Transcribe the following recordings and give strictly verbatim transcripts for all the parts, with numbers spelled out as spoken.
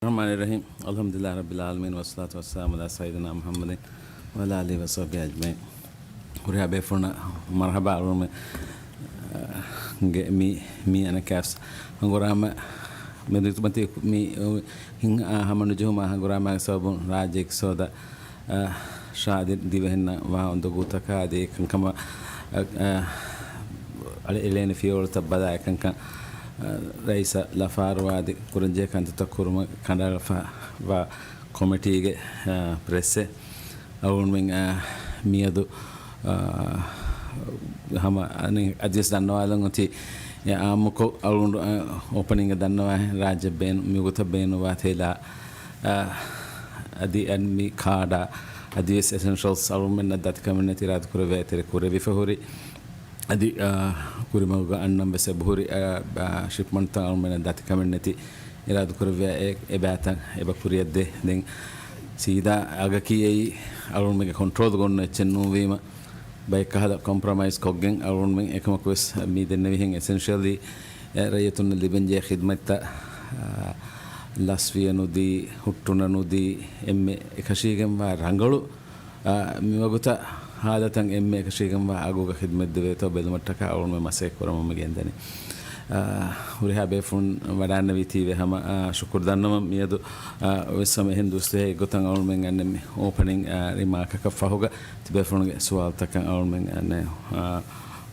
الرحمن الرحيم. الحمد لله رب العالمين، والصلاة والسلام على سيدنا محمد وعلى آله وصحبه أجمعين. ހުރިހާ ބޭފުޅުންނަށް މަރުޙަބާ އަޅުގަނޑުމެން، އަ، ގެ މި، މި އަނެކާސް ހަނގުރާމަ މެދު މަތި މި، އަ، ހިނގާ ހަމަނުޖެހުމާ ހަނގުރާމާގެ ސަބަބުން ރާއްޖޭގެ އިޤްތިޞާދަށް، އަ، ޝާދި ދިވެހިންނަށް ވާ އުނދަގޫތަކާ އަދި އެކަންކަމަށް، އަ، އަ، އަޅެ އެޅޭނެ ފިޔަވަޅުތައް ބަލާ އެކަންކަން، އަ، ރައީސަށް ލަފާރުވާ އަދި ކުރަންޖެހޭ ކަންތައްތައް ކުރުމަށް ކަނޑައަޅާފަ ވާ ކޮމިޓީގެ، އަ، ޕްރެސްއެއް އަޅުގަނޑުމެން، އަ، މިއަދު، އަ، ހަމަ އަނެއް އަދިވެސް ދަންނަވާލަން އޮތީ، އެ އާއްމުކޮށް އަޅުގަނޑު، އަ، އޯޕަނިންގ ދަންނަވާހެން ރާއްޖެ ބޭނު-، މިވަގުތަށް ބޭނުންވާ ތެލާ، އަ، އަދި އަން މި ކާޑާ އަދިވެސް އެސެންޝަލްސް އަޅުގަނޑުމެންނަށް ދަތިކަމެއް ނެތި އިރާދަކުރެއްވިޔާ އެތެރެ ކުރެވިފަ ހުރި. އަދި، އަ، ކުރިމަގުގަ އަންނަން ވެސް އެބަހުރި، އަ، އަ، ޝިޕްމަންޓްތައް އަޅުމެންނަށް ދަތިކަމެއް ނެތި އިރާދަކުރެއްވިޔާ އެ، އެބައިތައް އެބަ ކުރިއަށްދޭ. ދެން ސީދާ އަގަކީ އެއީ އަޅުމެންގެ ކޮންޓްރޯލްގަ އޮންނަ އެއްޗެއް ނޫންވީމަ، ބައެއްކަހަލަ ކޮމްޕްރޮމައިޒް ކޮށްގެން އަޅުމެން އެކަމަކު ވެސް މި ދެންނެވިހެން އެސެންޝަލީ އެ، ރައްޔިތުންނަށް ލިބެންޖެހޭ ޚިދްމަތްތައް، އަ، ލަސްވިޔަ ނުދީ، ހުއްޓުނަ ނުދީ، އެންމެ އެކަށީގެންވާ ރަނގަޅު، އަ، މިވަގުތަށް ހާލަތަށް އެންމެ އެކަށީގެންވާ އަގުގަ ޚިދްމަތް ދެވޭތޯ ބެލުމަށްޓަކާ އަޅުގަނޑުމެން މަސައްކަތް ކުރަމުން މި ގެންދަނީ. އަ، ހުރިހާ ބޭފުޅުން ވަޑާންނެވީތީވެ ހަމަ، އަ، ޝުކުރު ދަންނަވަން. މިއަދު، އަ، ވެސް ހަމަ އެހެން ދުވަސް އެއްގޮތަށް އަޅުގަނޑުމެން އަންނަ މި އޯޕަނިން، އަ، ރިމާކަކަށް ފަހުގަ ތިބޭފުޅުންގެ ސުވާލުތަކަށް އަޅުގަނޑުމެން އަންނަ، އަ،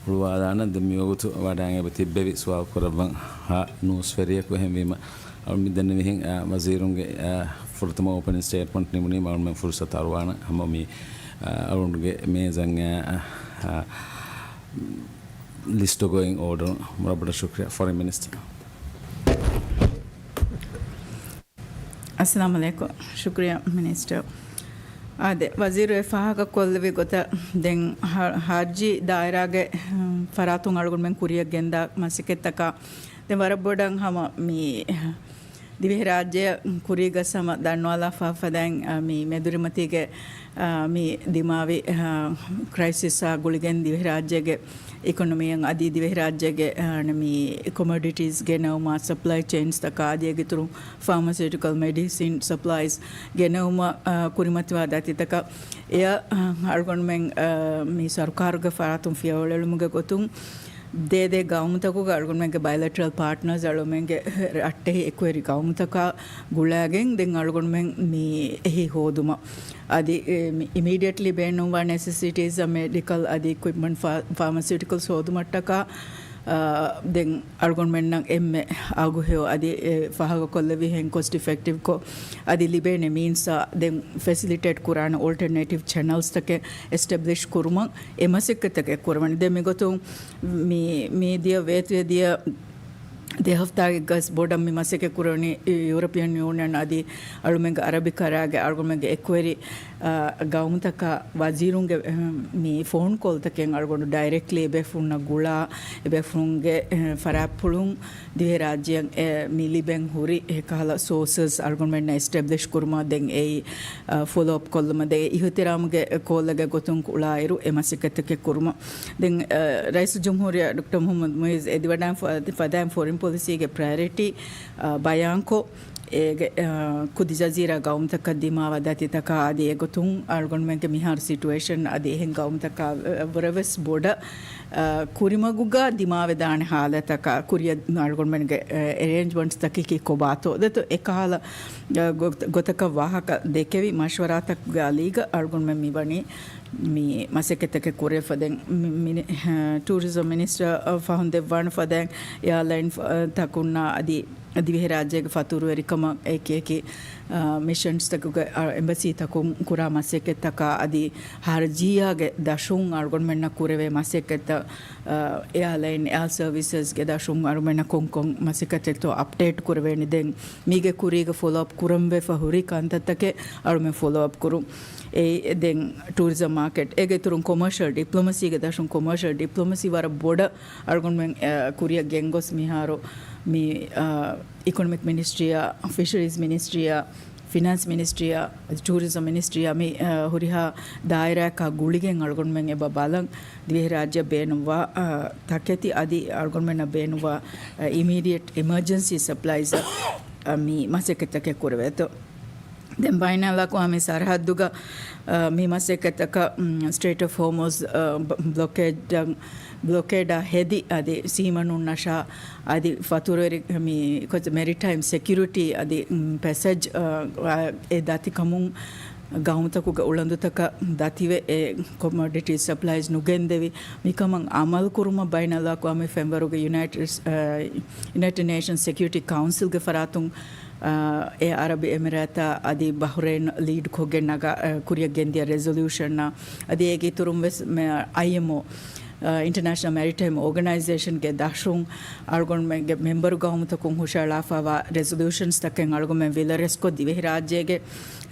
ހުޅުވާލާނަން. ދެން މިވަގުތު ވަޑާން އެބަ ތިއްބެވި ސުވާލު ކުރައްވަން ހާ ނޫސްވެރިޔަކު. އެހެންވީމަ އަޅު މި ދެންނެވިހެން، އަ، ވަޒީރުންގެ، އަ، ފުރަތަމަ އޯޕަނިން ސްޓޭޓްމަންޓް ނިމުނީމަ އަޅުމެން ފުރުސަތު އަރުވާނަން. ހަމަ މި، އަ، އަޅުގަނޑުގެ މޭޒަށް، އަ، އަ، ލިސްޓް ގޯއިން އޯޑަރު. ވަރަށް ބޮޑަށް ޝުކްރިޔާ. ފޮރިން މިނިސްޓަރ. އައްސަލާމު ޢަލައިކުމް. ޝުކްރިޔާ މިނިސްޓަރ. އާދެ، ވަޒީރު އެ ފާހަގަ ކޮށްލެވި ގޮތަށް ދެން ހަ-، ހައްޖީ ދާއިރާގެ، ހުން، ފަރާތުން އަޅުގަނޑުމެން ކުރިއަށް ގެންދާ މަސައްކަތްތަކާ ދެން ވަރަށް ބޮޑަށް ހަމަ މި ދިވެހިރާއްޖެ ކުރީގަސް ހަމަ ދަންނަވާލާފާ ފަދައިން، އަ، މި މެދުރިމަތީގެ، އަ، މި ދިމާވި، އަ، ކްރައިސިސްއާ ގުޅިގެން ދިވެހިރާއްޖޭގެ އިކޮނޮމީއަށް އަދި ދިވެހިރާއްޖޭގެ، އަ، މި ކޮމޮޑިޓީސް ގެނައުމާ، ސަޕްލައި ޗެއިންސްތަކާ އަދި އޭގެ އިތުރުން ފާމަސިއުޓިކަލް މެޑިސިން ސަޕްލައިޒް ގެނައުމަށް، އަ، ކުރިމަތިވާ ދަތިތަކަށް އެއަށް، އަ، އަޅުގަނޑުމެން، އަ، މި ސަރުކާރުގެ ފަރާތުން ފިޔަވަޅު އެޅުމުގެ ގޮތުން ދޭ ދޭ ގައުމުތަކުގަ އަޅުގަނޑުމެންގެ ބަޔަލެޓްރަލް ޕާޓްނަރސް އަޅުގަނޑުމެންގެ ރައްޓެހި އެކުވެރި ގައުމުތަކާ ގުޅާގެން ދެން އަޅުގަނޑުމެން މި އެހީ ހޯދުމަށް އަދި، އެ، މި އިމީޑިއެޓްލީ ބޭނުންވާ ނެސެސިޓީސް މެޑިކަލް އަދި އިކްއިޕްމަންޓް ފާ-، ފާމަސިއުޓިކަލްސް ހޯދުމަށްޓަކާ، އާ، ދެން އަޅުގަނޑުމެންނަށް އެންމެ އަގުހެޔޮ އަދި، އެ، ފާހަގަކޮށްލެވިހެން ކޮސްޓް އިފެކްޓިވްކޮށް އަދި ލިބޭނެ މީންސްއާ ދެން ފެސިލިޓޭޓް ކުރާނެ އޯލްޓަރނޭޓިވް ޗެނަލްސްތަކެއް އެސްޓެބްލިޝް ކުރުމަށް އެ މަސައްކަތްތަކެއް ކުރަމަނި. ދެން މިގޮތުން މި، މީދިޔަ ވޭތުވެދިޔަ ދެ ހަފްތާގެ ގަސް ބޮޑަށް މި މަސައްކަތް ކުރަނީ ޔޫރަޕިއަން ޔޫނިއަން އަދި އަޅުމެންގެ އަރަބިކަރާގެ އަޅުމެންގެ އެކުވެރި، އާ، ގައުމުތަކާ ވަޒީރުންގެ، އެހެން، މި ފޯން ކޯލްތަކެއް އަޅުގަނޑު ޑައިރެކްޓްލީ އެބޭފުޅުންނަށް ގުޅާ، އެބޭފުޅުންގެ، އެހެން، ފަރާތްޕުޅުން ދިވެހިރާއްޖެއަށް، އެ، މި ލިބެން ހުރި އެކަހަލަ ސޯސަސް އަޅުގަނޑުމެންނަށް އެސްޓެބްލިޝް ކުރުމަށް ދެން އެއީ، އާ، ފޮލޯއަޕް ކޮށްލުމަށް ދެން އިހުތިރާމުގެ ކޯލެއްގެ ގޮތުން ކުޅާއިރު އެ މަސައްކަތްތަކެއް ކުރުމަށް. ދެން، އަ، ރައީސުލްޖުމްހޫރިއްޔާ ޑޮކްޓަރ މުޙައްމަދު މުޢިއްޒު އެދިވަޑައި ފަ-، ފަދައިން ފޮރިން ޕޮލިސީގެ ޕްރަޔަރިޓީ، އަ، ބަޔާންކޮށް، އޭގެ، އަ، ކުދި ޖަޒީރާ ގައުމުތަކަށް ދިމާވާ ދަތިތަކާ އަދި އެގޮތުން އަޅުގަނޑުމެންގެ މިހާރު ސިޓުއޭޝަން އަދި އެހެން ގައުމުތަކާ، އަ، ވުރެވެސް ބޮޑަށް، އަ، ކުރިމަގުގަ ދިމާވެދާނެ ހާލަތަކާ ކުރިއަށް އަޅުގަނޑުމެންގެ، އަ، އެރޭންޖްމަންޓްސްތަކަކީ ކޮބާތޯ؟ ދެތޯ އެކަހަލަ، އަ، ގޮ-، ގޮތަކަށް ވާހަކަ ދެކެވި މަޝްވަރާތަކުގެ އަލީގަ އަޅުގަނޑުމެން މިވަނީ މި މަސައްކަތްތަކެއް ކުރެވިފަ ދެން މި-، މި-، ޓޫރިޒަމް މިނިސްޓަރ ފަހުން ދެއްވާނެ ފަދައިން އެއާލައިން ތަކުންނާ އަދި ދިވެހިރާއްޖޭގެ ފަތުރުވެރިކަމަށް އެކި އެކި، އާ، މިޝަންސްތަކުގެ، އާ، އެމްބަސީތަކުން ކުރާ މަސައްކަތްތަކާ އަދި ހަރްޖީއާގެ ދަށުން އަޅުގަނޑުމެންނަށް ކުރެވޭ މަސައްކަތްތައް، އާ، އެއާލައިން އެއާ ސަރވިސަސްގެ ދަށުން އަޅުގަނޑުމެންނަށް ކޮންކޮން މަސައްކަތެއްތޯ އަޕްޑޭޓް ކުރެވޭނެ ދެން މީގެ ކުރީގެ ފޮލޯއަޕް ކުރަންވެފަ ހުރި ކަންތައްތަކެއް އަޅުމެން ފޮލޯއަޕް ކުރުން. އެ، ދެން ޓޫރިޒަމް މާކެޓް، އޭގެ އިތުރުން ކޮމާޝަލް ޑިޕްލޮމަސީގެ ދަށުން ކޮމާޝަލް ޑިޕްލޮމަސީ ވަރަށް ބޮޑަށް އަޅުގަނޑުމެން، އަ، ކުރިއަށް ގެންގޮސް މިހާރު މި، އަ، އިކޮނޮމިކް މިނިސްޓްރީއާ، ފިޝަރީޒް މިނިސްޓްރީއާ، ފިނާންސް މިނިސްޓްރީއާ، ޓޫރިޒަމް މިނިސްޓްރީއާ މި، އަ، ހުރިހާ ދާއިރާއަކާ ގުޅިގެން އަޅުގަނޑުމެން އެބަ ބަލަން ދިވެހިރާއްޖެއަށް ބޭނުންވާ، އަ، ތަކެތި އަދި އަޅުގަނޑުމެންނަށް ބޭނުންވާ، އަ، އިމީޑިއެޓް އިމަރޖެންސީ ސަޕްލައިޒް މި މަސައްކަތްތަކެއް ކުރެވޭތޯ. ދެން ބައިނަލްއަޤްވާމީ ސަރަހައްދުގަ، އަ، މި މަސައްކަތްތަކަށް، މް، ސްޓްރެއިޓް އޮފް ހޯމުޒް، އަ، ބް-، ބްލޮކޭޑް، ބްލޮކޭޑާ ހެދި އަދި ސީމަ ނުންނަށާ އަދި ފަތުރުވެރި މި ކޮ-، މެރިޓައިމް ސެކިއުރިޓީ އަދި، މް، ޕެސެޖް، އަ، އެ ދަތިކަމުން ގައުމުތަކުގެ އުޅަނދުތަކަށް ދަތިވެ، އެ ކޮމޮޑިޓީ ސަޕްލައިޒް ނުގެންދެވި، މިކަމަށް އަމަލު ކުރުމަށް ބައިނަލްއަޤްވާމީ ފެންވަރުގެ ޔުނައިޓެޑް، އަ، ޔުނައިޓެޑް ނޭޝަންސް ސެކިއުރިޓީ ކައުންސިލްގެ ފަރާތުން، އަ، އެ އަރަބި އެމިރާތާ އަދި ބަހްރެއިން ލީޑް ކޮށްގެން ނަގާ، އަ، ކުރިއަށް ގެންދިޔަ ރެޒޮލިއުޝަންއާ އަދި އޭގެ އިތުރުން ވެސް މެ-، އައިއެމްއޯ، އ، އިންޓަރނޭޝަނަލް މެރިޓައިމް އޯގަނައިޒޭޝަންގެ ދަށުން އަޅުގަނޑުމެންގެ މެމްބަރު ގައުމުތަކުން ހުށައަޅާފައިވާ ރެޒޮލިއުޝަންސްތަކެއް އަޅުގަނޑުމެން ވިލަރެސްކޮށް، ދިވެހިރާއްޖޭގެ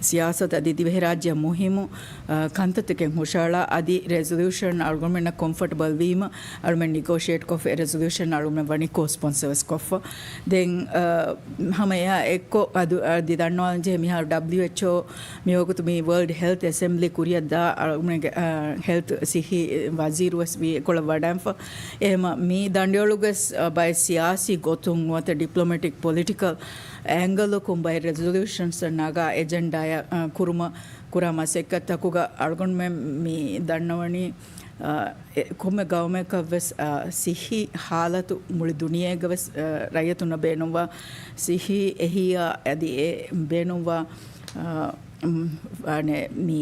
ސިޔާސަތު އަދި ދިވެހިރާއްޖެއަށް މުހިއްމު، އަ، ކަންތައްތަކެއް ހުށައަޅާ، އަދި ރެޒޮލިއުޝަން އަޅުގަނޑުމެންނަށް ކޮމްފަޓަބަލް ވީމަ، އަޅުމެން ނިގޯޝިއޭޓް ކޮށްފަ، އެ ރެޒޮލިއުޝަން އަޅުމެން ވަނީ ކޯ ސްޕޮންސަރ ވެސް ކޮށްފަ. ދެން، އަ، ހަމަ އެއާ އެއްކޮށް އަދު، އަދި ދަންނަވާލަން ޖެހޭ މިހާރު ޑަބްލިއުއެޗްއޯ މިވަގުތު މި ވަރލްޑް ހެލްތް އެސެމްބްލީ ކުރިއަށް ދާ އަޅުގަނޑުގެ، އަ، ހެލްތް ސިއްހީ ވަޒީރު ވެސް ވީ އެކޮޅަށް ވަޑައިންފަ. އެހެމަ މި ދަނޑިއޮޅުގެސް، އަ، ބައެއް ސިޔާސީ ގޮތުން ނުވަތަ ޑިޕްލޮމެޓިކް ޕޮލިޓިކަލް އެންގަލަކުން ބައެއް ރެޒޮލިއުޝަންސް ނަގާ އެޖެންޑާއަށް، އަ، ކުރުމަށް ކުރާ މަސައްކަތްތަކުގަ އަޅުގަނޑުމެން މި ދަންނަވަނީ، އަ، އެ، ކޮންމެ ގައުމެއްގަވެސް، އަ، ސިއްހީ ހާލަތު މުޅި ދުނިޔޭގަވެސް، އަ، ރައްޔިތުންނަށް ބޭނުންވާ ސިއްހީ އެހީއާ އަދި އެ ބޭނުންވާ، އަ، މް، އަނެ، މި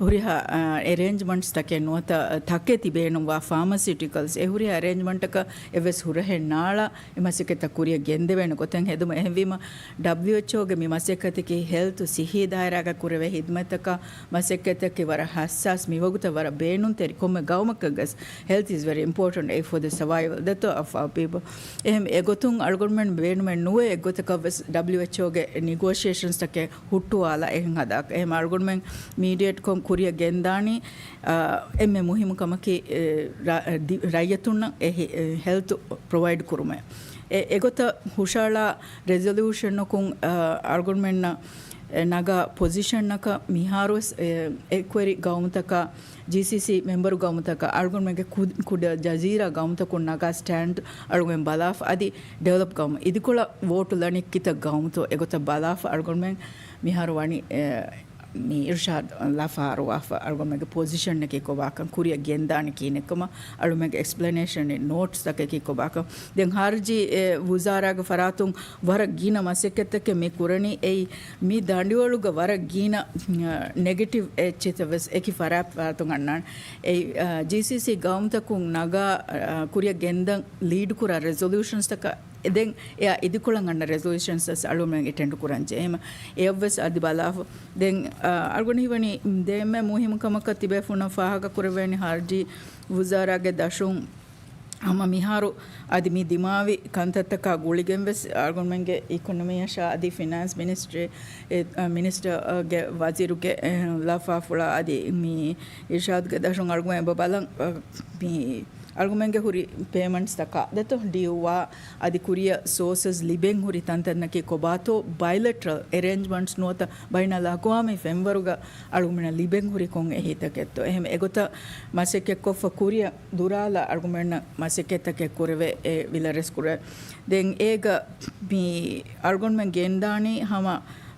ހުރިހާ، އަ، އެރޭންޖްމަންޓްސް ތަކެއް ނުވަތަ ތަކެތި ބޭނުންވާ ފާމަސިއުޓިކަލްސް އެ ހުރިހާ އެރޭންޖްމަންޓަކަށް އެއްވެސް ހުރަހެއް ނާޅާ އެ މަސައްކަތްތައް ކުރިއަށް ގެންދެވޭނެ ގޮތެއް ހެދުމަށް. އެހެންވީމަ، ޑަބްލިއުއެޗްއޯގެ މި މަސައްކަތަކީ ހެލްތު ސިއްހީ ދާއިރާގަ ކުރެވޭ ހިދުމަތްތަކާ މަސައްކަތްތަކީ ވަރަށް ހައްސާސް، މިވަގުތަށް ވަރަށް ބޭނުންތެރި. ކޮންމެ ގައުމަކަށްވެސް health is very important for the survival, the to-, of our people. އެހެން އެގޮތުން އަޅުގަނޑުމެން ބޭނުމެއް ނުވޭ އެއްގޮތަކަށްވެސް ޑަބްލިއުއެޗްއޯގެ ނިގޯޝިއޭޝަންސްތަކެއް ހުއްޓުވާލާ އެހެން ހަދާކަށް. އެހެން އަޅުގަނޑުމެން މީޑިއޭޓްކޮށް ކުރިއަށް ގެންދާނީ، އާ، އެންމެ މުހިއްމު ކަމަކީ، އެ، ރަ-، ދި-، ރައްޔިތުންނަށް އެ ހި-، އެ ހެލްތު ޕްރޮވައިޑް ކުރުމެއް. އެ، އެގޮތަށް ހުށައަޅާ ރެޒޮލިއުޝަނަކުން، އަ، އަޅުގަނޑުމެންނަށް، އެ، ނަގާ ޕޮޒިޝަނަކަށް މިހާރުވެސް، އެ، އެކުވެރި ގައުމުތަކާ، ޖީސީސީ މެމްބަރު ގައުމުތަކާ، އަޅުގަނޑުމެންގެ ކު-، ކުޑަ ޖަޒީރާ ގައުމުތަކުން ނަގާ ސްޓޭންޑް އަޅުގަނޑު ބަލާފަ، އަދި ޑިވެލޮޕް ގައުމު އިދިކޮޅަށް ވޯޓު ލަނީ ކިތައް ގައުމުތޯ އެގޮތަށް ބަލާފަ، އަޅުގަނޑުމެން މިހާރު ވަނީ، އެ، މި އިރުޝާދު ލަފާރުވާފަ، އަޅުގަނޑުމެންގެ ޕޮޒިޝަނަކީ ކޮބާކަން ކުރިއަށް ގެންދާނީ ކިހިނެއްކަމަށް އަޅުމެންގެ އެކްސްޕްލެނޭޝަން ނޯޓްސްތަކަކީ ކޮބާކަން. ދެން ޚާރިޖީ، އެ، ވުޒާރާގެ ފަރާތުން ވަރަށް ގިނަ މަސައްކަތްތަކެއް މި ކުރަނީ. އެއީ މި ދަނޑިވަޅުގަ ވަރަށް ގިނަ، އަ، ނެގެޓިވް އެއްޗެތައް ވެސް އެކި ފަރާތް ފަރާތުން އަންނާނެ. އެއީ، އަ، ޖީސީސީ ގައުމުތަކުން ނަގާ، އަ، ކުރިއަށް ގެންދަން ލީޑް ކުރާ ރެޒޮލިއުޝަންސްތަކަށް ދެން އެއާ އިދިކޮޅަށް އަންނަ ރެޒޮލިއުޝަންސް ވެސް އަޅުމެން އެޓެންޑް ކުރަން ޖެހޭމަ. އެއަށްވެސް އަދި ބަލާފަ. ދެން، އަ، އަޅުގަނޑު ހީވަނީ ދެންމެ މުހިއްމު ކަމަކަށް ތިބޭފުޅުންނަށް ފާހަގަ ކުރެވޭނެ ޚާރިޖީ ވުޒާރާގެ ދަށުން ހަމަ މިހާރު އަދި މި ދިމާވި ކަންތައްތަކާ ގުޅިގެން ވެސް އަޅުގަނޑުމެންގެ އިކޮނޮމީއަށާ އަދި ފިނޭންސް މިނިސްޓްރީ، އެ، އަ، މިނިސްޓަރގެ ވަޒީރުގެ، އެ، ލަފާފުޅާ އަދި މި އިރުޝާދުގެ ދަށުން އަޅުގަނޑު އެބަ ބަލަން، އަ، މި އަޅުގަނޑުމެންގެ ހުރި ޕޭމަންޓްސްތަކާ ދެތޯ ޑިއުއާ އަދި ކުރިއަށް ސޯސަސް ލިބެން ހުރި ތަންތަންނަކީ ކޮބާތޯ ބައިލެޓްރަލް އެރޭންޖްމަންޓްސް ނުވަތަ ބައިނަލްއަޤްވާމީ ފެންވަރުގަ އަޅުގަނޑުމެންނަށް ލިބެން ހުރި ކޮން އެހީތަކެއްތޯ. އެހެން އެގޮތަށް މަސައްކަތްކޮށްފަ ކުރިއަށް ދުރާލާ އަޅުގަނޑުމެންނަށް މަސައްކަތްތަކެއް ކުރެވޭ، އެ ވިލަރެސް ކުރޭ. ދެން އޭގަ މި އަޅުގަނޑުމެން ގެންދާނީ ހަމަ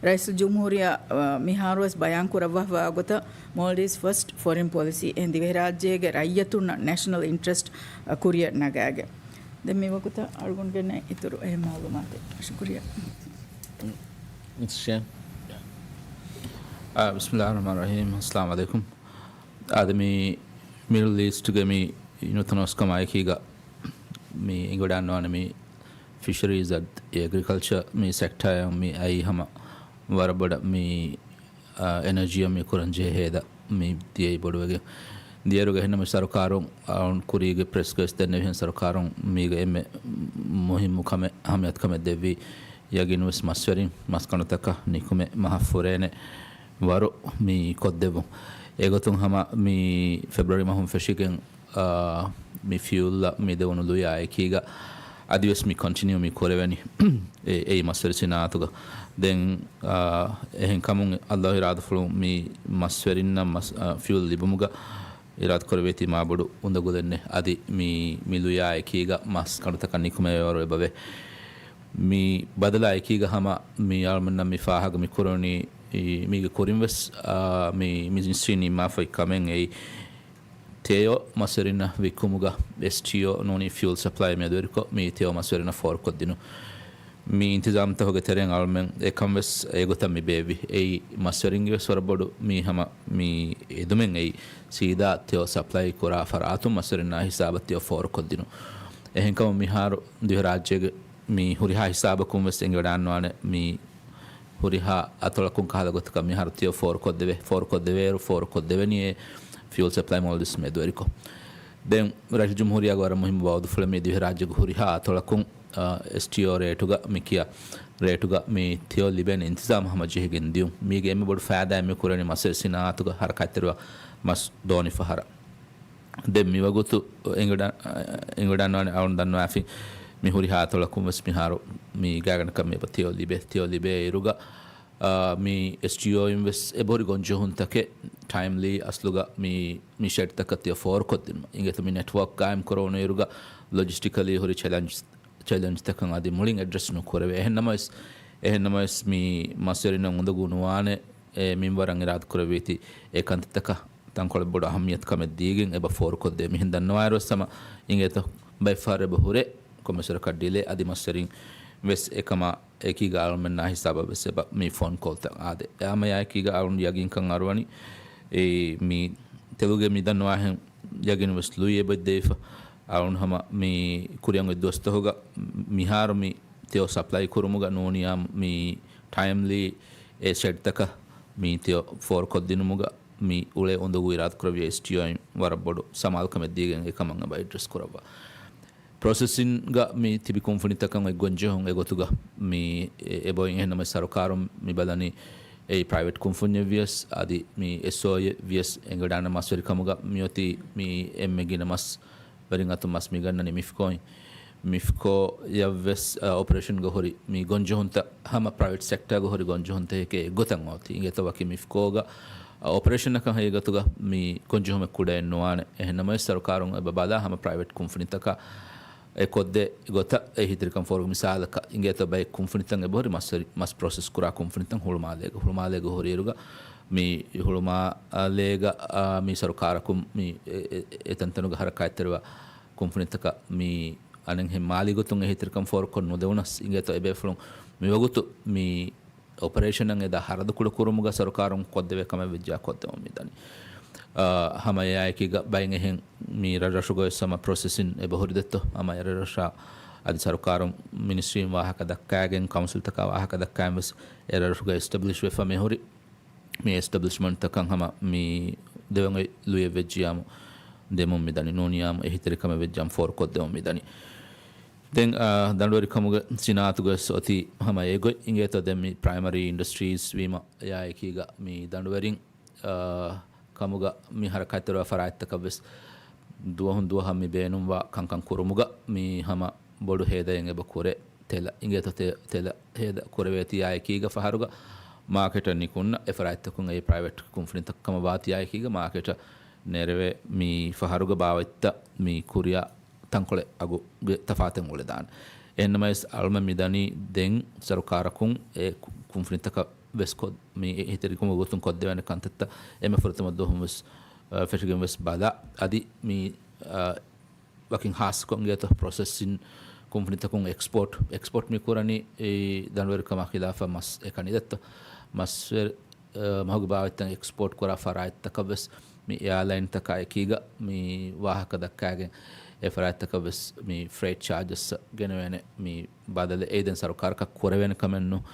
ރައީސުލްޖުމްހޫރިއްޔާ، އަ، މިހާރުވެސް ބަޔާން ކުރައްވާފައި ގޮތަށް މޯލްޑިވްސް ފަސްޓް ފޮރިން ޕޮލިސީ އެހެން ދިވެހިރާއްޖޭގެ ރައްޔިތުންނަށް ނޭޝަނަލް އިންޓްރެސްޓް، އަ، ކުރިއަށް ނަގާގެން. ދެން މިވަގުތަށް އަޅުގަނޑުގެންނެއް އިތުރު އެހެން މައުލޫމާތެއް. ޝުކުރިއްޔާ. އާ، ބިސްމިއްލާހި ރަޙްމާނި ރަޙީމް. އައްސަލާމު ޢަލައިކުމް. އާދެ، މި މިޑްލް އީސްޓްގެ މި ނުތަނަވަސްކަމާ އެކީގަ މި އިނގިވަޑާންވާނެ މި ފިޝަރީޒް އަދި އެގްރިކަލްޗަރ މި ސެކްޓާއަށް މި އައީ ހަމަ ވަރަށް ބޮޑަށް މި، އާ، އެނަޖީއަށް މި ކުރަން ޖެހޭ ހޭދަ މި ދިޔައީ ބޮޑުވެގެން. ދިޔައިރުގަ އެހެންނަމަ ސަރުކާރުން އަޅުން ކުރީގެ ޕްރެސްގަވެސް ދެންނެވިހެން ސަރުކާރުން މީގަ އެންމެ މުހިއްމު ކަމެއް، އަހައްމިޔަތު ކަމެއް ދެއްވީ ޔަގީންވެސް މަސްވެރިން މަސްކަނޑުތަކަށް ނިކުމެ މަހަށް ފުރޭނެ ވަރު މި ކޮށްދެއްވުން. އެގޮތުން ހަމަ މި ފެބްރުއަރީ މަހުން ފެށިގެން، އާ، މި ފިއުލްއަށް މި ދެވުނު ލުޔާ އެކީގަ އަދިވެސް މި ކޮންޓިނިއު މި ކުރެވެނީ އެ-، އެއީ މަސްވެރި ސިނާއަތުގަ. ދެން، އާ، އެހެން ކަމުން ﷲ އިރާދަފުޅުން މި މަސްވެރިންނަށް މަސް-، އާ، ފިއުލް ލިބުމުގަ އިރާދަކުރެވޭތީ މާބޮޑު އުނދަގުލެއް ނެތް. އަދި މި، މި ލުޔާ އެކީގަ މަސް ކަނޑުތަކަށް ނިކުމެވޭވަރު އެބަވޭ. މި ބަދަލާ އެކީގަ ހަމަ މި އަޅުމެންނަށް މި ފާހަގަ މި ކުރަނީ، މީގެ ކުރިން ވެސް، އާ، މި މިނިސްޓްރީން ނިންމާފައި ކަމެއް އެއީ، ތެޔޮ މަސްވެރިންނަށް ވިއްކުމުގަ އެސްޓީއޯ ނޫނީ ފިއުލް ސަޕްލައި މެދުވެރިކޮށް، މި ތެޔޮ މަސްވެރިންނަށް ފޯރުކޮށްދިނުން. މި އިންތިޒާމްތަކުގެ ތެރެއިން އަޅުމެން އެކަން ވެސް އެގޮތަށް މި ބޭއްވި. އެއީ މަސްވެރިންގެ ވެސް ވަރަށް ބޮޑު މި ހަމަ މި އެދުމެއް އެއީ، ސީދާ ތެޔޮ ސަޕްލައި ކުރާ ފަރާތުން މަސްވެރިންނާ ހިސާބަށް ތެޔޮ ފޯރުކޮށްދިނުން. އެހެންކަމުން މިހާރު ދިވެހިރާއްޖޭގެ މި ހުރިހާ ހިސާބަކުން ވެސް އެނގިވަޑާންވާނެ މި ހުރިހާ އަތޮޅަކުން ކަހަލަ ގޮތަކަށް މިހާރު ތެޔޮ ފޯރުކޮށްދެވޭ، ފޯރުކޮށްދެވޭއިރު ފޯރުކޮށްދެވެނީ އެ ފިއުލް ސަޕްލައި މޯލްޑިވްސް މެދުވެރިކޮށް. ދެން ރައީސުލްޖުމްހޫރިއްޔާގެ ވަރަށް މުހިއްމު ވައުދުފުޅެއް މި ދިވެހިރާއްޖޭގެ ހުރިހާ އަތޮޅަކުން، އާ، އެސްޓީއޯ ރޭޓުގަ މި ކިޔާ ރޭޓުގަ މި ތެޔޮ ލިބޭނެ އިންތިޒާމް ހަމަޖެހިގެން ދިޔުން. މީގެ އެންމެ ބޮޑު ފައިދާއެއް މި ކުރަނީ މަސްވެރި ސިނާއަތުގަ ހަރަކާތްތެރިވާ މަސް ދޯނި ފަހަރަށް. ދެން މިވަގުތު އެނގިވަޑަ-، އެނގިވަޑާންވާނެ އަޅުން ދަންނަވާފި މި ހުރިހާ އަތޮޅަކުން ވެސް މިހާރު މި ގާތްގަނޑަކަށް މި އެބަ ތެޔޮ ލިބޭ، ތެޔޮ ލިބޭ އިރުގަ، އާ، މި އެސްޓީއޯއިން ވެސް އެބަހުރި ގޮންޖެހުންތަކެއް ޓައިމްލީ އަސްލުގަ މި، މި ޝެޑްތަކަށް ތެޔޮ ފޯރުކޮށްދިނުމަށް. އިނގޭތޯ މި ނެޓްވޯކް ގާއިމް ކުރެވުނު އިރުގަ ލޮޖިސްޓިކަލީ ހުރި ޗެލެންޖް، ޗެލެންޖްތަކަށް އަދި މުޅިން އެޑްރެސް ނުކުރެވޭ. އެހެންނަމަވެސް، އެހެންނަމަވެސް މި މަސްވެރިންނަށް އުނދަގޫ ނުވާނެ އެ މިންވަރަށް އިރާދަކުރެއްވީތީ އެ ކަންތައްތަކަށް ތަންކޮޅެއް ބޮޑު އަހައްމިޔަތު ކަމެއް ދީގެން އެބަ ފޯރުކޮށްދޭ. މިހެން ދަންނަވާއިރުވެސް ހަމަ އިނގޭތޯ ބައެއްފަހަރު އެބަ ހުރޭ ކޮންމެސްވަރަކަށް ޑިލޭ އަދި މަސްވެރިން ވެސް އެކަމާ އެކީގަ އަޅުމެންނާ ހިސާބަށް ވެސް އެބަ މި ފޯން ކޯލްތައް އާދޭ. އެ ހަމަ އެއާއެކީގަ އަޅުން ޔަގީންކަން އަރުވަނީ އެ މި ތެލުގެ މި ދަންނަވާހެން ޔަގީން ވެސް ލުއި އެބައޮތް ދެވިފަ. އަޅުން ހަމަ މި ކުރިއަށް އޮތް ދުވަސްތަކުގަ މިހާރު މި ތެޔޮ ސަޕްލައި ކުރުމުގަ ނޫނިޔާ މި ޓައިމްލީ އެ ޝެޑްތަކަށް މި ތެޔޮ ފޯރުކޮށްދިނުމުގަ މި އުޅޭ އުނދަގޫ އިރާދަކުރެއްވިޔާ އެސްޓީއޯއިން ވަރަށް ބޮޑު ސަމާލުކަމެއް ދީގެން އެކަމަށް އެބަ އެޑްރެސް ކުރައްވާ. ޕްރޮސެސިންގ މި ތިބި ކުންފުނިތަކަށް އޮތް ގޮންޖެހުން އެގޮތުގަ މި އެބައޮތް. އެހެންނަމަވެސް ސަރުކާރުން މި ބަލަނީ އެއީ ޕްރައިވެޓް ކުންފުންޏެއް ވިޔަސް އަދި މި އެސްއޯއެއް ވިޔަސް އެނގިވަޑާނެ މަސްވެރިކަމުގަ މިއޮތީ މި އެންމެ ގިނަ މަސް ވެރިން އަތުން މަސް މި ގަންނަނީ މިފްކޯއިން. މިފްކޯޔަށްވެސް، އަ، އޮޕަރޭޝަންގަ ހުރި މި ގޮންޖެހުންތައް ހަމަ ޕްރައިވެޓް ސެކްޓާގަ ހުރި ގޮންޖެހުންތަކެކޭ އެއްގޮތަށް އޮތީ. އިނގޭތޯ ވަކި މިފްކޯގަ، އަ، އޮޕަރޭޝަނަކަށް ހަގީގަތުގަ މި ގޮންޖެހުމެއް ކުޑައެއް ނުވާނެ. އެހެންނަމަވެސް ސަރުކާރުން އެބަ ބަލާ ހަމަ ޕްރައިވެޓް ކުންފުނިތަކާ އެ ކޮށްދޭ ގޮތަށް އެހީތެރިކަން ފޯރުކޮށް. މިސާލަކަށް އިނގޭތޯ ބައެއް ކުންފުނިތައް އެބަހުރި މަސް، މަސް ޕްރޮސެސް ކުރާ ކުންފުނިތައް ހުޅުމާލޭގަ، ހުޅުމާލޭގަ ހުރިއިރުގަ މި ހުޅުމާލޭގަ، އާ، މި ސަރުކާރަކުން މި އެ، އެ، އެ، އެތަންތަނުގަ ހަރަކާތްތެރިވާ ކުންފުނިތަކަށް މި އަނެއްހެން މާލީ ގޮތުން އެހީތެރިކަން ފޯރުކޮށް ނުދެވުނަސް އިނގޭތޯ އެބޭފުޅުން މިވަގުތު މި އޮޕަރޭޝަނަށް އެދާ ހަރަދު ކުޑަކުރުމުގަ ސަރުކާރުން ކޮށްދެވޭ ކަމެއް ވެއްޖާ ކޮށްދެވުން މިދަނީ. އާ، ހަމަ އެއާއެކީގަ ބައެއް އެހެން މި ރަށްރަށުގަ ވެސް ހަމަ ޕްރޮސެސިން އެބަހުރި ދެއްތޯ، ހަމަ އެ ރަށްރަށާ އަދި ސަރުކާރުން މިނިސްޓްރީން ވާހަކަ ދައްކާގެން ކައުންސިލްތަކާ ވާހަކަ ދައްކާގެން ވެސް އެ ރަށްރަށުގަ އެސްޓަބްލިޝް ވެފަ މިހުރި މި އެސްޓަބްލިޝްމަންޓްތަކަށް ހަމަ މި ދެވަން އޮތް ލުޔެއް ވެއްޖިޔާމު ދެމުން މިދަނީ، ނޫނިޔާމު އެހީތެރިކަމެއް ވެއްޖާމު ފޯރުކޮށްދެމުން މިދަނީ. ދެން، އާ، ދަނޑުވެރިކަމުގެ ސިނާއަތުގަ ވެސް އޮތީ ހަމަ އެގޮތް އިނގޭތޯ. ދެން މި ޕްރައިމަރީ އިންޑަސްޓްރީޒް ވީމަ އެއާއެކީގަ މި ދަނޑުވެރިން، އާ، ކަމުގަ މި ހަރަކާތްތެރިވާ ފަރާތްތަކަށް ވެސް ދުވަހުން ދުވަހަށް މި ބޭނުންވާ ކަންކަން ކުރުމުގަ މި ހަމަ ބޮޑު ހޭދައެއް އެބަ ކުރޭ. ތެލަ އިނގޭތޯ ތެ-، ތެލަ ހޭދަ ކުރެވޭތީ އާއެކީގަ ފަހަރުގަ މާކެޓަށް ނިކުންނަ އެ ފަރާތްތަކުން އެ ޕްރައިވެޓް ކުންފުނިތައް ކަމަށް ވާތީ އާއެކީގަ މާކެޓަށް ނެރެވޭ މި ފަހަރުގަ ބާވަތްތައް މި ކުރިއަށް ތަންކޮޅެއް އަގުގެ ތަފާތެއް އުޅެދާނެ. އެހެންނަމަވެސް އަޅުމެން މިދަނީ ދެން ސަރުކާރަކުން އެ ކު-، ކުންފުނިތަކަށް ވެސް ކޮށް-، މި އެހީތެރިކަމުގެ ގޮތުން ކޮށްދެވޭނެ ކަންތައްތައް އެންމެ ފުރަތަމަ ދުވަހުން ވެސް، އަ، ފެށިގެން ވެސް ބަލާ. އަދި މި، އަ، ވަކިން ހާއްސަކޮށް އިނގޭތޯ ޕްރޮސެސިން ކުންފުނިތަކުން އެކްސްޕޯޓް، އެކްސްޕޯޓް މި ކުރަނީ އެ ދަނޑުވެރިކަމާ ޚިލާފަށް މަސް އެކަނި ދެއްތޯ. މަސްވެރި، އަ، މަހުގެ ބާވަތްތައް އެކްސްޕޯޓް ކުރާ ފަރާތްތަކަށް ވެސް މި އެއާލައިންތަކާ އެކީގަ މި ވާހަކަ ދައްކާގެން އެ ފަރާތްތަކަށް ވެސް މި ފްރޭޓް ޗާޖަސް ގެނެވޭނެ މި ބަދަލެއް އެއީ ދެން ސަރުކާރަކަށް ކުރެވޭނެ ކަމެއް ނޫން.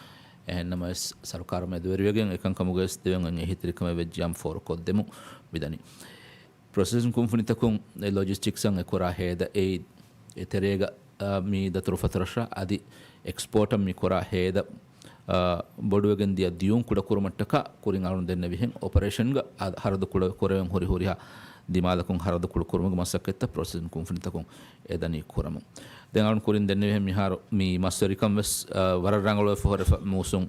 އެހެންނަމަވެސް ސަރުކާރު މެދުވެރިވެގެން އެކަންކަމުގައި ވެސް ދެވަން އެހީތެރިކަމެއް ވެއްޖިޔާމު ފޯރުކޮށްދެމުން މިދަނީ. ޕްރޮސެސިން ކުންފުނިތަކުން އެ ލޮޖިސްޓިކްސްއަށް އެ ކުރާ ހޭދަ އެއީ އެ ތެރޭގަ، އާ، މި ދަތުރުފަތުރަށަށް އަދި އެކްސްޕޯޓަށް މި ކުރާ ހޭދަ، އާ، ބޮޑުވެގެން ދިޔަ ދިޔުން ކުޑަކުރުމަށްޓަކާ ކުރިން އަޅުން ދެންނެވިހެން އޮޕަރޭޝަންގަ އަ-، ހަރަދު ކުޑަ ކުރެވެން ހުރި ހުރިހާ ދިމާލަކުން ހަރަދު ކުޑަ ކުރުމުގެ މަސައްކަތްތައް ޕްރޮސެސިން ކުންފުނިތަކުން އެދަނީ ކުރަމުން. ދެން އަޅުން ކުރިން ދެންނެވިހެން މިހާރު މި މަސްވެރިކަން ވެސް، އާ، ވަރަށް ރަނގަޅުވެފަ ހުރެފަ މޫސުން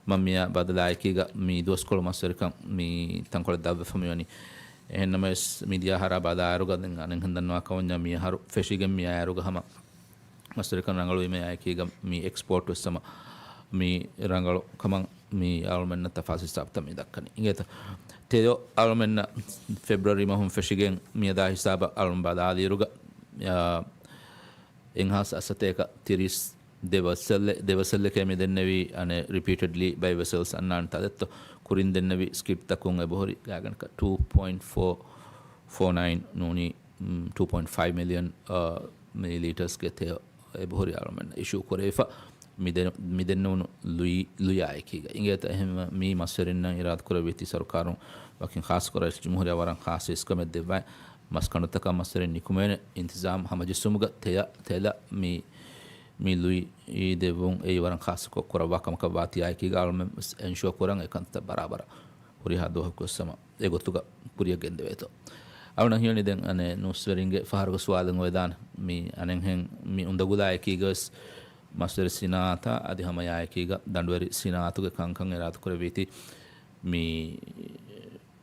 މަންމިޔާ ބަދަލާއެކީގަ މި ދުވަސްކޮޅު މަސްވެރިކަން މި ތަންކޮޅެއް ދަށްވެފަ މިވަނީ. އެހެންނަމަވެސް މިދިޔަ އަހަރާ ބަލާއިރުގަ ދެން އަނެއްހެން ދަންނަވާ ކަމަށް މި އަހަރު ފެށިގެން މި އައިއިރުގަ ހަމަ މަސްވެރިކަން ރަނގަޅުވީމަ އާއެކީގަ މި އެކްސްޕޯޓް ވެސް ހަމަ މި ރަނގަޅު ކަމަށް މި އަޅުމެންނަށް ތަފާސް ހިސާބުތައް މި ދައްކަނީ. އިނގޭތަ؟ ތެޔޮ އަޅުމެންނަށް ފެބްރުއަރީ މަހުން ފެށިގެން މިއަދާ ހިސާބަށް އަޅުން ބަލާލިއިރުގަ، އާ، އެއްހާސް އަށްސަތޭކަ ތިރީސް ދެ ވެސެލް، ދެ ވެސެލްއެކޭ މި ދެންނެވީ، އަނެއް ރިޕީޓެޑްލީ ބައި ވެސެލްސް އަންނާނެ ތާ ދެއްތޯ. ކުރިން ދެންނެވި ސްކިޕްތަކުން އެބަހުރި ގާތްގަނޑަކަށް ޓޫ ޕޮއިންޓް ފޯ ފޯ ނައިން ނޫނީ، ޓޫ ޕޮއިންޓް ފައިވް މިލިއަން، އާ، މިލިލީޓަރސްގެ ތެޔޮ އެބަހުރި އަޅުމެން އިޝޫ ކުރެވިފަ. މި ދެން-، މި ދެންނެވުނު ލުއި-، ލުޔާއެކީގަ. އިނގޭތަ އެހެންވެ މި މަސްވެރިންނަށް އިރާދަކުރެއްވީތީ ސަރުކާރުން ވަކިން ޚާއްޞަކޮށް ރައީސުލްޖުމްހޫރިއްޔާ ވަރަށް ޚާއްޞަ އިސްކަމެއް ދެއްވައި، މަސް ކަނޑުތަކާ މަސްވެރިން ނިކުމެވޭނެ އިންތިޒާމް ހަމަޖެއްސުމުގަ ތެޔަ-، ތެލަ މި، މި ލުއި ދެއްވުން އެއީ ވަރަށް ޚާއްޞަކޮށް ކުރައްވާ ކަމަކަށް ވާތީ އާއެކީގަ އަޅުމެން ވެސް އެންޝުއަ ކުރަން އެ ކަންތައް ބަރާބަރަށް ހުރިހާ ދުވަހަކު ވެސް ހަމަ އެގޮތުގަ ކުރިއަށް ގެންދެވޭތޯ. އަޅުނަށް ހީވަނީ ދެން އަނެއް ނޫސްވެރިންގެ ފަހަރުގެ ސުވާލެއް އޮވެދާނެ. މި އަނެއްހެން މި އުނދަގުލާއެކީގަ ވެސް މަސްވެރި ސިނާއަތާ އަދި ހަމަ އެއާއެކީގަ ދަނޑުވެރި ސިނާއަތުގެ ކަންކަން އިރާދަކުރެއްވީތީ މި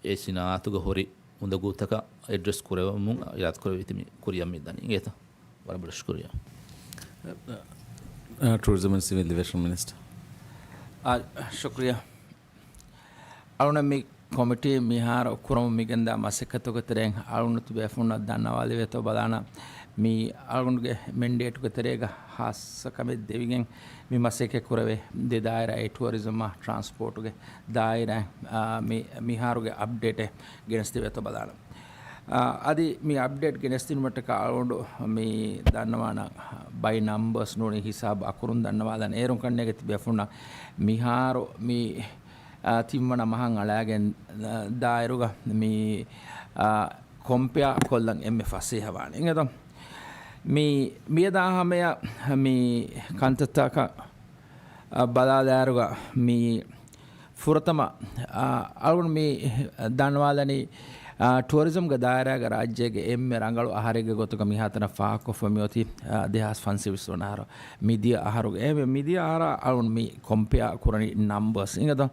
އެ ސިނާއަތުގަ ހުރި އުނދަގޫތަކަށް އެޑްރެސް ކުރެވެމުން އިރާދަކުރެއްވީތީ މި ކުރިއަށް މި ދަނީ. އިނގޭތަ؟ ވަރަށް ބޮޑަށް ޝުކުރިއްޔާ. އަ، ޓޫރިޒަމް އެންޑް ސިވިލް އޭވިއޭޝަން މިނިސްޓަރ. އާ، ޝުކުރިއްޔާ. އަޅުނަށް މި ކޮމިޓީ މިހާރު ކުރަމުން މިގެންދާ މަސައްކަތުގެ ތެރެއިން އަޅުންނަށް ބޭފުޅުންނަށް ދަންނަވާލެވޭތޯ ބަލާނަ، މި އަޅުގަނޑުގެ މެންޑޭޓުގެ ތެރޭގަ ހާއްސަ ކަމެއް ދެވިގެން މި މަސައްކަތް ކުރެވޭ ދެ ދާއިރާ، އެ ޓުއަރިޒަމް އާ ޓްރާންސްޕޯޓުގެ ދާއިރާ، އާ، މި، މިހާރުގެ އަޕްޑޭޓެއް ގެނެސްދެވޭތޯ ބަލާނަ. އާ، އަދި މި އަޕްޑޭޓް ގެނެސްދިނުމަށްޓަކާ އަޅުގަނޑު މި ދަންނަވާނަ ބައި ނަމްބަރސް ނޫނީ ހިސާބު އަކުރުން ދަންނަވާލަން. އޭރުން ކަންނޭގެ ތިބޭފުންނަށް މިހާރު މި، އާ، ތިންވަނަ މަހަށް އަޅާގެން، އާ، ދާއިރުގަ މި، އާ، ކޮމްޕެއާ ކޮށްލަން އެންމެ ފަސޭހަވާނެ. އިނގޭތޯ؟ މި މިއަދާ ހަމަޔަށް މި ކަންތައްތަކަށް، އާ، ބަލާލާއިރުގަ މި ފުރަތަމަ، އާ، އަޅުގަނޑު މި ދަންނަވާލަނީ، އާ، ޓުއަރިޒަމްގެ ދާއިރާގަ ރާއްޖޭގެ އެންމެ ރަނގަޅު އަހަރެއްގެ ގޮތުގަ މިހާތަނަށް ފާހަގަކޮށްފަ މިއޮތީ، އާ، ދެހާސް ފަންސަވީސް ވަނަ އަހަރު. މިދިޔަ އަހަރުގެ، އެ، މިދިޔަ އަހަރާ އަޅުގަނޑު މި ކޮމްޕެއާ ކުރަނީ ނަމްބަރސް. އިނގޭތޯ؟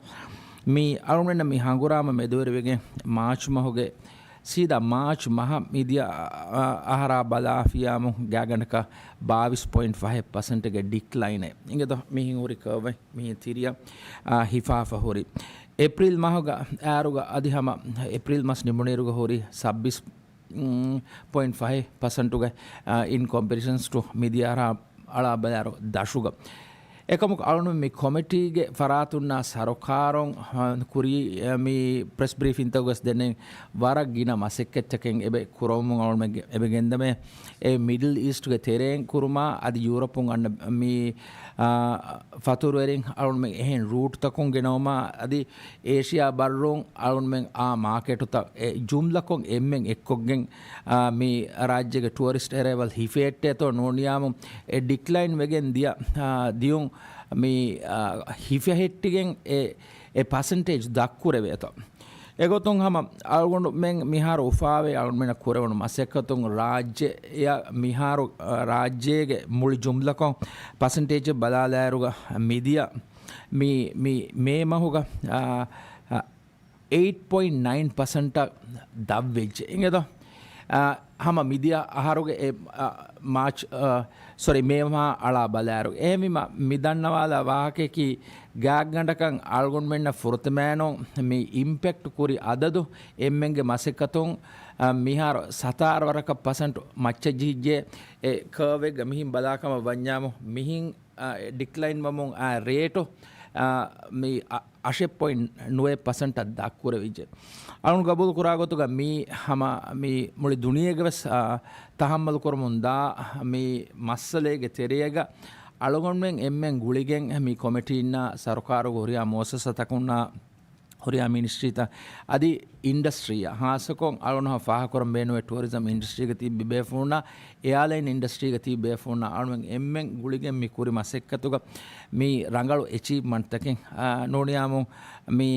މި އަޅުގަނޑަށް މި ހަނގުރާމަ މެދުވެރިވެގެން މާޗް މަހުގެ ސީދާ މާޗް މަހަށް މިދިޔަ، އަ، އަ، އަހަރާ ބަލާފިޔާމު ގާތްގަނޑަކަށް ބާވީސް ޕޮއިންޓް ފަހެއް ޕަސެންޓްގެ ޑިކްލައިނެއް. އިނގޭތޯ؟ މިހިން ހުރި ކާވެ މިހިން ތިރިއަށް، އާ، ހިފާފަ ހުރި. އޭޕްރީލް މަހުގަ އާރުގަ އަދި ހަމަ އޭޕްރީލް މަސް ނިމުނުއިރުގަ ހުރި ސައްބީސް ޕޮއިންޓް ފަހެއް ޕަސެންޓުގެ، އާ، އިން ކޮމްޕެރިޒަންސް ޓު މިދިޔަ އަހަރާ އަޅާ ބަލާއިރު ދަށުގަ. އެކަމަކު އަޅުން މި ކޮމިޓީގެ ފަރާތުންނާ ސަރުކާރުން، އާ، ކުރީ، އާ، މި ޕްރެސް ބްރީފިންތަކުގަސް ދެންނެވި ވަރަށް ގިނަ މަސައްކަތްތަކެއް އެބަ ކުރަމުން އަޅުން އެބަ ގެންދަމޭ. އެ މިޑްލް އީސްޓްގެ ތެރެއިން ކުރުމާ އަދި ޔޫރަޕުން އަންނަ މި، އާ، ފަތުރުވެރިން އަޅުންމެން އެހެން ރޫޓްތަކުން ގެނައުމާ އަދި އޭޝިޔާ ބައްރުން އަޅުންމެން އާ މާކެޓުތައް އެ ޖުމްލަކޮށް އެންމެން އެއްކޮށްގެން، އާ، މި ރާއްޖޭގެ ޓުއަރިސްޓް އެރައިވަލް ހިފެހެއްޓޭތޯ ނޫނިޔާމު އެ ޑިކްލައިން ވެގެން ދިޔަ، އާ، ދިޔުން މި، އާ، ހިފެހެއްޓިގެން އެ، އެ ޕަސެންޓޭޖް ދަށްކުރެވޭތޯ. އެގޮތުން ހަމަ އަޅުގަނޑުމެން މިހާރު އުފާވެ އަޅުމެންނަށް ކުރެވުނު މަސައްކަތުން ރާއްޖެއަށް މިހާރު، އާ، ރާއްޖޭގެ މުޅި ޖުމްލަކޮށް ޕަސެންޓޭޖެއް ބަލާލާއިރުގަ މިދިޔަ މި، މި މޭ މަހުގަ، އާ، އާ، އެއިޓް ޕޮއިންޓް ނައިން ޕަސެންޓަށް ދަށްވެއްޖެ. އިނގޭތޯ؟ އާ، ހަމަ މިދިޔަ އަހަރުގެ އެ، އާ، މާޗް، އާ، ސޮރީ، މޭ މަހާ އަޅާ ބަލާއިރު. އެހެންވީމަ، މި ދަންނަވާލާ ވާހަކަޔަކީ ގާތްގަނޑަކަށް އަޅުގަނޑުމެންނަށް ފުރަތަމައިނު މި އިމްޕެކްޓް ކުރި އަދަދު އެންމެންގެ މަސައްކަތުން، އާ، މިހާރު ސަތާރަ ވަރަކަށް ޕަސެންޓް މައްޗަށް ޖެހިއްޖެ. އެ ކާވެއްގަ މިހިން ބަލާކަމަށް ވަންޏާމު މިހިން އާ، ޑިކްލައިން ވަމުން އާ ރޭޓު، އާ، މި އަ-، އަށެއް ޕޮއިންޓް ނުވައެއް ޕަސެންޓަށް ދަށްކުރެވިއްޖެ. އަޅުން ގަބޫލު ކުރާ ގޮތުގަ މީ ހަމަ މި މުޅި ދުނިޔޭގަ ވެސް، އާ، ތަހައްމަލު ކުރަމުން ދާ މި މައްސަލައިގެ ތެރޭގަ އަޅުގަނޑުމެން އެންމެން ގުޅިގެން މި ކޮމިޓީންނާ ސަރުކާރުގެ ހުރިހާ މުއައްސަސާތަކުންނާ ހުރިހާ މިނިސްޓްރީތައް އަދި އިންޑަސްޓްރީއަށް ހާއްސަކޮށް އަޅުން ފާހަގަކުރަން ބޭނުވޭ ޓުއަރިޒަމް އިންޑަސްޓްރީގަ ތިބި ބޭފުޅުންނަށް، އެއާލައިން އިންޑަސްޓްރީގަ ތިބި ބޭފުޅުންނަށް އަޅުން އެންމެން ގުޅިގެން މި ކުރި މަސައްކަތުގަ މި ރަނގަޅު އެޗީވްމަންޓްތަކެއް، އާ، ނޫނިޔާމު މި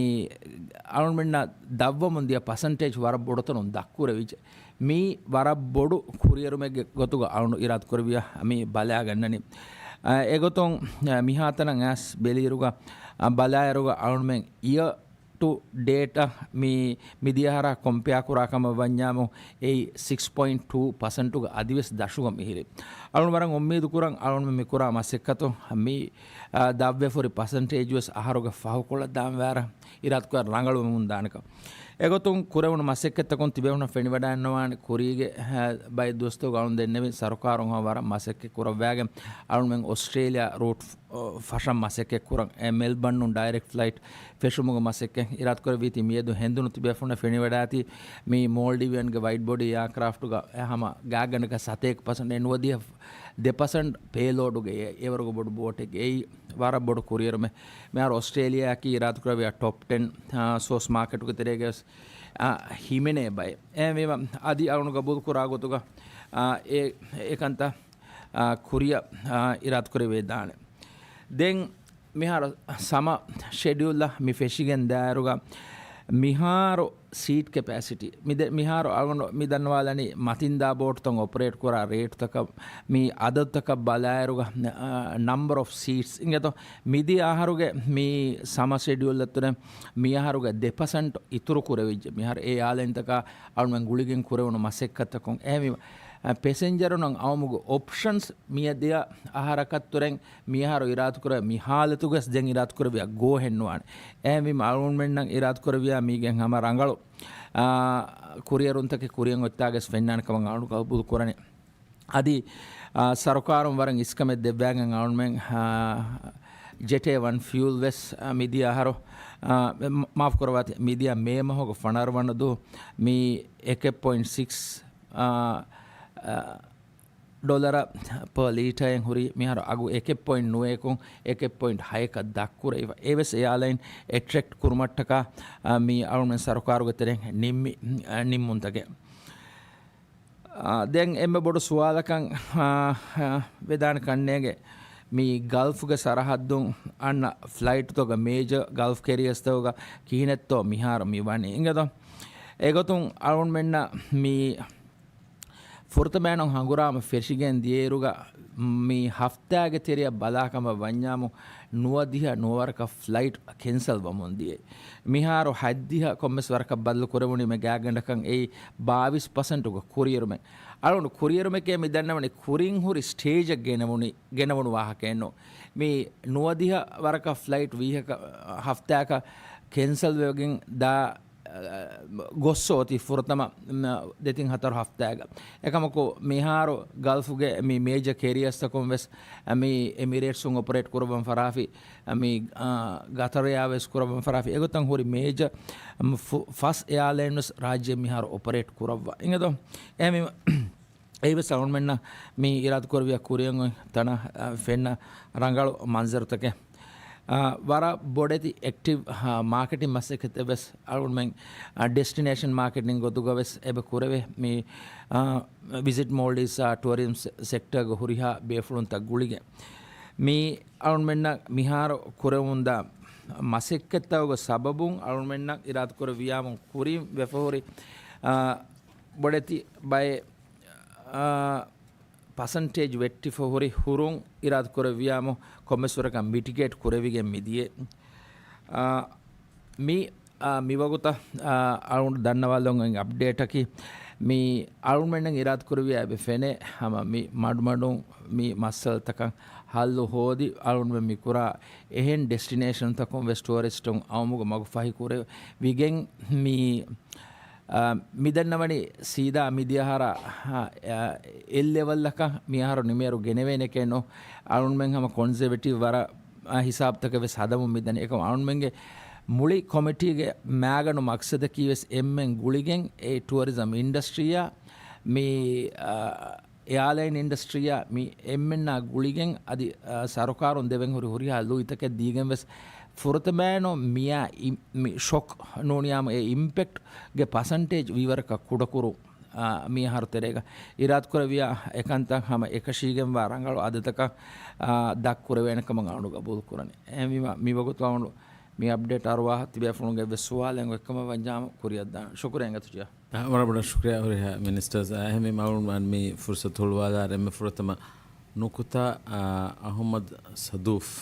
އަޅުންމެންނަށް ދަށްވަމުން ދިޔަ ޕަސެންޓޭޖް ވަރަށް ބޮޑުތަނުން ދަށްކުރެވިއްޖެ. މީ ވަރަށް ބޮޑު ކުރިއެރުމެއްގެ ގޮތުގަ އަޅުން އިރާދަކުރެއްވިޔާ މި ބަލާގަންނަނީ. އާ، އެގޮތުން، އާ، މިހާތަނަށް އައިސް ބެލިއިރުގަ، އާ، ބަލާއިރުގަ އަޅުންމެން އިޔަ ޓު ޑޭޓް މި މިދިޔަ އަހަރާ ކޮމްޕެއާ ކުރާ ކަމަށް ވަންޏާމު، އެއީ ސިކްސް ޕޮއިންޓް ޓޫ ޕަސެންޓުގެ އަދިވެސް ދަށުގަ މިހިރި. އަޅުން ވަރަށް އުއްމީދު ކުރަން އަޅުން މި ކުރާ މަސައްކަތު މި، އާ، ދަށްވެފަ ހުރި ޕަސެންޓޭޖު ވެސް އަހަރުގެ ފަހުކޮޅަށް ދާން ވާރަށް އިރާދަކުރާ ރަނގަޅުވެމުން ދާނެކަން. އެގޮތުން ކުރެވުނު މަސައްކަތްތަކުން ތިބޭފުޅުން ފެނިވަޑައިންނަވާނެ ކުރީގެ، އާ، ބައެއް ދުވަސްތަކުގަ އަޅުން ދެންނެވި ސަރުކާރުން ހަމަ ވަރަށް މަސައްކަތް ކުރައްވާގެން އަޅުންމެން އޮސްޓްރޭލިޔާ ރޫޓް ފަށަން މަސައްކަތް ކުރަން. އެ މެލްބަންނުން ޑައިރެކްޓް ފްލައިޓް ފެށުމުގެ މަސައްކަތް އިރާދަކުރެއްވީތީ މިއަދު ހެނދުނު ތިބޭފުޅުން ފެނިވަޑާތީ މި މޯލްޑިވިއަންގެ ވައިޑް ބޮޑީ އެއާކްރާފްޓުގަ ހަމަ ގާތްގަނޑަކަށް ސަތޭކަ ޕަސެންޓް ނުވަދިހަ ދެ ޕަސެންޓް ޕޭލޯޑުގެ އެވަރުގެ ބޮޑު ބޯޓެއްގެ އެއީ ވަރަށް ބޮޑު ކުރިއެރުމެއް. މިހާރު އޮސްޓްރޭލިޔާއަކީ އިރާދަކުރެއްވިޔާ ޓޮޕް ޓެން، އާ، ސޯސް މާކެޓުގެ ތެރޭގަވެސް، އާ، ހިމެނޭ ބައެއް. އެހެންވީމަ އަދި އަޅުނު ގަބޫލު ކުރާ ގޮތުގަ، އާ، އެ، އެކަންތައް އާ، ކުރިއަށް، އާ، އިރާދަކުރެވިދާނެ. ދެން މިހާރު ސަމަ ޝެޑިއުލްއަށް މި ފެށިގެން ދާއިރުގަ މިހާރު ސީޓް ކެޕޭސިޓީ މިދެ-، މިހާރު އަޅުގަނޑު މި ދަންނަވާލަނީ މަތިންދާ ބޯޓުތައް އޮޕަރޭޓް ކުރާ ރޭޓުތަކަށް މި އަދަދުތަކަށް ބަލާއިރުގަ، އާ، ނަމްބަރ އޮފް ސީޓްސް އިނގޭތޯ. މިދިޔަ އަހަރުގެ މި ސަމަ ޝެޑިއުލްއަށް ތުރެ މި އަހަރުގެ ދެ ޕަސެންޓް އިތުރު ކުރެވިއްޖެ. މިހާރު އެ އެއާލައިންތަކާ އަޅުމެން ގުޅިގެން ކުރެވުނު މަސައްކަތްތަކުން. އެހެންވީމަ، އަ، ޕެސެންޖަރުންނަށް އައުމުގެ އޮޕްޝަންސް މިއަދިޔަ އަހަރަކަށް ތުރެން މިއަހަރު އިރާދަކުރެ މި ހާލަތުގަސް ދެން އިރާދަކުރެއްވިޔާ ގޯހެއް ނުވާނެ. އެހެންވީމަ، އަޅުމެންނަށް އިރާދަކުރެއްވިޔާ މީގެން ހަމަ ރަނގަޅު، އާ، ކުރިއެރުންތަކެއް ކުރިއަށް އޮތްތާގަސް ފެންނާނެ ކަމަށް އަޅު ގަބޫލު ކުރަނީ. އަދި، އާ، ސަރުކާރުން ވަރަށް އިސްކަމެއް ދެއްވާގެން އަޅުމެން، އާ، ޖެޓޭ ވަން ފިއުލް ވެސް، އާ، މިދިޔަ އަހަރު، އާ، މ-، މާފު ކުރައްވާތި، މިދިޔަ މޭ މަހުގެ ފަނަރަ ވަނަ ދުވަހު މި އެކެއް ޕޮއިންޓް ސިކްސް، އާ، އާ، ޑޮލަރ ޕަ ލީޓައެއް ހުރީ. މިހާރު އަގު އެކެއް ޕޮއިންޓް ނުވައަކުން އެކެއް ޕޮއިންޓް ހައަކަށް ދަށްކުރެވިފަ. އެވެސް އެއާލައިން އެޓްރެކްޓް ކުރުމަށްޓަކާ، އާ، މި އަޅުމެން ސަރުކާރުގެ ތެރެއިން ނިންމި، އާ، ނިންމުންތަކެއް. އާ، ދެން އެންމެ ބޮޑު ސުވާލަކަށް، އާ، އާ، ވެދާނެ ކަންނޭނގެ މި ގަލްފުގެ ސަރަހައްދުން އަންނަ ފްލައިޓްތަކުގަ މޭޖަ ގަލްފް ކެރިއަސްތަކުގަ ކިހިނެއްތޯ މިހާރު މި ވަނީ އިނގޭތޯ. އެގޮތުން އަޅުންމެންނަށް މި ފުރަތަމައިނު ހަނގުރާމަ ފެށިގެން ދިޔައިރުގަ މި ހަފްތާގެ ތެރެއަށް ބަލާކަމަށް ވަންޏާމު ނުވަދިހަ ނުވަވަރަކަށް ފްލައިޓް ކެންސަލް ވަމުން ދިޔައީ. މިހާރު ހަތްދިހަ ކޮންމެސް ވަރަކަށް ބަދަލު ކުރެވުނީމެ ގާތްގަނޑަކަށް އެއީ ބާވީސް ޕަސެންޓުގެ ކުރިއެރުމެއް. އަޅުގަނޑު ކުރިއެރުމެކޭ މި ދަންނަވަނީ ކުރިން ހުރި ސްޓޭޖަށް ގެނެވުނީ، ގެނެވުނު ވާހަކައެއްނު. މި ނުވަދިހަ ވަރަކަށް ފްލައިޓް ވީހަކަ ހަފްތާއަކަށް ކެންސަލް ވެގެން ދާ، ގޮއްސޯތި ފުރަތަމަ، މް، ދެތިން ހަތަރު ހަފްތާގަ. އެކަމަކު މިހާރު ގަލްފުގެ މި މޭޖަ ކެރިއަސްތަކުން ވެސް މި އެމިރޭޓްސުން އޮޕަރޭޓް ކުރައްވަން ފަށާފި، މި، އާ، ގަތަރުއާ ވެސް ކުރައްވަން ފަށާފި. އެގޮތަށް ހުރި މޭޖަ، މް، ފު-، ފަސް އެއާލައިން ވެސް ރާއްޖެ މިހާރު އޮޕަރޭޓް ކުރައްވާ. އިނގޭތޯ؟ އެހެންވީމަ، އެއީވެސް އަޅުގަނޑުމެންނަށް މި އިރާދަކުރެއްވިޔާ ކުރިއަށް އޮތް ތަނަށް، އަ، ފެންނަ ރަނގަޅު މަންޒަރުތަކެއް. އަ، ވަރަށް ބޮޑެތި އެކްޓިވް، އަ، މާކެޓިން މަސައްކަތެއް ވެސް އަޅުގަނޑުމެން، އަ، ޑެސްޓިނޭޝަން މާކެޓިން ގޮތުގަ ވެސް އެބަ ކުރެވޭ. މި، އަ، ވިޒިޓް މޯލްޑިވްސް އާ ޓުއަރިޒްމް ސެ-، ސެކްޓަރގެ ހުރިހާ ބޭފުޅުންތައް ގުޅިގެން. މި އަޅުގަނޑުމެންނަށް މިހާރު ކުރެވުންދާ މަސައްކަތްތަކުގެ ސަބަބުން އަޅުގަނޑުމެންނަށް އިރާދަކުރެއްވިޔާމު ކުރިން ވެފަ ހުރި، އަ، ބޮޑެތި ބައެއް، އާ، ޕަސެންޓޭޖް ވެއްޓިފަ ހުރި ހުރުން އިރާދަކުރެއްވިޔާމު ކޮންމެސް ވަރަކަށް މިޓިގޭޓް ކުރެވިގެން މިދިޔަ. އާ، މި، އާ، މިވަގުތަށް، އާ، އަޅުގަނޑު ދަންނަވާލަން އޮތް އަޕްޑޭޓަކީ، މި އަޅުގަނޑުމެންނަށް އިރާދަކުރެއްވިޔާ އެބަ ފެނޭ ހަމަ މި މަޑުމަޑުން މި މައްސަލަތަކަށް ހައްލު ހޯދި، އަޅުގަނޑުމެން މި ކުރާ އެހެން ޑެސްޓިނޭޝަންތަކުން ވެސް ޓުއަރިސްޓުން އައުމުގެ މަގު ފަހި ކުރެވިގެން މި އާ، މިދަންނަވަނީ ސީދާ މިދިޔަހަރަށް، އާ، އެއް ލެވަލްއަކަށް މިއަހަރު ނިމޭރު ގެނެވޭނެކޭނު. އަޅުންމެން ހަމަ ކޮންޒަވެޓިވް ވަރަށް، އާ، ހިސާބުތަކެއް ވެސް ހަދަމުން މިދަނީ. އެކަމް އަޅުންމެންގެ މުޅި ކޮމިޓީގެ މާގަނޑު މަގްސަދަކީ ވެސް އެންމެން ގުޅިގެން އެ ޓުއަރިޒަމް އިންޑަސްޓްރީއާ މި، އާ، އެއާލައިން އިންޑަސްޓްރީއާ މި އެންމެންނާ ގުޅިގެން އަދި، އާ، ސަރުކާރުން ދެވެން ހުރި ހުރިހާ ލުއިތަކެއް ދީގެން ވެސް ފުރަތަމައިނު މިއާ އި-، މި ޝޮކް ނޫނިޔާމު އެ އިމްޕެކްޓްގެ ޕަސަންޓޭޖް ވީވަރަކަށް ކުޑަކުރު، އާ، މިއަހަރު ތެރޭގަ އިރާދަކުރެއްވިޔާ އެކަންތައް ހަމަ އެކަށީގެންވާ ރަނގަޅު އަދަދަކަށް، އާ، ދަށްކުރެވޭނެ ކަމަށް އަޅު ގަބޫލު ކުރަނީ. އެހެންވީމަ މިވަގުތު އަޅު މި އަޕްޑޭޓް އަރުވާހަށް ތިބޭފުޅުންގެ އެއްވެސް ސުވާލެއް އޮތްކަމަށް ވަންޏާމު ކުރިއަށްދާނެ. ޝުކުރިއްޔާ އިނގޭތޯ ޖިޔާ. އާ، ވަރަށް ބޮޑަށް ޝުކުރިއްޔާ ހުރިހާ މިނިސްޓަރސް. އާ، އެހެންވީމަ އަޅުގަނޑު މި ފުރުސަތު ހުޅުވާލާއިރު އެންމެ ފުރަތަމަ ނުކުތާ، އާ، އަހުމަދު ސަދޫފް.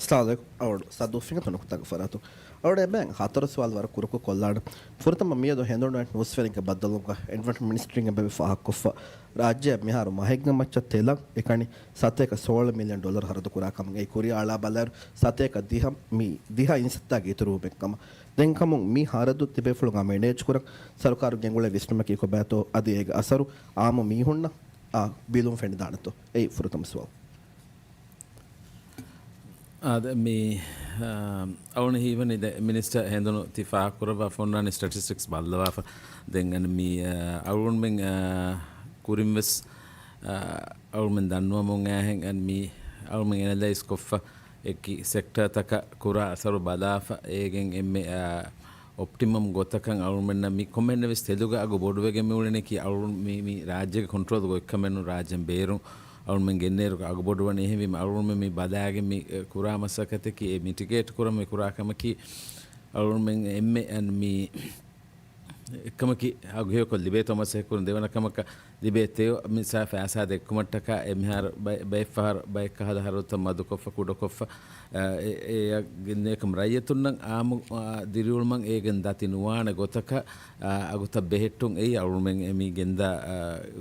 އައްސަލާމު ޢަލައިކުމް. އަޅުގަނޑު ސަދޫފިނގ ތުނުކުތާގެ ފަރާތުން. އަޅުގަނޑު އެބައިން ހަތަރު ސުވާލު ވަރަށް ކުރުކު ކޮށްލާނަން. ފުރަތަމަ މިއަދު ހެނދުނު ނޫސްވެރިންގެ ބައްދަލުވުމުގަ އެންވަޔަރަންމަންޓް މިނިސްޓްރީގެ އެންބުރި ފާހަގަކޮށްފަ، ރާއްޖެއަށް މިހާރު މަހެއްގެ މައްޗަށް ތެލަށް އެކަނި ސަތޭކަ ސޯޅަ މިލިއަން ޑޮލަރު ހަރަދު ކުރާ ކަމަށް. އެ ކުރިއަށް އަޅާ ބަލާއިރު ސަތޭކަ ދިހަ މި ދިހަ އިން ސައްތާގެ އިތުރުވުމެއް ކަމަށް. ދެން ކަމުން މި ހަރަދު ތިބޭފުޅުން އާ މެނޭޖް ކުރަން ސަރުކާރު ގެންގުޅޭ ވިސްނުމަކީ ކޮބާތޯ؟ އަދި އޭގެ އަސަރު އާއްމު މީހުންނަށް އާ ބިލުން ފެނިދާނެތޯ؟ އެއީ ފުރަތަމަ ސުވާލު. އާދެ، މި، އާ، އަޅުން ހީވަނީ ދެ މިނިސްޓަރ ހެނދުނު ތި ފާހަގަކުރައްވާފަ އޮންނާނީ ސްޓެޓިސްޓިކްސް ބައްލަވާފަ. ދެން އަން މި، އާ، އަޅުންމެން، އާ، ކުރިންވެސް، އާ، އަޅުމެން ދަންނަވަމުން އައިހެން އަން މި އަޅުމެން އެނަލައިޒް ކޮށްފަ އެކި ސެކްޓާތަކަށް ކުރާ އަސަރު ބަލާފަ އޭގެން އެންމެ، އާ، އޮޕްޓިމަމް ގޮތަކަށް އަޅުމެންނަށް މި ކޮންމެހެންނެވެސް ތެލުގަ އަގު ބޮޑުވެގެން މިއުޅެނީކީ އަޅުން މި، މި ރާއްޖޭގެ ކޮންޓްރޯލް ގޮތްކަމެއްނު ރާއްޖޭން ބޭރުން އަޅުމެން ގެންނޭރު އަގު ބޮޑުވަނީ. އެހެންވީމަ އަޅުމެން މި ބަލާގެން މި، އެ، ކުރާ މަސައްކަތަކީ އެ މިޓިގޭޓް ކުރަން މި ކުރާ ކަމަކީ އަޅުމެން އެންމެ އަން މި އެއްކަމަކީ އަގު ހެޔޮކޮށް ލިބޭތޯ މަސައްކަތް ކުރަން. ދެވަނަ ކަމަކަށް ލިބޭ ތެޔޮ މިސާ ފައިސާ ދެއްކުމަށްޓަކާ އެ މިހާރު ބައެއް، ބައެއް ފަހަރު ބައެއް ކަހަލަ ހަރަދުތައް މަދުކޮށްފަ، ކުޑަކޮށްފަ، އަ، އެ، އެ، އެ، އެކަމް ރައްޔިތުންނަށް އާއްމު، އާ، ދިރިއުޅުމަށް އޭގެން ދަތި ނުވާނެ ގޮތަކަށް، އާ، އަގުތައް ބެހެއްޓުން އެއީ އަޅުމެން އެ މި ގެންދާ، އާ،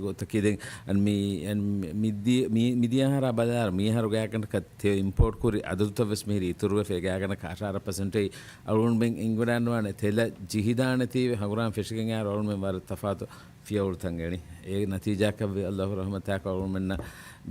ގޮތަކީ. ދެން އަން މި، އަން މި، މި ދި-، މި، މިދިޔަ އަހަރާ ބަލާއިރު މި އަހަރު ގާތްގަނޑަކަށް ތެޔޮ އިމްޕޯޓް ކުރި އަދަދުތައް ވެސް މިހިރީ އިތުރުވެފަ އެ ގާތްގަނޑަކަށް އަށާރަ ޕަސެންޓެއް އަޅުގަނޑުމެން އެނގިވަޑައިގަންނަވާނެ ތެލަށް ޖިހިދާނެތީވެ ހަނގުރާމަ ފެށިގެން އައިރު އަޅުގަނޑުމެން ވަރަށް ތަފާތު ފިޔަވަޅުތައް އެޅި. އޭގެ ނަތީޖާއަކަށްވެ އައްލާހު ރަޙްމަތާކޮށް އަޅުގަނޑުމެންނަށް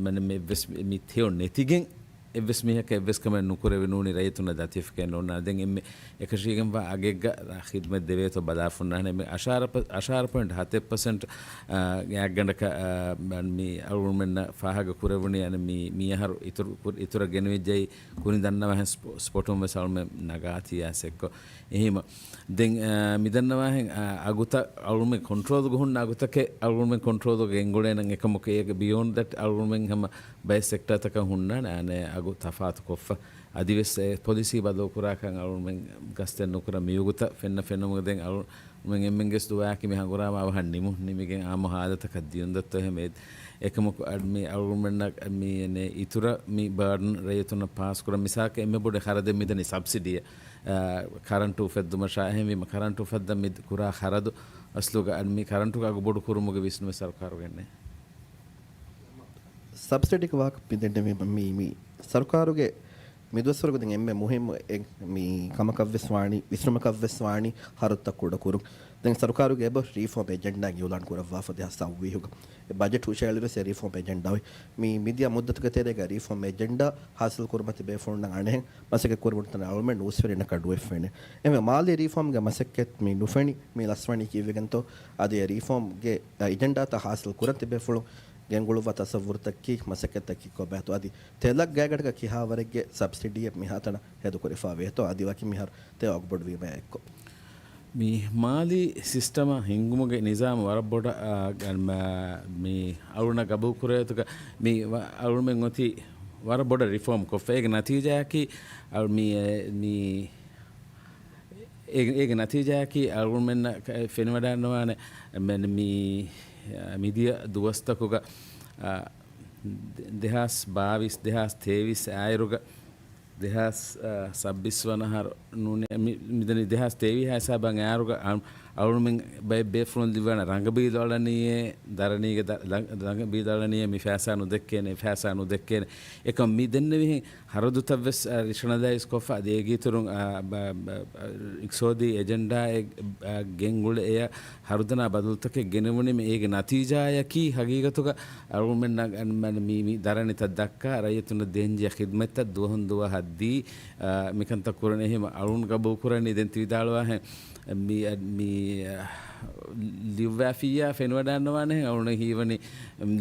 މަން މި އެއްވެސް މި ތެޔޮ ނެތިގެން އެއްވެސް މީހަކަށް އެއްވެސް ކަމެއް ނުކުރެވި ނޫނީ ރައްޔިތުންނަށް ދަތިވެފަކައެއް ނޯންނާނެ. ދެން އެންމެ އެކަށީގެންވާ އަގެއްގަ ޚިދްމަތް ދެވޭތޯ ބަލާފަ އޮންނާނެ. މި އަށާރަ ޕަ-، އަށާރަ ޕޮއިންޓް ހަތެއް ޕަސެންޓް، އާ، ގާތްގަނޑަކަށް، އާ، މި އަޅުގަނޑުމެންނަށް ފާހަގަ ކުރެވުނީ އަން މި، މި އަހަރު އިތުރު ކުރ-، އިތުރަށް ގެނެވިއްޖެ. ކުރިން ދަންނަވާހެން ސްޕޮ-، ސްޕޮޓުން ވެސް އަޅުމެން ނަގާތީ އާސެއްކޮ. އެހީމަ ދެން، އާ، މިދަންނަވާހެން، އާ، އަގުތައް އަޅުމެން ކޮންޓްރޯލްގަ ހުންނަ އަގުތަކެއް އަޅުމެން ކޮންޓްރޯލްގަ ގެންގުޅޭނަން އެކަމަކު އޭގެ ބިޔޯންޑް ދެޓް އަޅުމެން ހަމަ ބައެއް ސެކްޓާތަކަށް ހުންނާނެ އާނެ އަގު ތަފާތު ކޮށްފަ. އަދިވެސް އެ ޕޮލިސީ ބަދަލުކުރާކަން އަޅުމެން ގަސްތެއް ނުކުރަ މިވަގުތަށް ފެންނަ ފެނުމުގަ ދެން އަޅު މެން އެންމެންގެސް ދުވާއަކީ މި ހަނގުރާމަ އަވަހަށް ނިމުން ނިމިގެން އާއްމު ހާލަތަކަށް ދިޔުންދައްތޯ އެހެން އެ-، އެކަމަކު އަ-، މި އަޅުގަނޑުމެންނަށް މި އެނެ އިތުރަށް މި ބާޑަން ރައްޔިތުންނަށް ޕާސް ކުރަން މިސާލަކަށް އެންމެ ބޮޑު ޚަރަދެއް މިދަނީ ސަބްސިޑީއަށް، އަ، ކަރަންޓު އުފެއްދުމަށާ އެހެންވީމަ ކަރަންޓު އުފައްދަން މި ކުރާ ޚަރަދު އަސްލުގަ އަ-، މި ކަރަންޓުގެ އަގު ބޮޑު ކުރުމުގެ ވިސްނުމެއް ސަރުކާރުގެ ނެތް. ސަބްސިޑީގެ ވާހަކަ މި ދެންނެވީމަ މި، މި ސަރުކާރުގެ މި ދުވަސްވަރުގަ ދެން އެންމެ މުހިއްމު އެއް މި ކަމަކަށްވެސް ވާނީ، ވިސްނުމަކަށްވެސް ވާނީ ހަރަދުތައް ކުޑަކުރުން. ދެން ސަރުކާރުގެ އެބަ ރީފޯމް އެޖެންޑާއެއް އިއުލާން ކުރައްވާފަ ދެހާސް ސައްވީހުގަ. އެ ބަޖެޓް ހުށައެޅިވެސް އެ ރީފޯމް އެޖެންޑާ އޮތް. މި މިދިޔަ މުއްދަތުގެ ތެރޭގަ ރީފޯމް އެޖެންޑާ ހާސިލް ކުރުމަށް ތިބޭފުޅުންނަށް އަނެއްހެން މަސައްކަތް ކުރުމުން ތަން އަޅުމެން ނޫސްވެރިންނަކަށް ނުއެއްފެނޭ. އެހެންވެ މާލީ ރީފޯމްގެ މަސައްކަތް މި ނުފެނި މި ލަސްވަނީ ކީއްވެގެންތޯ؟ އަދި އެ ރީފޯމްގެ އެޖެންޑާތައް ހާސިލް ކުރަން ތިބޭފުޅުން ގެންގުޅުއްވާ ތަސައްވުރުތަކީ މަސައްކަތްތަކީ ކޮބާތޯ؟ އަދި ތެލަށް ގާތްގަނޑަކަށް ކިހާވަރެއްގެ ސަބްސިޑީއެއް މިހާތަނަށް ހެދުކުރެފާވޭތޯ؟ އަދި ވަކި މިހާރު ތެޔޮ އަގުބޮޑުވީމާ އެއްކޮށް. މި މާލީ ސިސްޓަމަށް ހިންގުމުގެ ނިޒާމު ވަރަށް ބޮޑަށް، އާ، ގަން-، މާ-، މި އަޅުނަ ގަބޫލުކުރޭތުގަ މި ވަ-، އަޅުމެން އޮތީ ވަރަށް ބޮޑަށް ރިފޯމް ކޮށްފަ. އޭގެ ނަތީޖާއަކީ، އަޅު-، މި، އެ، މި، އޭގެ، އޭގެ ނަތީޖާއަކީ އަޅުގަނޑުމެންނަށް ފެނިވަޑައިންނަވާނެ މެން މި، މިދިޔަ ދުވަސްތަކުގަ، އާ، ދެ-، ދެހާސް ބާވީސް، ދެހާސް ތޭވީސް އާއިރުގަ، ދެހާސް، އާ، ސައްބީސް ވަނަ އަހަރު ނޫނޭ، މި-، މިދަނީ ދެހާސް ތޭވީހާ ހިސާބަށް އާއިރުގަ، އަ-، އަޅުމެން ބައެއް ބޭފުޅުން ލިބިވާނެ ރަނގަބީލު އަޅަނީއޭ، ދަރަނީގެ ދަ-، ރަނގ-، ރަނގަބީލު އަޅަނީއޭ، މި ފައިސާ ނުދެއްކޭނެ، ފައިސާ ނުދެއްކޭނެ. އެކަމް މި ދެންނެވިހެން ހަރަދުތައްވެސް، އަ، ރޭޝަނަލައިޒް ކޮށްފަ، އަދި އޭގެ އިތުރުން، އ، ބ-، ބ-، އިޤްތިޞާދީ އެޖެންޑާއެއް، އ، ގެންގުޅެ އެޔަށް ހަރުދަނާ ބަދަލުތަކެއް ގެނެވުނީމަ އޭގެ ނަތީޖާއަކީ ހަގީގަތުގަ އަޅުމެންނަށް މި، މި ދަރަނިތައް ދައްކާ، ރައްޔިތުންނަށް ދޭންޖެހޭ ޚިދްމަތްތައް ދުވަހުން ދުވަހަށް ދީ، އ، މިކަންތައް ކުރަނީ. އެހެން އަޅުން ގަބޫލު ކުރަނީ ދެން ތި ވިދާޅުވާހެން މި، މި، ލިޔުއްވާފިއްޔާ ފެނިވަޑައިންނަވާނެހެން އަޅުން ހީވަނީ،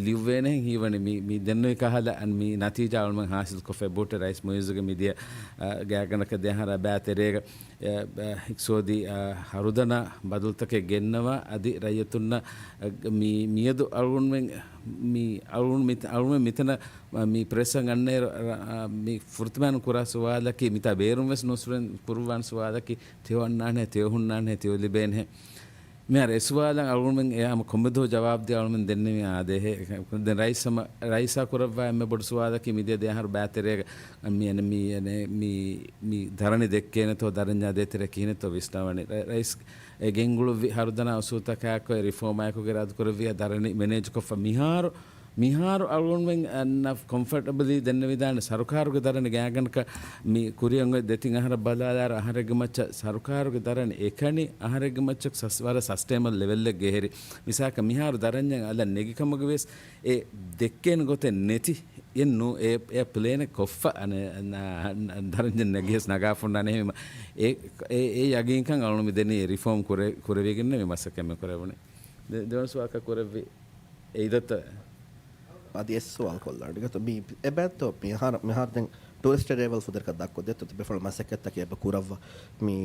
ލިޔުއްވޭނެހެން ހީވަނީ މި، މި ދެންނެވި ކަހަލަ މި ނަތީޖާ އަޅުމެން ހާސިލްކޮށްފަ ބޯޓެ ރައީސް މުއިއްޒުގެ މިދިޔަ، އަ، ގާތްގަނޑަކަށް ދެ އަހަރާ ބައި ތެރޭގަ، އަ، އަ، އިޤްތިޞާދީ، އަ، ހަރުދަނާ ބަދަލުތަކެއް ގެންނަވާ އަދި ރައްޔިތުންނަށް، އަ، މި، މިއަދު އަޅުގަނޑުމެން މި އަޅުގަނޑު މި، އަޅުގަނޑުމެން މިތަނަށް މި ޕްރެސްއަށް އަންނައިރު، އަ، އަ، މި ފުރަތަމައިން ކުރާ ސުވާލަކީ މިތާ ބޭރުން ވެސް ނޫސްވެރިން ކުރުއްވާނެ ސުވާލަކީ ތެޔޮ އަންނާނެ، ތެޔޮ ހުންނާނެ، ތެޔޮ ލިބޭނެ. މިހާރު އެ ސުވާލަށް އަޅުގަނޑުމެން އެ ހަމަ ކޮންމެ ދުވަހު ޖަވާބު ދޭ އަޅުގަނޑުމެން ދެންނެވި އާދޭހޭ. ދެން ރައީސް ހަމަ، ރައީސާ ކުރައްވާ އެންމެ ބޮޑު ސުވާލަކީ މިދިޔަ ދެ އަހަރު ބައިތެރޭގަ މި އެން މީ އެން މީ، މީ ދަރަނި ދެއްކޭނެތޯ، ދަރަންޏާ ދޭތެރޭ ކިހިނެއްތޯ ވިސްނާވަނީ. ރަ-، ރައީސް އެ ގެންގުޅުއްވި ހަރުދަނާ އުސޫލުތަކާއެކު ރިފޯމާއެކުގެ އިރާދަކުރެއްވިއްޔާ ދަރަނި މެނޭޖްކޮށްފަ މިހާރު، މިހާރު އަޅުގަނޑުމެން އަންނަ ކޮމްފަޓަބަލީ ދެންނެވިދާނެ ސަރުކާރުގެ ދަރަނި ގާތްގަނޑަކަށް މި ކުރިއަށް އޮތް ދެތިން އަހަރަށް ބަލާލާއިރު އަހަރެއްގެ މައްޗަށް ސަރުކާރުގެ ދަރަނި އެކަނި އަހަރެއްގެ މައްޗަށް ސަސް-، ވަރަށް ސަސްޓެއިނަބަލް ލެވެލްއެއްގަ އެހެރި. މިސާލަކަށް މިހާރު ދަރަންޏަށް އަލަށް ނެގި ކަމުގެ ވިޔަސް އެ ދެއްކޭނެ ގޮތެއް ނެތި. އެއްނު އެ، އެ ޕްލޭނެއް ކޮށްފަ އަނެ، އަން، އަން، ދަރަންޏަށް ނެގިޔަސް ނަގާފަ ހުންނާނެ ހެމަ. އެ، އެ، އެ ޔަގީންކަން އަޅުން މި ދެނީ ރިފޯމް ކުރެ-، ކުރެވިގެން މި މަސައްކަތް މި ކުރެވުނީ. ދެ-، ދެވަނަ ސުވާލަކަށް ކުރެއްވި އެ އިދަތަ. އަދި އެއް ސުވާލު ކޮށްލާނެ. ގަތު މި އެބައިތޯ މިހާރު، މިހާރު ދެން ޓޫރިސްޓް އެރައިވަލް ފުދެއްކަ ދައްކޮ ދެތޯ ތިބޭފުޅުން މަސައްކަތްތަކެއް އެބަ ކުރައްވާ. މި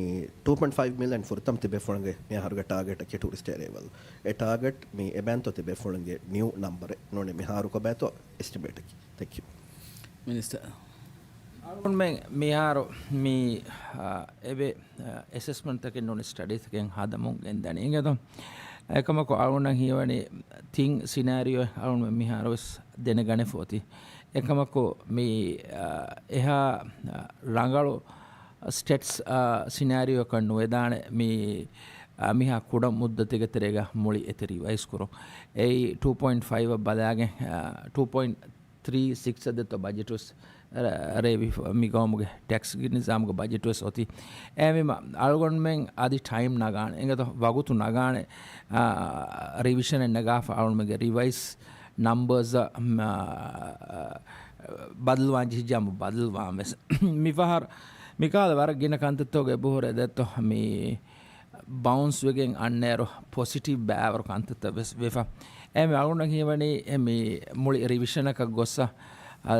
ޓޫ ޕޮއިންޓް ފައިވް މިލިއަން ފުރަތަމަ ތިބޭފުޅުންގެ މިހާރުގެ ޓާގެޓަކީ ޓޫރިސްޓް އެރައިވަލް. އެ ޓާގެޓް މި އެބައިތޯ ތިބޭފުޅުންގެ ނިއު ނަމްބަރެއް ނޫނީ މިހާރު ކޮބައިތޯ އެސްޓިމޭޓަކީ. ތެންކް ޔޫ. މިނިސްޓަރ. އަޅުގަނޑުމެން މިހާރު މި، އާ، އެބެ، އާ، އެސެސްމަންޓްތަކެއް ނޫނީ ސްޓަޑީތަކެއް ހަދަމުން ގެންދަނީ އިނގޭތޯ. އެކަމަކު އަޅުގަނޑަށް ހީވަނީ ތިން ސިނާރިއޯ އަޅުގަނޑުމެން މިހާރު ވެސް ދެނެގަނެފަ އޮތީ. އެކަމަކު މި، އާ، އެހާ، އާ، ރަނގަޅު ސްޓެޓްސް، އާ، ސިނާރިއޯއަކަށް ނުވެދާނެ މި، އާ، މިހާ ކުޑަ މުއްދަތެއްގެ ތެރޭގަ މުޅި އެތެރެ ރިވައިޒް ކުރުން. އެއީ ޓޫ ޕޮއިންޓް ފައިވް އަށް ބަލާގެން، އާ، ޓޫ ޕޮއިންޓް ތްރީ ސިކްސް އަށް ދެތޯ ބަޖެޓުވެސް ރ-، ރޭވިފަ މި ގައުމުގެ ޓެކްސްގެ ނިޒާމުގެ ބަޖެޓުވެސް އޮތީ. އެހެންވީމަ އަޅުގަނޑުމެން އަދި ޓައިމް ނަގާނެ. އެނގޭތޯ ވަގުތު ނަގާނެ، އާ، ރިވިޝަނެއް ނަގާފަ އަޅުގަނޑުމެންގެ ރިވައިސް ނަމްބަރސް، އާ، ބަދަލުވާން ޖެހިއްޖާމު ބަދަލުވާން ވެސް. މިފަހަރު މިކަހަލަ ވަރަށް ގިނަ ކަންތައްތަކުގެ އެބަހުރޭ ދެއްތޯ މި ބައުންސް ވެގެން އަންނައިރު ޕޮޒިޓިވް ބައިވަރު ކަންތައްތައް ވެސް ވެފަ. އެހެންވެ އަޅުގަނޑަށް ހީވަނީ އެ މި މުޅި ރިވިޝަނަކަށް ގޮއްސަ، އާ،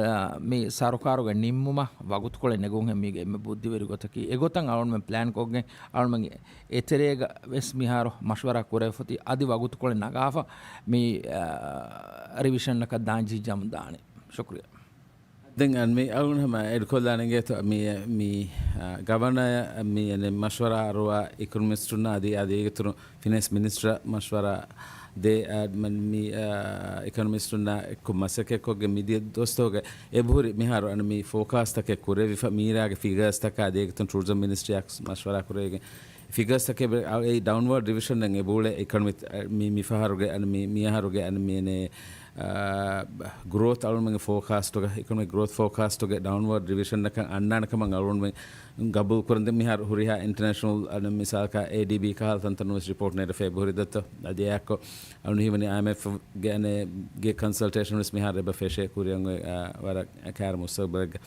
މި ސަރުކާރުގެ ނިންމުމަށް ވަގުތުކޮޅެއް ނެގުން ހެން މީގެ އެންމެ ބުއްދިވެރި ގޮތަކީ. އެގޮތަށް އަޅުގަނޑުމެން ޕްލޭން ކޮށްގެން އަޅުގަނޑުމެން އެތެރޭގަ ވެސް މިހާރު މަޝްވަރާ ކުރެވިފަ އޮތީ އަދި ވަގުތުކޮޅެއް ނަގާފަ މި، އާ، ރިވިޝަނަކަށް ދާން ޖެހިއްޖާމު ދާނެ. ޝުކުރިއްޔާ. ދެން އަން މި އަޅުގަނޑު ހަމަ އެޑްކޮށްލާނެ އިނގޭތޯ މި، މި، އާ، ގަވަނަރ މި އެން މަޝްވަރާ އަރުވާ އިކޮނޮމިސްޓުންނާ އަދި، އަދި އޭގެ އިތުރު ފިނޭންސް މިނިސްޓަރ މަޝްވަރާ ދޭ، އާ، މަން މި، އާ، އިކޮނޮމިސްޓުންނާ އެއްކޮށް މަސައްކަތްކޮށްގެން މިދިޔަ ދުވަސްތަކުގެ އެބަހުރި މިހާރު އަން މި ފޯކާސްޓްތަކެއް ކުރެވިފަ މީރާގެ ފިގަރސްތަކާ އަދި އޭގެ އިތުރު ޓޫރިޒަމް މިނިސްޓްރީއާ މަޝްވަރާ ކުރެވިގެން ފިގަރސްތަކެއް އެ ޑައުންވާޑް ރިވިޝަން އެބައުޅޭ އިކޮނޮމި މި، މި ފަހަރުގެ އަން މި، މި އަހަރުގެ އަން މި އެނެ އާ، ގްރޯތް އަޅުގަނޑުމެންގެ ފޯކާސްޓުގަ، އިކޮނޮމިކް ގްރޯތް ފޯކާސްޓުގެ ޑައުންވާޑް ރިވިޝަންއަކަށް އަންނާނެ ކަމަށް އަޅުގަނޑުމެން ގަބޫލު ކުރަން. ދެން މިހާރު ހުރިހާ އިންޓަރނޭޝަނަލް އަނެއް މިސާލަކަށް އޭޑީބީ ކަހަލަ ތަންތަނުން ވެސް ރިޕޯޓް ނެރެފަ އެބަހުރި ދަތު އަދި އެއާއެކު އަޅުގަނޑު ހީވަނީ އައިއެމްއެފްގެ އަނެއް ގެ ކޮންސަލްޓޭޝަން ވެސް މިހާރު އެބަ ފެށޭ ކުރިއަށް އޮތް، އާ، ވަރަށް ކާރި މުސްތަގުބަލެއްގަ.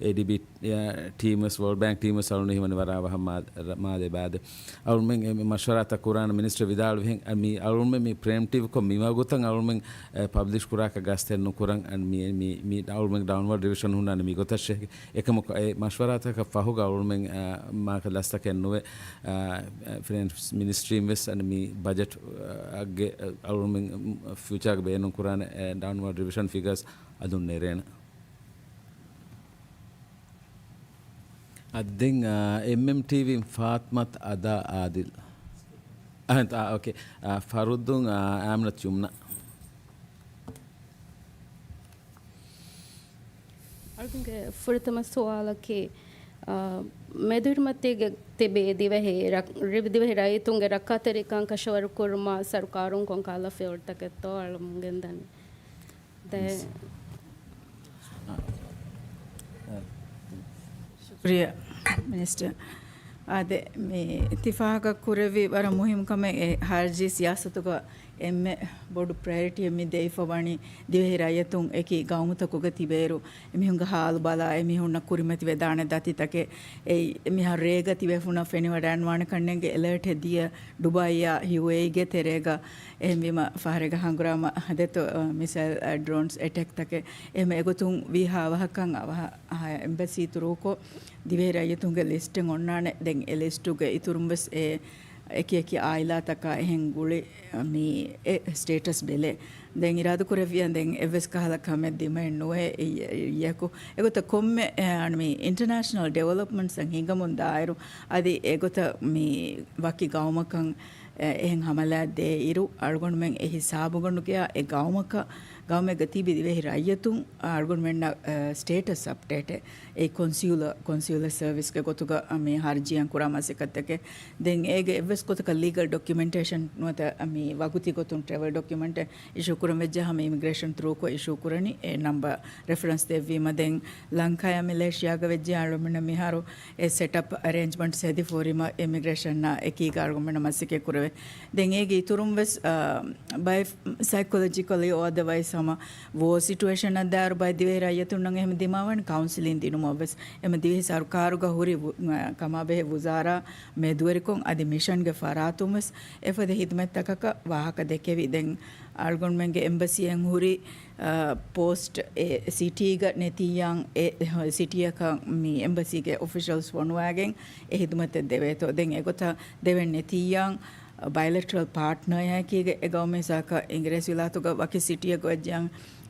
އޭޑީބީ، އާ، ޓީމް ވެސް، ވޯލްޑް ބޭންކް ޓީމް ވެސް އަޅުގަނޑު ހީވަނީ ވަރަށް އަވަހަށް މާ-، މާލެ ބާދެ. އަޅުމެން އެ މަޝްވަރާތައް ކުރާނެ މިނިސްޓަރ ވިދާޅުވިހެން، އަ، މި އަޅުމެން މި ޕްރީއެމްޕްޓިވްކޮށް މިވަގުތަށް އަޅުމެން، އެ، ޕަބްލިޝް ކުރާކަށް ގަސްތެއް ނުކުރަން، އަ، މި، މި، މި އަޅުމެން ޑައުންވާޑް ރިވިޝަން ހުންނާނެ މި ގޮތަށް އެކަމަކު އެ މަޝްވަރާތަކަށް ފަހުގަ އަޅުމެން، އަ، މާކަ ލަސްތަކެއް ނުވެ، އަ، އަ، ފިނޭންސް މިނިސްޓްރީން ވެސް، އަ، މި ބަޖެޓް، އަ، ގެ، އަ، އަޅުމެން ފިއުޗާގެ ބޭނުން ކުރާނެ، އެ، ޑައުންވާޑް ރިވިޝަން ފިގަރސް އަލުން ނެރޭނެ. އަދި ދެން، އާ، އެމްއެމްޓީވީން ފާތްމަތު އަދާ އާދިލް. އާ، އާ، އޯކޭ. އާ، ފަރުދުން، އާ، އާމިނަތު ޔުމްނާ. އަޅުގަނޑުގެ ފުރަތަމަ ސުވާލަކީ، އާ، މެދުއިރުމަތީގަ ތިބި ދިވެހި ރަ-، ދިވެހި ރައްޔިތުންގެ ރައްކާތެރިކަން ކަށަވަރު ކުރުމަށް ސަރުކާރުން ކޮންކަހަލަ ފިޔަވަޅުތަކެއްތޯ އަޅަމުން ގެންދަނީ؟ ދެ-، އަ، އަ. ޝުކުރިއްޔާ، މިނިސްޓަރ. އާދެ، މި ތި ފާހަގަ ކުރެއްވި ވަރަށް މުހިއްމު ކަމެއް. އެ ހާރިޖީ ސިޔާސަތުގަ އެންމެ ބޮޑު ޕްރަޔޮރިޓީއެއް މި ދެވިފަ ވަނީ ދިވެހި ރައްޔިތުން އެކި ގައުމުތަކުގަ ތިބޭއިރު، އެމީހުންގެ ހާލު ބަލާ، އެމީހުންނަށް ކުރިމަތިވެދާނެ ދަތިތަކެއް. އެއީ، މިހާރު ރޭގަ ތިބޭފުޅުންނަށް ފެނިވަޑައިގަންނަވާނެ ކަންނޭނގެ އެލަރޓެއް ދިޔަ، ޑުބައިއާ، ޔޫއޭއީގެ ތެރޭގަ އެހެންވީމަ، ފަހަރެއްގަ ހަނގުރާމަ ދެތޯ، އަ، މިސައިލް، އަ، ޑްރޯންސް އެޓެކްތަކެއް. އެހެން އެގޮތުން ވީހާ އަވަހަކަށް އަވަހަށް އެމްބަސީ އިތުރުކޮށް، ދިވެހި ރައްޔިތުންގެ ލިސްޓެއް އޮންނާނެ. ދެން އެ ލިސްޓުގެ އިތުރުން ވެސް އެ އެކި އެކި އާއިލާތަކާ އެހެން ގުޅި، މި އެ ސްޓޭޓަސް ބެލޭ. ދެން އިރާދަކުރެއްވިޔާ ދެން އެއްވެސް ކަހަލަ ކަމެއް ދިމައެއް ނުވޭ އެއްޔަކު. އެގޮތަށް ކޮންމެ އެ، އަން މި އިންޓަރނޭޝަނަލް ޑިވެލޮޕްމަންޓްސް އަށް ހިނގަމުން ދާއިރު އަދި އެގޮތަށް މި ވަކި ގައުމަކަށް އެ، އެހެން ހަމަލާ ދޭ އިރު، އަޅުގަނޑުމެން އެހިސާބުގަނޑުގެޔާ އެ ގައުމަކަށް، ގައުމެއްގަ ތިބި ދިވެހި ރައްޔިތުން އަޅުގަނޑުމެންނަށް، އެ، ސްޓޭޓަސް އަޕްޑޭޓެއް، އެ ކޮންސިއުލަ، ކޮންސިއުލަ ސަރވިސްގެ ގޮތުގަ، އަ، މި ހަރްޖީއަށް ކުރާ މަސައްކަތްތަކެއް. ދެން އޭގެ އެއްވެސް ގޮތަކަށް ލީގަލް ޑޮކިއުމެންޓޭޝަން ނުވަތަ، އަ، މި ވަގުތީ ގޮތުން ޓްރެވަލް ޑޮކިއުމެންޓެއް އިޝޫ ކުރަން ވެއްޖެ ހަމަ އިމިގްރޭޝަން ތްރޫކޮށް އިޝޫ ކުރަނީ އެ ނަމްބަރ ރެފަރެންސް ދެއްވީމަ. ދެން ލަންކާޔާ މެލޭޝިޔާގަ ވެއްޖެ އަޅުމެންނަށް މިހާރު އެ ސެޓްއަޕް އަރޭންޖްމަންޓްސް ހެދިފަ ހުރީމަ އިމިގްރޭޝަންއާ އެކީގަ އަޅުގަނޑުމެންނަށް މަސައްކަތް ކުރެވޭ. ދެން އޭގެ އިތުރުން ވެސް، އާ، ބައެއް ސައިކޮލޮޖިކަލީ އޯ އަދަވައިސް ހަމަ ވޯ ސިޓުއޭޝަންއަށް ދާއިރު ބައެއް ދިވެހި ރައްޔިތުންނަށް އެހެން ދިމާވަން ކައުންސިލިން ދިނުމަށް ވެސް އެމަ ދިވެހި ސަރުކާރުގަ ހުރި ވު-، ކަމާބެހޭ ވުޒާރާ މެދުވެރިކޮށް އަދި މިޝަންގެ ފަރާތުން ވެސް އެފަދަ ހިދުމަތްތަކަކަށް ވާހަކަ ދެކެވި. ދެން އަޅުގަނޑުމެންގެ އެމްބަސީއެއް ހުރި، އާ، ޕޯސްޓް އެ ސިޓީގަ ނެތިއްޔާ އެ ސިޓީއަކަށް މި އެމްބަސީގެ އޮފިޝަލްސް ފޮނުވާގެން އެ ހިދުމަތެއް ދެވޭތޯ. ދެން އެގޮތަށް ދެވެން ނެތިއްޔާ ބައިލެޓްރަލް ޕާޓްނަރއެކީގެ އެ ގައުމީ ސާކަ އިނގިރޭސި ވިލާތުގަ ވަކި ސިޓީއެއްގަ ވެއްޖެއްޔާ،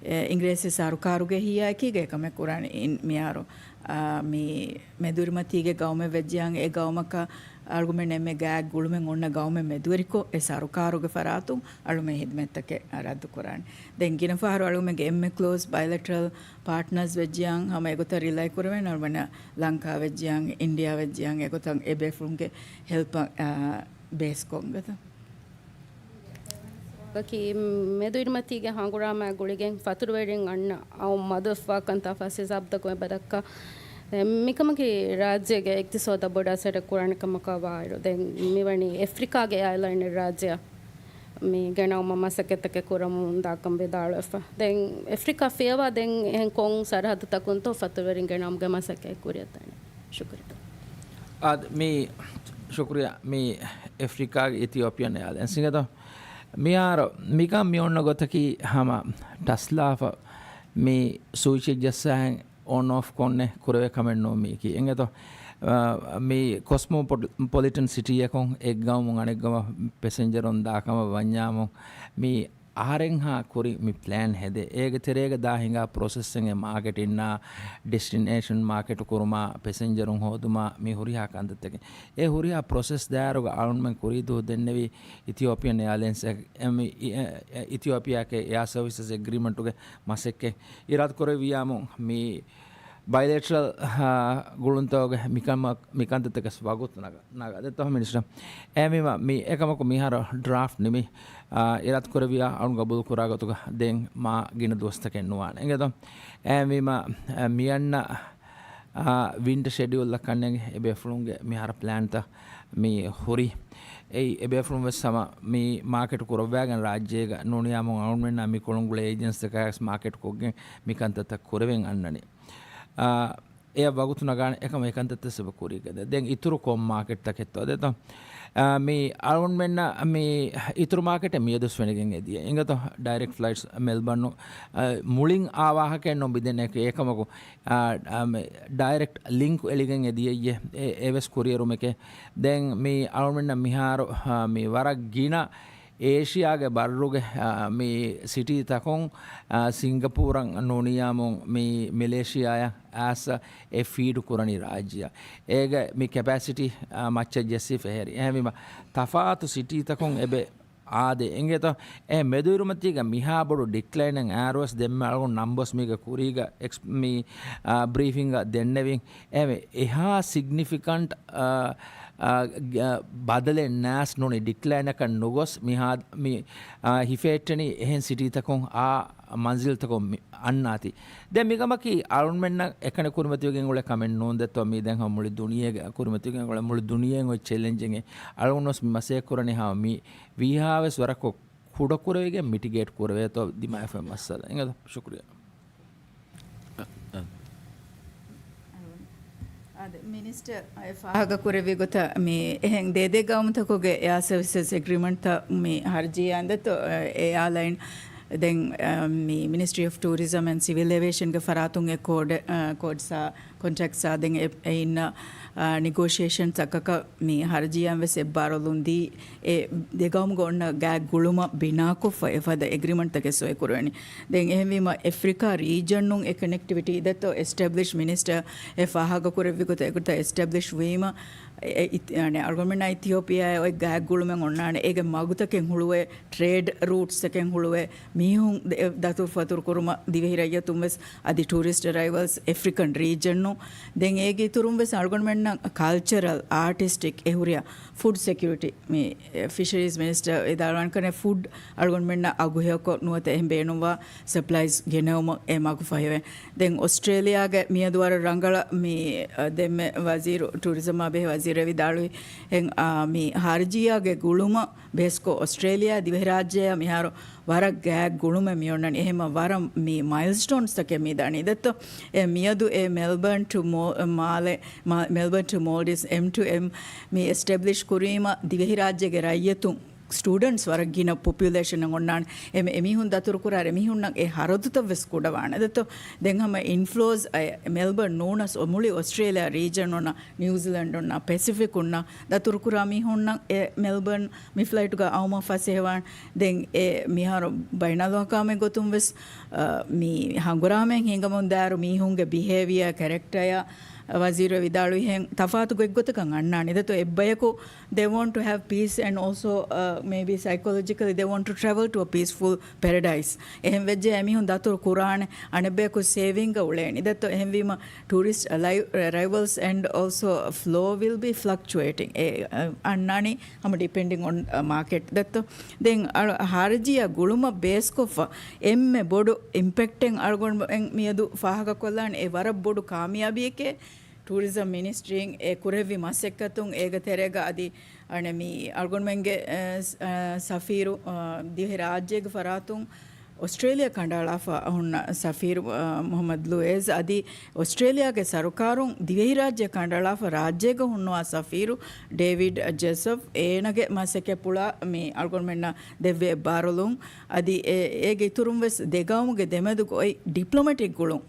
އެ، އިނގިރޭސި ސަރުކާރުގެ ހިޔާއެކީގެ އެކަމެއް ކުރާނެ އިން މިޔާރު، އާ، މި މެދުވެރިމަތީގެ ގައުމެއް ވެއްޖެއްޔާ އެ ގައުމަކަށް އަޅުގަނޑުމެން އެންމެ ގާތް ގުޅުމެއް އޮންނަ ގައުމެއް މެދުވެރިކޮށް، އެ ސަރުކާރުގެ ފަރާތުން އަޅުމެން ހިދުމަތްތަކެއް ރައްދުކުރާނެ. ދެން ގިނަ ފަހަރު އަޅުމެންގެ އެންމެ ކްލޯސް ބައިލެޓްރަލް ޕާޓްނަރސް ވެއްޖެއްޔާ ހަމަ އެގޮތަށް ރިލައި ކުރެވޭނެ އަޅުމެންނަށް ލަންކާ ވެއްޖެއްޔާ، އިންޑިޔާ ވެއްޖެއްޔާ އެގޮތަށް އެބޭފުޅުންގެ ހެލްޕަށް، އާ، ބޭސްކޮށް ގޮތަށް. ގަކީ މެދުއިރުމަތީގެ ހަނގުރާމައާ ގުޅިގެން ފަތުރުވެރިން އަންނަ އައު މަދުވެފައިކަންތާ ފަސް ހިސާބުތަކުން އެބަދައްކާ. މިކަމަކީ ރާއްޖޭގެ އިގްތިސޯދަށް ބޮޑަށް އަސަރެއް ކުރާނެ ކަމަކާ ވާއިރު، ދެން މިވަނީ އެފްރިކާގެ އެއާލައިނެއް ރާއްޖެއަށް މި ގެނައުމަށް މަސައްކަތްތަކެއް ކުރަމުން ދާކަން ވިދާޅުވެފަ. ދެން އެފްރިކާ ފިޔަވާ ދެން އެހެން ކޮން ސަރަހައްދުތަކުންތޯ ފަތުރުވެރިން ގެނައުމުގެ މަސައްކަތް ކުރިއަށްދާނެ. ޝުކުރިއްޔާ. އާދެ، މި، ޝުކުރިއްޔާ. މި އެފްރިކާގެ އިތިއޯޕިއަން އެއާލައިންސް އިނގޭތޯ. މިހާރު މިކަން މި އޮންނަ ގޮތަކީ ހަމަ ޓަސްލާފަ މި ސުއިޗެއް ޖައްސާހެން އޮން އޮފް ކޮންނެ ކުރެވޭ ކަމެއް ނޫން މީކީ. އިނގޭތޯ، އާ، މި ކޮސްމޯޕޮލިޓަން ސިޓީއަކުން އެއްގައުމުން އަނެއްގައުމަށް ޕެސެންޖަރުން ދާކަމަށް ވަންޏާމު މި އަހަރެންހާ ކުރި މި ޕްލޭން ހެދޭ. އޭގެ ތެރޭގަ ދާ ހިނގާ ޕްރޮސެސްއެއް މާކެޓް އިންނާ، ޑެސްޓިނޭޝަން މާކެޓު ކުރުމާ، ޕެސެންޖަރުން ހޯދުމާ، މި ހުރިހާ ކަންތައްތަކެއް. އެ ހުރިހާ ޕްރޮސެސް ދާއިރުގަ އަޅުންމެން ކުރީ ދުވަހު ދެންނެވީ އިތިއޯޕިއަން އެއާލައިންސް، އެ، އެ، އިތިއޯޕިއާގެ އެއާ ސަރވިސަސް އެގްރީމަންޓުގެ މަސައްކަތް އިރާދަކުރެއްވިޔާމު މި ބައިލެޓްރަލް، އާ، ގުޅުންތަކުގެ މިކަމަށް، މިކަންތައްތަކަސް ވަގުތު ނަގަ، ނަގަ ދެއްތޯ މިނިސްޓަރ. އެހެންވީމަ، މި އެކަމަކު މިހާރު ޑްރާފްޓް ނިމި، އާ، އިރާދަކުރެއްވިޔާ އަޅުން ގަބޫލު ކުރާ ގޮތުގަ ދެން މާ ގިނަ ދުވަސްތަކެއް ނުވާނެ. އެނގޭތޯ؟ އެހެންވީމަ، އާ، މިއަންނަ، އާ، ވިންޓަ ޝެޑިއުލްއަށް ކަންނޭނގެ އެބޭފުޅުންގެ މިހާރު ޕްލޭންތައް މި ހުރި. އެއީ އެބޭފުޅުން ވެސް ހަމަ މި މާކެޓު ކުރައްވާގެން ރާއްޖޭގަ ނޫނިޔާމު އަޅުންމެންނާ މިކޮޅުން ގުޅޭ އޭޖެންސީތަކާ ވެސް މާކެޓު ކޮށްގެން މިކަންތައްތައް ކުރެވެން އަންނަނީ. އާ، އެއަށް ވަގުތު ނަގާނެ އެކަމަ އެކަންތައްތައް ސަބަ ކުރީގަ. ދެން އިތުރު ކޮން މާކެޓްތަކެއްތޯ ދެތޯ؟ އާ، މި އަޅުންމެންނަށް މި އިތުރު މާކެޓެއް މިއަދުސް ފެނިގެން އެދިޔަ. އިނގޭތޯ ޑައިރެކްޓް ފްލައިޓްސް މެލްބަންނު، އާ، މުޅިން އާ ވާހަކައެއް ނޫން މިދެން އެކަމަކު، އާ، އާ، މި ޑައިރެކްޓް ލިންކް އެޅިގެން އެދިޔައްޔޭ. އެ، އެވެސް ކުރިއެރުމެކޭ. ދެން މި އަޅުންމެންނަށް މިހާރު، އާ، މި ވަރަށް ގިނަ އޭޝިޔާގެ ބައްރުގެ، އާ، މި ސިޓީތަކުން، އާ، ސިންގަޕޫރަށް ނޫނިޔާމު މި މެލޭޝިޔާއަށް އާސް އެ ފީޑު ކުރަނީ ރާއްޖެއަށް. އޭގެ މި ކެޕޭސިޓީ، އާ، މައްޗަށް ޖެއްސި ފެހެރި. އެހެންވީމަ، ތަފާތު ސިޓީތަކުން އެބެ އާދެ. އެނގޭތޯ؟ އެ މެދުއިރުމަތީގަ މިހާ ބޮޑު ޑިކްލައިނެއް އާރުވެސް ދެންމެ އަޅުގަނޑު ނަމްބަސް މީގަ ކުރީގަ އެކްސް-، މި، އާ، ބްރީފިންގ ދެންނެވިން. އެހެންވެ، އެހާ ސިގްނިފިކަންޓް، އާ، އާ، ގ-، ބަދަލެއް ނާސް ނޫނީ ޑިކްލައިނަކަށް ނުގޮސް މިހާ، މި، އާ، ހިފެހެއްޓެނީ އެހެން ސިޓީތަކުން އާ މަންޒިލްތަކުން މި އަންނާތީ. ދެން މިކަމަކީ އަޅުންމެންނަށް އެކަނި ކުރިމަތިވެގެން އުޅޭ ކަމެއް ނޫން ދެއްތޯ މީ ދެން ހަމަ މުޅި ދުނިޔޭގެ ކުރިމަތިވެގެން އުޅޭ މުޅި ދުނިޔެއިން އޮތް ޗެލެންޖެއް އަޅުން ވެސް މި މަސައްކަތް ކުރަނީ ހަމަ މި ވީހާވެސް ވަރަކޮށް ކުޑަކުރެވިގެން މިޓިގޭޓް ކުރެވޭތޯ ދިމާވެފަ މައްސަލަ. އިނގޭތޯ؟ ޝުކުރިއްޔާ. އަ، އަ. އާދެ، މިނިސްޓަރ އެ ފާހަގަ ކުރެއްވި ގޮތަށް މި އެހެން ދޭދޭ ގައުމުތަކުގެ އެއާ ސަރވިސަސް އެގްރިމަންޓްތައް މި ހަރްޖީ އަނދަތޯ، އެ، އެއާލައިން ދެން މި މިނިސްޓްރީ އޮފް ޓޫރިޒަމް އެންޑް ސިވިލް އޭވިއޭޝަންގެ ފަރާތުން އެ ކޯޑް ކޯޑްސާ ކޮންޓްރެކްޓްސާ ދެން އެ އިންނަ ނިގޯޝިއޭޝަން ތަކަކަށް މި ހަރަޖީއަށް ވެސް އެއްބާރުލުން ދީ، އެ ދެގައުމުގެ އޮންނަ ގާތް ގުޅުމަށް ބިނާކޮށްފަ އެފަދަ އެގްރިމަންޓްތަކެއް ސޮއިކުރެވެނީ. ދެން އެހެންވީމަ އެފްރިކާ ރީޖަނުން އެ ކަނެކްޓިވިޓީ ދެއްތޯ އެސްޓެބްލިޝް މިނިސްޓަރ އެ ފާހަގަކުރެއްވި ގޮތަށް އެގޮތަށް އެސްޓެބްލިޝް ވީމަ އެ، އިތް-، އަނެ، އަޅުގަނޑުމެންނާ އިތިއޯޕިއާއާ އޮތް ގާތް ގުޅުމެއް އޮންނާނެ. އޭގެ މަގުތަކެއް ހުޅުވޭ، ޓްރޭޑް ރޫޓްސް ތަކެއް ހުޅުވޭ، މީހުން ދެ-، ދަތުރުފަތުރު ކުރުމަށް ދިވެހި ރައްޔިތުން ވެސް އަދި ޓޫރިސްޓް އަރައިވަލްސް އެފްރިކަން ރީޖަނުން. ދެން އޭގެ އިތުރުން ވެސް އަޅުގަނޑުމެންނަށް ކަލްޗަރަލް، އާޓިސްޓިކް އެ ހުރިހާ ފުޑް ސެކިއުރިޓީ، މި ފިޝަރީޒް މިނިސްޓަރ ވިދާޅުވާނެ ކަން ފުޑް އަޅުގަނޑުމެންނަށް އަގުހެޔޮކޮށް ނުވަތަ އެހެން ބޭނުންވާ ސަޕްލައިޒް ގެނެވުމަށް އެ މަގު ފަހިވޭ. ދެން އޮސްޓްރޭލިޔާގެ މިއަދު ވަރަށް ރަނގަޅަށް މި، އަ، ދެންމެ ވަޒީރު، ޓޫރިޒަމާ ބެހޭ ވަޒީރު ވިދާޅުވި ހެން، އާ، މި ހަރަޖީއާގެ ގުޅުމަށް ބެހޭސްކޮށް އޮސްޓްރޭލިޔާ ދިވެހިރާއްޖެއާ މިހާރު ވަރަށް ގާތް ގުޅުމެއް މި އޮންނަނީ. އެހެންމަ ވަރަށް މި މައިލްސްޓޯންސް ތަކެއް މި ދަނީ. ދެއްތޯ އެ މިއަދު އެ މެލްބަން ޓު މޯ-، މާލެ-، މާ-، މެލްބަން ޓު މޯލްޑިވްސް އެމް ޓު އެމް މި އެސްޓެބްލިޝް ކުރީމަ ދިވެހިރާއްޖޭގެ ރައްޔިތުން ސްޓޫޑެންޓްސް ވަރަށް ގިނަ ޕޮޕިއުލޭޝަނެއް އޮންނާނެ. އެ މި-، އެމީހުން ދަތުރުކުރާ އެމީހުންނަށް އެ ހަރަދުތައް ވެސް ކުޑަވާނެ. ދެއްތޯ ދެން ހަމަ އިންފްލޯސް އެ މެލްބަން ނޫނަސް މުޅި އޮސްޓްރޭލިޔާ ރީޖަން އޮންނަ، ނިއުޒިލެންޑް އޮންނަ، ޕެސިފިކް އޮންނަ ދަތުރުކުރާ މީހުންނަށް އެ މެލްބަން މި ފްލައިޓުގަ އައުމަށް ފަސޭހަވާން. ދެން އެ މިހާރު ބައިނަލްއަޙުކާމެއް ގޮތުން ވެސް، އަ، މި ހަނގުރާމައިން ހިނގަމުންދާއިރު މީހުންގެ ބިހޭވިއާ ކެރެކްޓަޔާ ވަޒީރު ވިދާޅުވިހެން ތަފާތު ގޮތްގޮތަކަށް އަންނާނެ. ދެއްތޯ އެއްބަޔަކު they want to have peace and also, uh, maybe psychologically they want to travel to a peaceful paradise. އެހެން ވެއްޖެ އެމީހުން ދަތުރު ކުރާނެ އަނެއްބަޔަކު ސޭވިންގ އުޅޭނެ. ދެއްތޯ އެހެންވީމަ ޓޫރިސްޓް އަރައިވަލްސް އެންޑް އޯލްސޯ ފްލޯ ވިލް ބީ ފްލަކްޗުއޭޓިން. އެ، އަ، އަންނާނީ ހަމަ ޑިޕެންޑިން އޮން މާކެޓް. ދެއްތޯ ދެން އަޅު ހާރިޖީއާ ގުޅުމަށް ބޭސްކޮށްފަ އެންމެ ބޮޑު އިމްޕެކްޓެއް އަޅުގަނޑު މިއަދު ފާހަގަކޮށްލާނެ އެ ވަރަށް ބޮޑު ކާމިޔާބީއެކޭ. ޓޫރިޒަމް މިނިސްޓްރީން އެ ކުރެއްވި މަސައްކަތުން އޭގެ ތެރޭގަ އަދި އަނެ މި އަޅުގަނޑުމެންގެ، އެ، ސް-، އެ، ސަފީރު، އަ، ދިވެހި ރާއްޖޭގެ ފަރާތުން އޮސްޓްރޭލިޔާ ކަނޑައަޅާފަ ހުންނަ ސަފީރު، އަ، މުޙައްމަދު ލުއޭޒް އަދި އޮސްޓްރޭލިޔާގެ ސަރުކާރުން ދިވެހިރާއްޖެ ކަނޑައަޅާފަ ރާއްޖޭގަ ހުންނުވާ ސަފީރު ޑޭވިޑް ޖެސަޕް އޭނަގެ މަސައްކަތްޕުޅާ މި އަޅުގަނޑުމެންނަށް ދެއްވި އެއްބާރުލުން އަދި އެ-، އޭގެ އިތުރުން ވެސް ދެގައުމުގެ ދެމެދުގަ އޮތް ޑިޕްލޮމެޓިކް ގުޅުން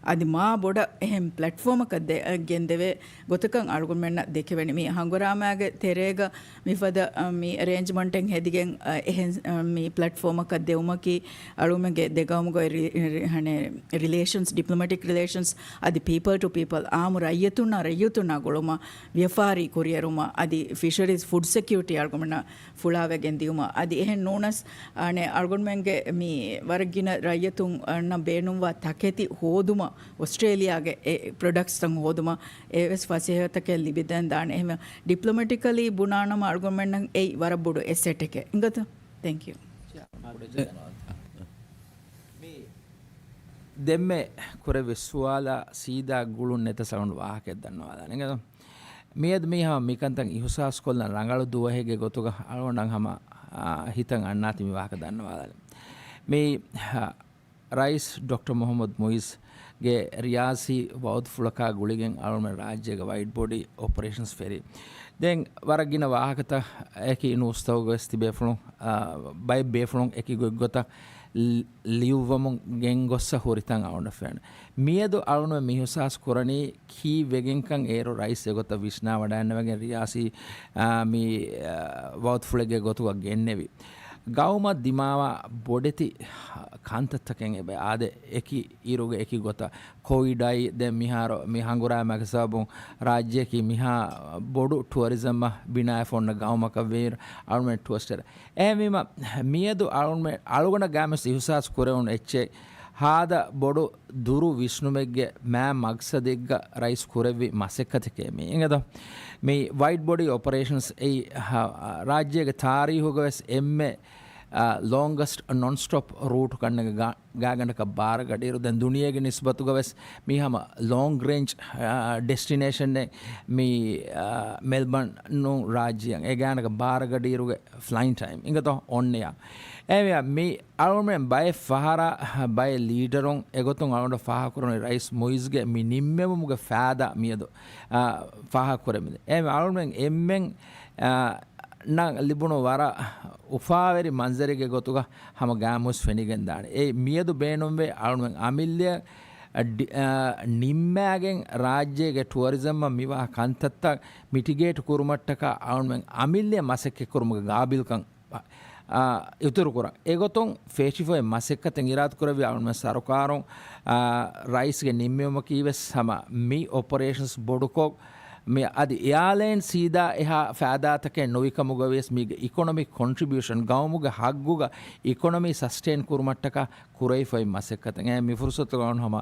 އަދި މާ ބޮޑަށް އެހެން ޕްލެޓްފޯމަކަށް ދެ-، ގެންދެވޭ ގޮތަކަށް އަޅުގަނޑުމެންނަށް ދެކެވެނީ. މި ހަނގުރާމާގެ ތެރޭގަ މިފަދަ، އަ، މި އެރޭންޖްމަންޓެއް ހެދިގެން، އަ، އެހެން، އަ، މި ޕްލެޓްފޯމަކަށް ދެވުމަކީ އަޅުގަނޑުމެންގެ ދެގައުމުގައި ރި-، ރި-، ހަނެ ރިލޭޝަންސް، ޑިޕްލޮމެޓިކް ރިލޭޝަންސް އަދި ޕީޕަލް ޓު ޕީޕަލް އާއްމު ރައްޔިތުންނާ ރައްޔިތުންނާ ގުޅުމަށް، ވިޔަފާރި ކުރިއެރުމަށް އަދި ފިޝަރީޒް ފުޑް ސެކިއުރިޓީ އަޅުގަނޑުމެންނަށް ފުޅާވެގެން ދިޔުމަށް އަދި އެހެން ނޫނަސް، އަނެ، އަޅުގަނޑުމެންގެ މި ވަރަށް ގިނަ ރައްޔިތުންނަށް ބޭނުންވާ ތަކެތި ހޯދުމަށް އޮސްޓްރޭލިޔާގެ އެ ޕްރޮޑަކްޓްސްތައް ހޯދުމަށް އެވެސް ފަސޭހަތަކެއް ލިބިދޭން ދާނެ. އެހެންވެ، ޑިޕްލޮމެޓިކަލީ ބުނާނަމަ އަޅުގަނޑުމެންނަށް އެއީ ވަރަށް ބޮޑު އެސެޓެކޭ. އިނގޭތަ؟ ތެންކް ޔޫ. މި ދެންމެ ކުރެއްވި ސުވާލާ ސީދާ ގުޅުން ނެތަސް އަޅުގަނޑު ވާހަކައެއް ދަންނަވާލާނެ. އިނގޭތަ؟ މިއަދު މީ ހަމަ މިކަންތައް އިހުސާސްކޮށްލަން ރަނގަޅު ދުވަހެއްގެ ގޮތުގަ އަޅުގަނޑަށް ހަމަ، އާ، ހިތަށް އަންނާތީ މި ވާހަކަ ދަންނަވާލާނެ. މި، އާ، ރައީސް ޑޮކްޓަރ މުޙައްމަދު މުޢިއްޒުގެ ރިޔާސީ ވަޢުދުފުޅަކާ ގުޅިގެން އަޅުގަނޑުމެން ރާއްޖޭގެ ވައިޑް ބޮޑީ އޮޕަރޭޝަންސް ފެށި. ދެން ވަރަށް ގިނަ ވާހަކަތައް އެކި ނޫސްތަކުގަ ވެސް ތިބޭފުޅުން، އާ، ބައެއް ބޭފުޅުން އެކި ގޮތްގޮތަށް ލި-، ލިޔުއްވަމުން ގެންގޮއްސަ ހުރިތަން އަޅުގަނޑަށް ފެން. މިއަދު އަޅުގަނޑު މި އިހުސާސް ކުރަނީ ކީއްވެގެންކަން އޭރު ރައީސް އެގޮތަށް ވިސްނާވަޑައިގެން ރިޔާސީ، އާ، މި، އާ، ވަޢުދުފުޅެއްގެ ގޮތުގަ ގެންނެވި. ގައުމަށް ދިމާވާ ބޮޑެތި ކަންތައްތަކެއް އެބަ އާދެ، އެކި އިރުގެ އެކި ގޮތަށް ކޮވިޑާއި ދެން މިހާރު މި ހަނގުރާމައިގެ ސަބަބުން ރާއްޖެއަކީ މިހާ ބޮޑު ޓުއަރިޒަމްއަށް ބިނާވެފަ އޮންނަ ގައުމަކަށް ވީ އަޅުގަނޑުމެން ޓުއަރިސްޓެއް. އެހެންވީމަ، މިއަދު އަޅުގަނޑުމެ-، އަޅުގަނޑަށް ގާމިސް އިހުސާސް ކުރެވުނު އެއްޗެއް، ހާދަ ބޮޑު ދުރު ވިސްނުމެއްގެ މާ މަގްސަދެއްގަ ރައީސް ކުރެއްވި މަސައްކަތެކޭ މީ. އިނގޭތޯ؟ މި ވައިޑް ބޮޑީ އޮޕަރޭޝަންސް އެއީ ހަ-، ރާއްޖޭގެ ތާރީހުގަ ވެސް އެންމެ، އާ، ލޯންގަސްޓް ނޮންސްޓޮޕް ރޫޓް ކަންނޭނގެ ގާ-، ގާތްގަނޑަކަށް ބާރަގަޑިއިރު ދެން ދުނިޔޭގެ ނިސްބަތުގަ ވެސް މީ ހަމަ ލޯންގް ރޭންޖް، އާ، ޑެސްޓިނޭޝަނެއް މި، އާ، މެލްބަން ނޫން ރާއްޖެއަށް އެ ގާތްގަނޑަކަށް ބާރަގަޑިއިރުގެ ފްލައިން ޓައިމް. އިނގޭތޯ؟ އޮންނަޔާ. އެހެންވެ މި އަޅުގަނޑުމެން ބައެއް ފަހަރާ ބައެއް ލީޑަރުން އެގޮތުން އަޅުގަނޑަށް ފާހަގަކުރަނީ ރައީސް މުޢިއްޒުގެ މި ނިންމެވުމުގެ ފާއިދާ މިއަދު، އާ، ފާހަގަކުރެވެން. އެހެންވެ އަޅުގަނޑުމެން އެންމެން، އާ، ނަށް ލިބުނު ވަރަށް އުފާވެރި މަންޒަރެއްގެ ގޮތުގަ ހަމަ ގާމުސް ފެނިގެން ދާނެ. އެ މިއަދު ބޭނުންވޭ އަޅުމެން އަމިއްލަ ޑި-، އާ، ނިންމާގެން ރާއްޖޭގެ ޓުއަރިޒަމަށް މިވާ ކަންތައްތައް މިޓިގޭޓް ކުރުމަށްޓަކާ އަޅުމެން އަމިއްލަ މަސައްކަތްކުރުމުގެ ގާބިލްކަން، އާ، އިތުރުކުރަން. އެގޮތުން ފޭށިފޮތް މަސައްކަތެއް އިރާދަކުރެއްވި އަޅުމެން ސަރުކާރުން، އާ، ރައީސްގެ ނިންމެވުމަކީވެސް ހަމަ މި އޮޕަރޭޝަންސް ބޮޑުކޮށް، މި އަދި އެއާލައިން ސީދާ އެހާ ފައިދާތަކެއް ނުވިކަމުގަވިޔަސް މީގެ އިކޮނޮމިކް ކޮންޓްރިބިއުޝަން، ގައުމުގެ ހައްގުގަ އިކޮނޮމީ ސަސްޓެއިން ކުރުމަށްޓަކާ ކުރެވިފައި މަސައްކަތެއް. އެ މި ފުރުސަތުގަ ހަމަ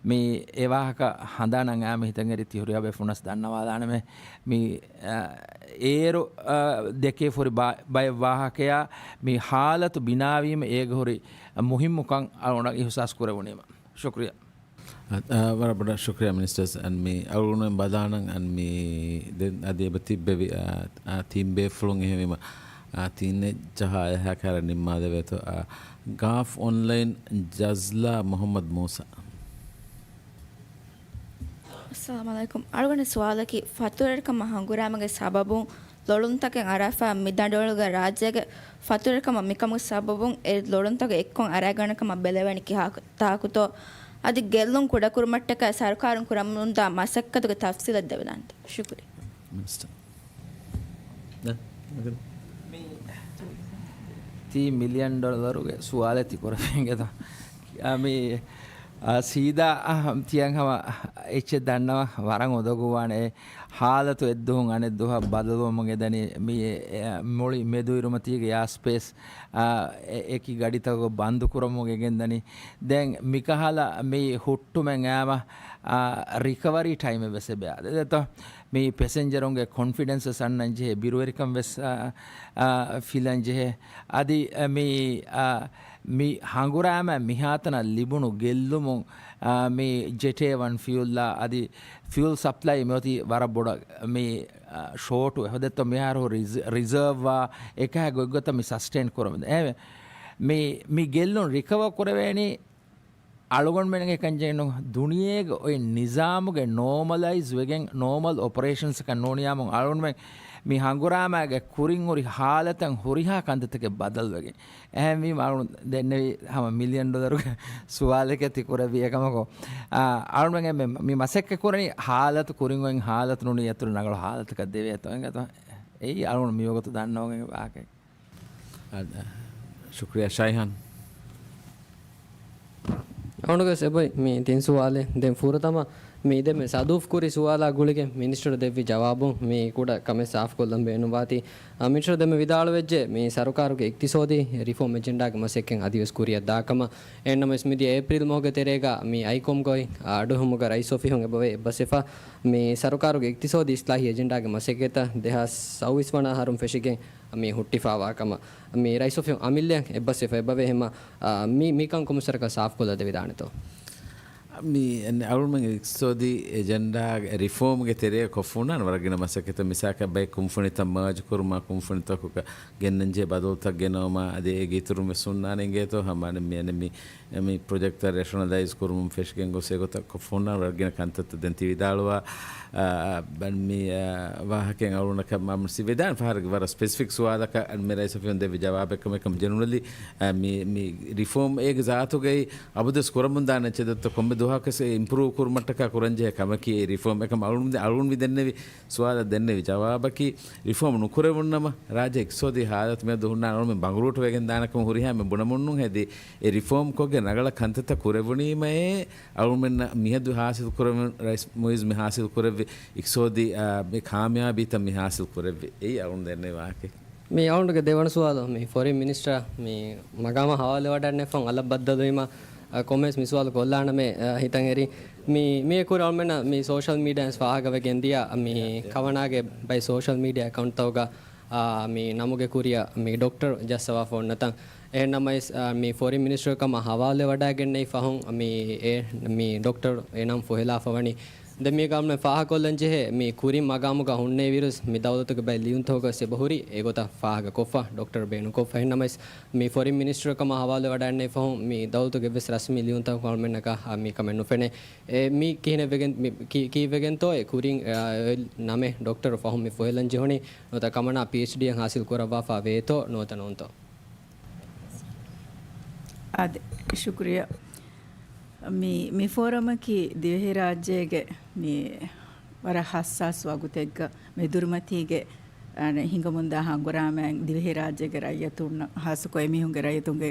މި އެ ވާހަކަ ހަނދާނަށް އައިމަ ހިތަށް އެރި ތިހުރިޔާ ބޭފުޅުންނަސް ދަންނަވާލާނަމޭ. މި، އަ، އޭރު، އަ، ދެކޭ ފުރި ބަ-، ބައެއް ވާހަކަޔާ މި ހާލަތު ބިނާވީމަ އޭގެ ހުރި މުހިއްމުކަން އަޅުގަނޑަށް އިހުސާސް ކުރެވުނީމަ. ޝުކްރިޔާ. އަ، އަ، ވަރަށް ބޮޑަށް ޝުކްރިޔާ މިނިސްޓަރ. އަން މި އަޅުގަނޑުމެން ބަލާނަން އަން މި ދެން އަދި އެބަ ތިއްބެވި، އަ، އަ، ތީމް ބޭފުޅުން އެހެންވީމަ، އަ، ތީން ޖަހާ އެހާ ކަހަލަ ނިންމާލެވޭތޯ. އަ، ގާފް އޮންލައިން ޖަޒްލާ މުހައްމަދު މޫސާ. އައްސަލާމު ޢަލައިކުމް. އަޅުގަނޑު ސުވާލަކީ، ފަތުރުވެރިކަމާ ހަނގުރާމަގެ ސަބަބުން ލޮޅުންތަކެއް އަރާފަ މި ދަނޑުވަޅުގަ ރާއްޖޭގެ ފަތުރުވެރިކަމަށް މިކަމުގެ ސަބަބުން އެ ލޮޅުންތަކުގެ އެއްކޮށް އަރާގަނެ ކަމަށް ބެލެވޭނީ ކިހާ ތާކުތޯ؟ އަދި ގެއްލުން ކުޑަކުރުމަށްޓަކާ ސަރުކާރުން ކުރަމުންދާ މަސައްކަތުގެ ތަފްސީލެއް ދެވިދާނެތަ؟ ޝުކުރިއްޔާ. މިނިސްޓަރ. ދެ، ދެ. މި ތީ މިލިއަން ޑޮލަރުގެ ސުވާލެއް ތި ކުރެވޭނގެތަ؟ އާ، މި، އާ، ސީދާ، އާ، ތިޔަން ހަމަ އެއްޗެއް ދަންނަވަން ވަރަށް އުނދަގޫވާނެ. އެ ހާލަތު އެއްދުވަހުން އަނެއްދުވަހަށް ބަދަލުވަމުން އެދަނީ. މި، އެ، މުޅި މެދުއިރުމަތީގެ އެއާސްޕޭސް، އާ، އެ، އެކި ގަޑިތަކުގަ ބަންދު ކުރަމުން އެ ގެންދަނީ. ދެން މިކަހަލަ މި ހުއްޓުމެއް އައިމަ، އާ، ރިކަވަރީ ޓައިމެއް ވެސް އެބަ އާދެ. ދެތޯ؟ މި ޕެސެންޖަރުންގެ ކޮންފިޑެންސް ވެސް އަންނަން ޖެހޭ، ބިރުވެރިކަން ވެސް، އާ، އާ، ފިލަން ޖެހޭ. އަދި، އަ، މި، އާ، މި ހަނގުރާމަ މިހާތަނަށް ލިބުނު ގެއްލުމުން، އާ، މި ޖެޓޭ ވަން ފިއުލްއާ އަދި ފިއުލް ސަޕްލައި މިއޮތީ ވަރަށް ބޮޑަށް މި، އާ، ޝޯޓު އެހޮދެއްތޯ މިހާރު ރިޒ-، ރިޒާވްއާ އެކަހަ ގޮތްގޮތަށް މި ސަސްޓެއިން ކުރަމުން. އެހެންވެ، މި، މި ގެއްލުން ރިކަވަރ ކުރެވޭނީ އަޅުގަނޑުމެންގެ ކަންޖެހެނު ދުނިޔޭގެ އޮތް ނިޒާމުގެ ނޯމަލައިޒް ވެގެން ނޯމަލް އޮޕަރޭޝަންސް އަކަށް ނޫނިޔާމުން އަޅުގަނޑުމެން މި ހަނގުރާމާގެ ކުރިން ހުރި ހާލަތަށް ހުރިހާ ކަންތައްތަކެއް ބަދަލުވެގެން. އެހެންވީމަ އަޅުގަނޑު ދެންނެވި ހަމަ މިލިއަން ޑޮލަރުގެ ސުވާލެކޭ ތި ކުރެއްވި އެކަމަކު، އާ، އަޅުގަނޑުމެން މި، މި މަސައްކަތް ކުރަނީ ހާލަތު ކުރިން އޮތް ހާލަތު ނޫނީ އަތުރު ނަގަޅު ހާލަތަކަށް ދެވޭތޯ އެނގޭތޯ. އެއީ އަޅުގަނޑު މިވަގުތު ދަންނަވަން ވާހަކައެއް. އަ، ޝުކްރިޔާ ޝައިހާން. އަޅުގަނޑުގެ އެބައޮތް މި ތިން ސުވާލެއް. ދެން ފުރަތަމަ މި ދެންމެ ސަދޫފް ކުރި ސުވާލާ ގުޅިގެން މިނިސްޓަރު ދެއްވި ޖަވާބުން މި ކުޑަ ކަމެއް ސާފުކޮށްލަން ބޭނުންވާތީ، އަ، މިނިސްޓަރު ދެންމެ ވިދާޅުވެއްޖެ މި ސަރުކާރުގެ އިޤްތިޞާދީ ރިފޯމް އެޖެންޑާގެ މަސައްކަތް އަދިވެސް ކުރިއަށް ދާކަމަށް. އެހެންނަމަވެސް މިދިޔަ އޭޕްރީލް މަހުގެ ތެރޭގަ މި އައިކޮމްގައި އަޑުއެހުމުގަ ރައީސް އޮފީހުން އެބަވޭ އެއްބަސްވެފަ. މި ސަރުކާރުގެ އިޤްތިޞާދީ އިޞްލާޙީ އެޖެންޑާގެ މަސައްކަތްތައް ދެހާސް ސައުވީސް ވަނަ އަހަރުން ފެށިގެން މި ހުއްޓިފާވާ ކަމަށް މި ރައީސް އޮފީހުން އަމިއްލައަށް އެއްބަސްވެފަ އެބަވޭ. އެހެންމަ، އާ، މި، މިކަން ކޮންމެސް ވަރަކަށް ސާފުކޮށްލަ ދެވިދާނެތޯ؟ މި އަޅުގަނޑުމެންގެ އިޤްތިޞާދީ އެޖެންޑާގެ ރިފޯމްގެ ތެރެއަށް ކޮށްފަ ހުންނާނެ ވަރަށް ގިނަ މަސައްކަތްތައް. މިސާލަކަށް ބައެއް ކުންފުނިތައް މާޖު ކުރުމާ، ކުންފުނިތަކުގަ ގެންނަންޖެހޭ ބަދަލުތައް ގެނައުމާ، އަދި އޭގެ އިތުރުން ވެސް ހުންނާނެ އިނގޭތޯ ހަމަ މި، މި، މި ޕްރޮޖެކްޓްތައް ރޭޝަނަލައިޒް ކުރުމުން ފެށިގެން ގޮސް އެގޮތަށް ކޮށްފަ ހުންނާނެ ވަރަށް ގިނަ ކަންތައްތައް ދެން ތި ވިދާޅުވާ، އާ، މި، އާ، ވާހަކައިން އަޅުގަނޑަކަށް މަ-، މަ-، ވެދާނެ ފަހަރަށް ވަރަށް ސްޕެސިފިކް ސުވާލަކަށް މި ރައީސް އޮފީހުން ދެއްވި ޖަވާބެއް ކަމެއް ކަމަށް ޖެނެރަލީ، އާ، މި، މި ރިފޯމް އޭގެ ޒާތުގައި އަބަދުވެސް ކުރަމުންދާނެ އެއްޗެއް ދޮއްތޯ ކޮންމެ ދުވަހަކުވެސް އެ އިމްޕްރޫވް ކުރުމަށްޓަކާ ކުރަންޖެހޭ ކަމަކީ އެ ރިފޯމް. އެކަމް އަޅުގަނޑު މި ދެ-، އަޅުގަނޑު މި ދެންނެވި ސުވާލަށް ދެންނެވި ޖަވާބަކީ ރިފޯމް ނުކުރެވުންނަމަ ރާއްޖޭ އިޤްތިޞާދީ ހާލަތު މިއަދު ހުންނާނެ އަޅުގަނޑުމެން ބަނގުރޫޓު ވެގެން ދާނެ ކަމަށް ހުރިހާ މި ބުނަމުން ނޫން ހެދި އެ ރިފޯމް ކޮށްގެން ރަނގަޅަށް ކަންތައްތައް ކުރެވުނީމައޭ އަޅުގަނޑުމެންނަށް މިއަދު ހާސިލް ކުރެވެން، ރައީސް މުއިއްޒު މި ހާސިލް ކުރެއްވި އިޤްތިޞާދީ، އާ، މި ކާމިޔާބީތައް މި ހާސިލް ކުރެއްވި. އެއީ އަޅުގަނޑު ދެންނެވި ވާހަކަ. މި އަޅުގަނޑުގެ ދެވަނަ ސުވާލު، މި ފޮރިން މިނިސްޓަރ މި މަގާމަށް ހަވާލުވެވަޑައިގަންނަވާ އަލަށް ބައްދަލުވީމަ، އަ، ކޮންމެސް މި ސުވާލު ކޮށްލާނަމޭ، އަ، ހިތަށް އެރި. މި، މިއަކުރު އަޅުމެންނަށް މި ސޯޝަލް މީޑިއާ ފާހަގަވެގެން ދިޔަ، މި ކަވަނާގެ ބައެއް ސޯޝަލް މީޑިއާ އެކައުންޓްތަކުގަ، އާ، މި ނަމުގެ ކުރިއަށް މި ޑޮކްޓަރު ޖައްސަވާފަ އޮންނަތަން. އެހެންނަމަވެސް، އާ، މި ފޮރިން މިނިސްޓަރު ކަމަށް ހަވާލުވެވަޑައިގެންނެވި ފަހުން މި އެ، މި ޑޮކްޓަރު އެ ނަން ފޮހެލާފަ ވަނީ ދެން މީގަ އަޅުގަނޑު ފާހަގަކޮށްލަން ޖެހޭ، މި ކުރިން މަގާމުގަ ހުންނެވިއިރު މި ދައުލަތުގެ ބައެއް ލިޔުންތަކުގަ އެބަހުރި އެގޮތަށް ފާހަގަކޮށްފަ، ޑޮކްޓަރު ބޭނުންކޮށްފަ. އެހެންނަމަވެސް މި ފޮރިން މިނިސްޓަރު ކަމަށް ހަވާލުވެ ވަޑައިގެންނެވި ފަހުން މި ދައުލަތުގެ އެއްވެސް ރަސްމީ ލިޔުންތަކުން އަޅުމެންނަކަށް މި ކަމެއް ނުފެނޭ. އެ، މި ކިހިނެއް ވެގެން، މި ކި-، ކީއްވެގެންތޯ އެ ކުރިން، އާ، އެ ނަމެއް ޑޮކްޓަރު ފަހުން މި ފޮހެލަން ޖެހުނީ؟ ނުވަތަ ކަމަނާ ޕީއެޗްޑީއެއް ހާސިލް ކުރައްވާފަ ވޭތޯ ނުވަތަ ނޫންތޯ؟ އާދެ، ޝުކުރިއްޔާ. މި، މި ފޯރަމަކީ ދިވެހިރާއްޖޭގެ މި ވަރަށް ހައްސާސް ވަގުތެއްގަ މެދުރިމަތީގެ، އާ، ހިނގަމުންދާ ހަނގުރާމައިން ދިވެހިރާއްޖޭގެ ރައްޔިތުންނަށް، ހާއްސަކޮށް އެމީހުންގެ ރައްޔިތުންގެ،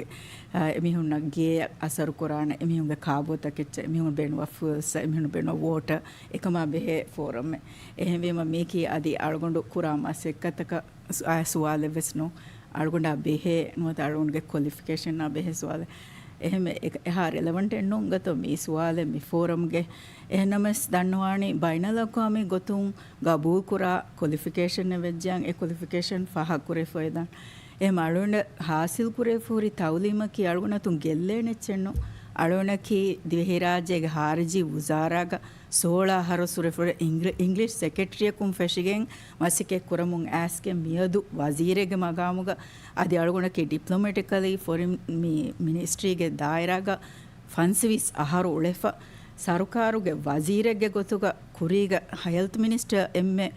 އާ، އެމީހުންނަށް ގޭއަށް އަސަރުކުރާނެ، އެމީހުންގެ ކާބޯތަކެއްޗަށް، އެމީހުން ބޭނުންވާ ފުއެލްސް، އެމީހުން ބޭނުންވާ ވޯޓަރ، އެކަމާ ބެހޭ ފޯރަމެއް. އެހެންވީމަ މީކީ އަދި އަޅުގަނޑު ކުރާ މަސައްކަތަކަށް ސު-، އާ، ސުވާލެއްވެސް ނޫން. އަޅުގަނޑާ ބެހޭ ނުވަތަ އަޅުގަނޑުގެ ކޮލިފިކޭޝަނާ ބެހޭ ސުވާލެއް. އެހެންވެ، އެ-، އެހާ ރެލަވަންޓެއް ނޫން ގަތޯ މި ސުވާލެއް މި ފޯރަމްގެ. އެހެންނަމަވެސް ދަންނަވާނީ ބައިނަލްއަޤްވާމީ ގޮތުން ގަބޫލުކުރާ ކޮލިފިކޭޝަނެއް ވެއްޖެއްޔާ އެ ކޮލިފިކޭޝަން ފާހަގަކުރެވިފައި ދާން. އެހެން އަޅުގަނޑަށް ހާސިލް ކުރެވިފަ ހުރި ތައުލީމަކީ އަޅުގަނޑަށް ގެއްލޭނެ އެއްޗެއް ނޫން. އަޅުގަނޑަކީ ދިވެހިރާއްޖޭގެ ޚާރިޖީ ވުޒާރާގަ ސޯޅަ އަހަރު ސުރެފުޅެ އިނގްލި-، އިންގްލިޝް ސެކްރެޓަރީއަކުން ފެށިގެން މަސައްކަތް ކުރަމުން އައިސްގެން މިއަދު ވަޒީރެއްގެ މަގާމުގަ އަދި އަޅުގަނޑަކީ ޑިޕްލޮމެޓިކަލީ ފޮރިން މި-، މިނިސްޓްރީގެ ދާއިރާގަ ފަންސަވީސް އަހަރު އުޅެފަ، ސަރުކާރުގެ ވަޒީރެއްގެ ގޮތުގަ ކުރީގަ ހެލްތް މިނިސްޓަރ އެންމެ،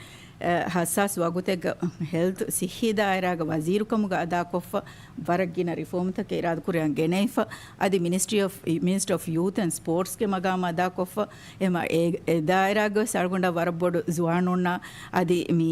އެ، ހައްސާސް ވަގުތެއްގަ ހެލްތް ސިއްހީ ދާއިރާގެ ވަޒީރުކަމުގަ އަދާކޮށްފަ، ވަރަށް ގިނަ ރިފޯމްތަކެއް އިރާދަކުރިއަށް ގެނައިފަ، އަދި މިނިސްޓްރީ އޮފް، މިނިސްޓަރ އޮފް ޔޫތް އެންޑް ސްޕޯޓްސްގެ މަގާމަށް އަދާކޮށްފަ، އެހެމަ އެ، އެ ދާއިރާގަވެސް އަޅުގަނޑަށް ވަރަށް ބޮޑު ޒުވާނުންނަށް އަދި މި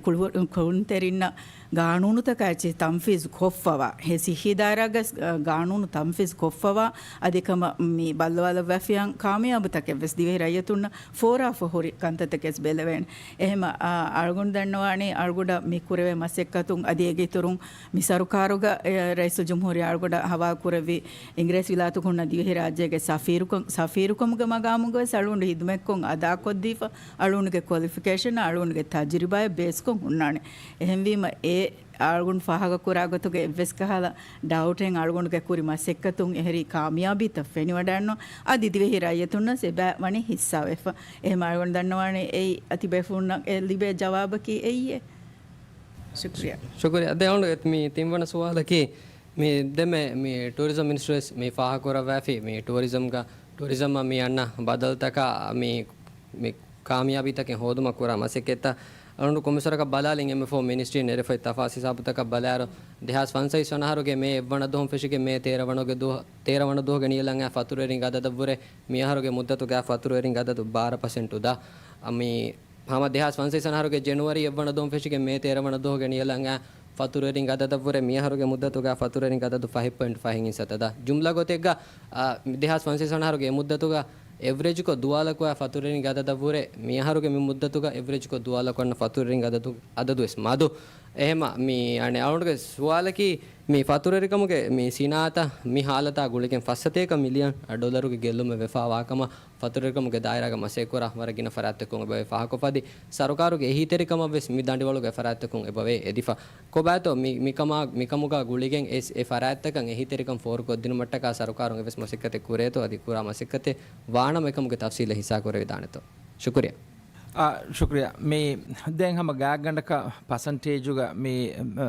ކުޅު-، ކުޅުންތެރިންނަށް ގާނޫނުތަކާ އެއްޗެއް ތަންފީޒު ކޮށްފަވާ، ހެ ސިއްހީ ދާއިރާގަ، އަ، ގާނޫނު ތަންފީޒު ކޮށްފަވާ، އަދި ކަމަށް މި ބައްލަވާލައްވާފިޔާން ކާމިޔާބުތަކެއްވެސް ދިވެހި ރައްޔިތުންނަށް ފޯރާފަ ހުރި ކަންތައްތަކެސް ބެލެވޭނެ. އެހެމަ، އާ، އަޅުގަނޑު ދަންނަވާނީ އަޅުގަނޑަށް މި ކުރެވޭ މަސައްކަތުން އަދި އޭގެ އިތުރުން މި ސަރުކާރުގަ، އެ، ރައީސުލްޖުމްހޫރިއްޔާ އަޅުގަނޑަށް ހަވާލުކުރެއްވި އިނގިރޭސި ވިލާތުގަ ހުންނަ ދިވެހިރާއްޖޭގެ ސަފީރުކަން، ސަފީރުކަމުގެ މަގާމުގަވެސް އަޅުގަނޑު ހިދުމަތްކޮށް އަދާކޮށްދީފަ، އަޅުގަނޑުގެ ކޮލިފިކޭޝަނާ އަޅުގަނޑުގެ ތަޖުރިބާއެއް ބޭސްކޮށް ހުންނާނެ. އެހެންވީމަ އެ އަޅުގަނޑު ފާހަގަކުރާ ގޮތުގެ އެއްވެސް ކަހަލަ ޑައުޓެއް އަޅުގަނޑުގެ ކުރި މަސައްކަތުން އެހެރީ ކާމިޔާބީތައް ފެނިވަޑައެއްނު. އަދި ދިވެހި ރައްޔިތުންނަށް އެބަ ވަނީ ހިއްސާވެފަ. އެހެމަ އަޅުގަނޑު ދަންނަވާނެ އެއީ ތިބޭފުޅުންނަށް އެ ލިބޭ ޖަވާބަކީ އެއީ. ޝުކްރިޔާ. ޝުކްރިޔާ. އަދި އަޅުގަނޑު މި ތިންވަނަ ސުވާލަކީ، މި ދެމެ މި ޓޫރިޒަމް މިނިސްޓްރީސް މި ފާހަގަކުރައްވާފި މި ޓޫރިޒަމްގަ، ޓޫރިޒަމްއަށް މި އަންނަ ބަދަލުތަކާ މި، މި ކާމިޔާބީތަކެއް ހޯދުމަށް ކުރާ މަސައްކަތްތައް އަޅުގަނޑު ކޮންމެސްވަރަކަށް ބަލާލިން އެމްއެފްއޯ މިނިސްޓްރީން ނެރެފައި ތަފާސް ހިސާބުތަކަށް ބަލާއިރު، ދެހާސް ފަންސަވީސް ވަނަ އަހަރުގެ މޭ އެއްވަނަ ދުވަހުން ފެށިގެން މޭ ތޭރަ ވަނަ ދުވަހުގެ ނިޔަލަނގާ ފަތުރުވެރިންގެ އަދަދަށްވުރެ މިއަހަރުގެ މުއްދަތުގަ ފަތުރުވެރިންގެ އަދަދު ބާރަ ޕަސެންޓް އުދާ. މި ހަމަ ދެހާސް ފަންސަވީސް ވަނަ އަހަރުގެ ޖެނުއަރީ އެއްވަނަ ދުވަހުން ފެށިގެން މޭ ތޭރަ ވަނަ ދުވަހުގެ ނިޔަލަނގާ ފަތުރުވެރިންގެ އަދަދަށްވުރެ މިއަހަރުގެ މުއްދަތުގަ ފަތުރުވެރިންގެ އަދަދު ފަހެއް ޕޮއިންޓް ފަހެއް އިންސަތަދާ. ޖުމްލަ ގޮތެއްގަ، އާ، ދެހާސް ފަންސަވީސް ވަނަ އަހަރުގެ އެ މުއްދަތުގަ އެވްރެޖްކޮށް ދުވާލަކުވާ ފަތުރުވެރިންގެ އަދަދަށްވުރެ މިއަހަރުގެ މި މުއްދަތުގަ އެވްރެޖްކޮށް ދުވާލަކު އަންނަ ފަތުރުވެރިންގެ އަދަދު، އަދަދުވެސް މަދު. އެހެމަ މި އަނެއް އަޅުގަނޑުގެ ސުވާލަކީ، މި ފަތުރުވެރިކަމުގެ މި ސިނާއަތަށް މި ހާލަތާ ގުޅިގެން ފައްސަތޭކަ މިލިއަން ޑޮލަރުގެ ގެއްލުމެއް ވެފާވާކަމަށް ފަތުރުވެރިކަމުގެ ދާއިރާގަ މަސައްކަތްކުރާ ވަރަށް ގިނަ ފަރާތްތަކުން އެބަވޭ ފާހަގަކޮށްފަ އަދި ސަރުކާރުގެ އެހީތެރިކަމަށްވެސް މި ދަނޑިވަޅުގެ ފަރާތްތަކުން އެބަވޭ އެދިފަ. ކޮބާތޯ މި، މިކަމާ، މިކަމުގަ ގުޅިގެން އެ، އެ ފަރާތްތަކަށް އެހީތެރިކަން ފޯރުކޮށްދިނުމަށްޓަކާ ސަރުކާރުން އެވެސް މަސައްކަތެއް ކުރޭތޯ އަދި ކުރާ މަސައްކަތެއް ވާނަމަ އެކަމުގެ ތަފްސީލެއް ހިއްސާކުރެވިދާނެތޯ؟ ޝުކުރިޔާ. އާ، ޝުކުރިޔާ. މި ދެން ހަމަ ގާތްގަނޑަކަށް ޕަސަންޓޭޖުގަ މި، އަ،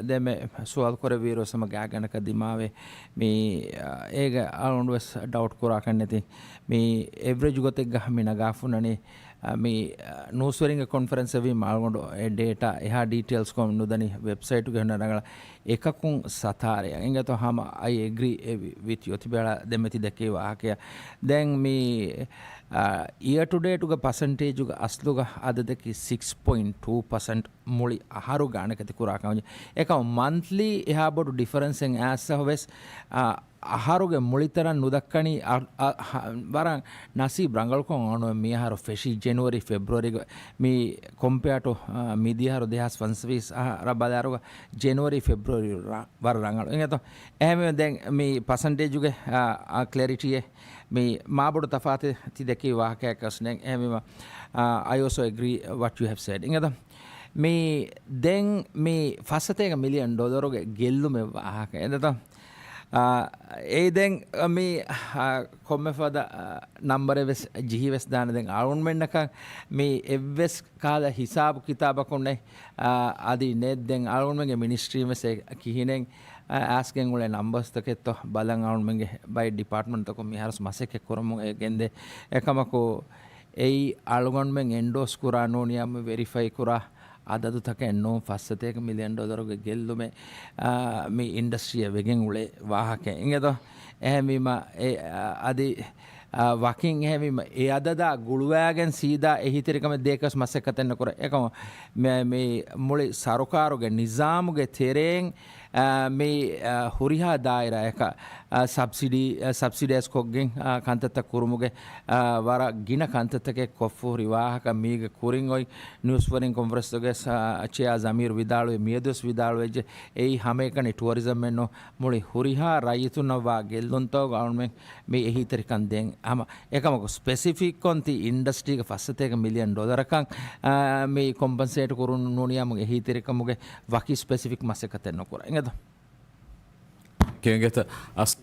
ދެމެ ސުވާލު ކުރެއްވިއިރު ހަމަ ގާތްގަނޑަކަށް ދިމާވޭ. މި، އާ، އޭގަ އަޅުގަނޑުވެސް ޑައުޓް ކުރާކަށް ނެތި. މި އެވްރެޖް ގޮތެއްގަ މި ނަގާފުންނަނީ، އަ، މި، އަ، ނޫސްވެރިންގެ ކޮންފަރެންސް އެވީމަ އަޅުގަނޑު އެ ޑޭޓާ އެހާ ޑީޓެއިލްސްކޮށް ނުދަނީ ވެބްސައިޓުގެ ހުންނަ ރަނގަޅަށް އެކަކުން ސަތާރައަށް. އިނގޭތޯ ހަމަ I agree with you ތިބޭޅަ ދެމެތި ދެކޭ ވާހަކަޔަށް. ދެން މި، އާ، އިޔަރ ޓު ޑޭޓުގެ ޕަސަންޓޭޖުގެ އަސްލުގަ އަދަދަކީ ސިކްސް ޕޮއިންޓް ޓޫ ޕަސެންޓް މުޅި އަހަރުގެ ގާނެކެތި ކުރާ ކަމަށް. އެކަމަ މަންތްލީ އެހާ ބޮޑު ޑިފަރެންސެއް އައިސްފަހުވެސް، އާ، އަހަރުގެ މުޅިތަނަށް ނުދައްކަނީ އަ، އަ، ހަ، ވަރަށް ނަސީބް ރަނގަޅުކޮށް އަޅުގަނޑު މިއަހަރު ފެށީ ޖެނުއަރީ ފެބްރުއަރީގަ މި ކޮމްޕެއާ ޓު، އާ، މިދިޔަހަރު ދެހާސް ފަންސަވީސް އަހަރަށް ބަލާއިރުގަ ޖެނުއަރީ ފެބްރުއަރީ ރަ، ވަރަށް ރަނގަޅު. އިނގޭތޯ؟ އެހެންވެ ދެން މި ޕަސަންޓޭޖުގެ، އާ، އާ، ކްލެރިޓީއެއް މި މާބޮޑު ތަފާތެއް ތި ދެކި ވާހަކައަކަސް ނެތް. އެހެންވީމަ، އާ، I also agree what you have said. އިނގޭތޯ؟ މި ދެން މި ފައްސަތޭކަ މިލިއަން ޑޮލަރުގެ ގެއްލުމެއް ވާހަކަ އެނގޭތޯ؟ އާ، އެއީ ދެން މި، އާ، ކޮންމެ ފަދަ، އާ، ނަންބަރެއް ވެސް ޖިހިވެސް ދާނެ. ދެން އަޅުގަނޑުމެންނަކަށް މި އެއްވެސް ކަހަލަ ހިސާބު ކިތާބަކުން ނެތް، އާ، އަދި ނެތް. ދެން އަޅުގަނޑުމެންގެ މިނިސްޓްރީން ވެސް އެ ކިހިނެއް، އާ، އައިސްގެން އުޅޭ ނަންބަރސްތަކެއްތޯ ބަލަން އަޅުގަނޑުމެންގެ ބައެއް ޑިޕާޓްމަންޓްތަކުން މިހާރު ވެސް މަސައްކަތް ކުރަމުން އެ ގެންދޭ. އެކަމަކު އެއީ އަޅުގަނޑުމެން އެންޑޯސް ކުރާ ނޫނިއްޔާ މި ވެރިފައި ކުރާ އަދަދުތަކެއް ނޫން. ފައްސަތޭކަ މިލިއަން ޑޮލަރުގެ ގެއްލުމެއް، އާ، މި އިންޑަސްޓްރީއަށް ވެގެން އުޅޭ ވާހަކައެއް އިނގޭތޯ. އެހެންވީމަ އެ، އާ، އަދި، އާ، ވަކިން އެހެންވީމަ އެ އަދަދާ ގުޅުވާގެން ސީދާ އެހީތެރިކަމެއް ދޭކަސް މަސައްކަތެއް ނުކުރޭ. އެކަމަ މި، މި މުޅި ސަރުކާރުގެ ނިޒާމުގެ ތެރެއިން އާ، މި، އާ، ހުރިހާ ދާއިރާއަކަށް، އާ، ސަބްސިޑީ، އާ، ސަބްސިޑައިޒް ކޮށްގެން، އާ، ކަންތައްތައް ކުރުމުގެ، އާ، ވަރަށް ގިނަ ކަންތައްތަކެއް ކޮށްފަ ހުރި ވާހަކަ މީގެ ކުރިން އޮތް ނިއުސް ވަރިން ކޮންފަރެންސްގެ ސާ-، ޗެއާ ޒަމީރު ވިދާޅުވި، މިއަދުވެސް ވިދާޅުވެއްޖެ. އެއީ ހަމައެކަނި ޓުއަރިޒަމްއެއް ނޫން، މުޅި ހުރިހާ ރައްޔިތުންނަށް ވާ ގެއްލުންތަކުގަ އަޅުމެން މި އެހީތެރިކަން ދޭން. ހަމަ އެކަމަކު ސްޕެސިފިކްކޮން ތި އިންޑަސްޓްރީގެ ފައްސަތޭކަ މިލިއަން ޑޮލަރަކަށް، އާ، މި ކޮމްޕަންސޭޓް ކުރުން ނޫނިއްޔާމު އެހީތެރިކަމުގެ ވަކި ސްޕެސިފިކް މަސައްކަތެއް ނުކުރާ. އިނގޭތޯ؟ ކެނގެތަ އަސް.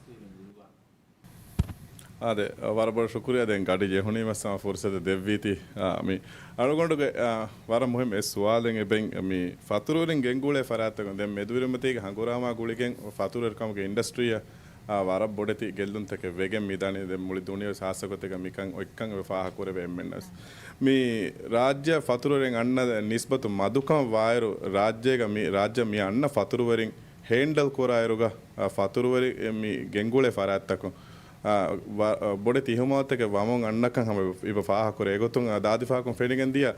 އާދެ، ވަރަށް ބޮޑަށް ޝުކުރިއްޔާ. ދެން ގަޑި ޖެހުނީމަ ސަމަ ފުރުސަތެއް ދެއްވީތީ. އާ، މި އަޅުގަނޑުގެ، އާ، ވަރަށް މުހިންމު އެއް ސުވާލެއް އެބައިން މި ފަތުރުވެރިން ގެންގުޅޭ ފަރާތްތަކުން. ދެން މެދުވެރިންމަތީގެ ހަނގުރާމާ ގުޅިގެން ފަތުރުވެރިކަމުގެ އިންޑަސްޓްރީއަށް، އާ، ވަރަށް ބޮޑެތި ގެއްލުންތަކެއް ވެގެން މިދަނީ. ދެން މުޅި ދުނިޔެ ވެސް ހާއްސަގޮތެއްގަ މިކަން އޮތްކަން އެބަ ފާހަގަކުރެވޭ އެންމެންނަށް. މި ރާއްޖެ ފަތުރުވެރިން އަންނަ ނިސްބަތު މަދުކަމަށް ވާއިރު، ރާއްޖޭގަ މި، ރާއްޖެ މި އަންނަ ފަތުރުވެރިން ހޭންޑަލް ކުރާއިރުގަ، އާ، ފަތުރުވެރި މި ގެންގުޅޭ ފަރާތްތަކުން، އާ، ވަ-، އާ، ބޮޑެތި އިހުމާލުތަކެއް ވަމުން އަންނަކަން ހަމަ އެބަ ފާހަގަކުރޭ. އެގޮތުން، އާ، ދާދި ފާހަގަކުން ފެނިގެން ދިޔަ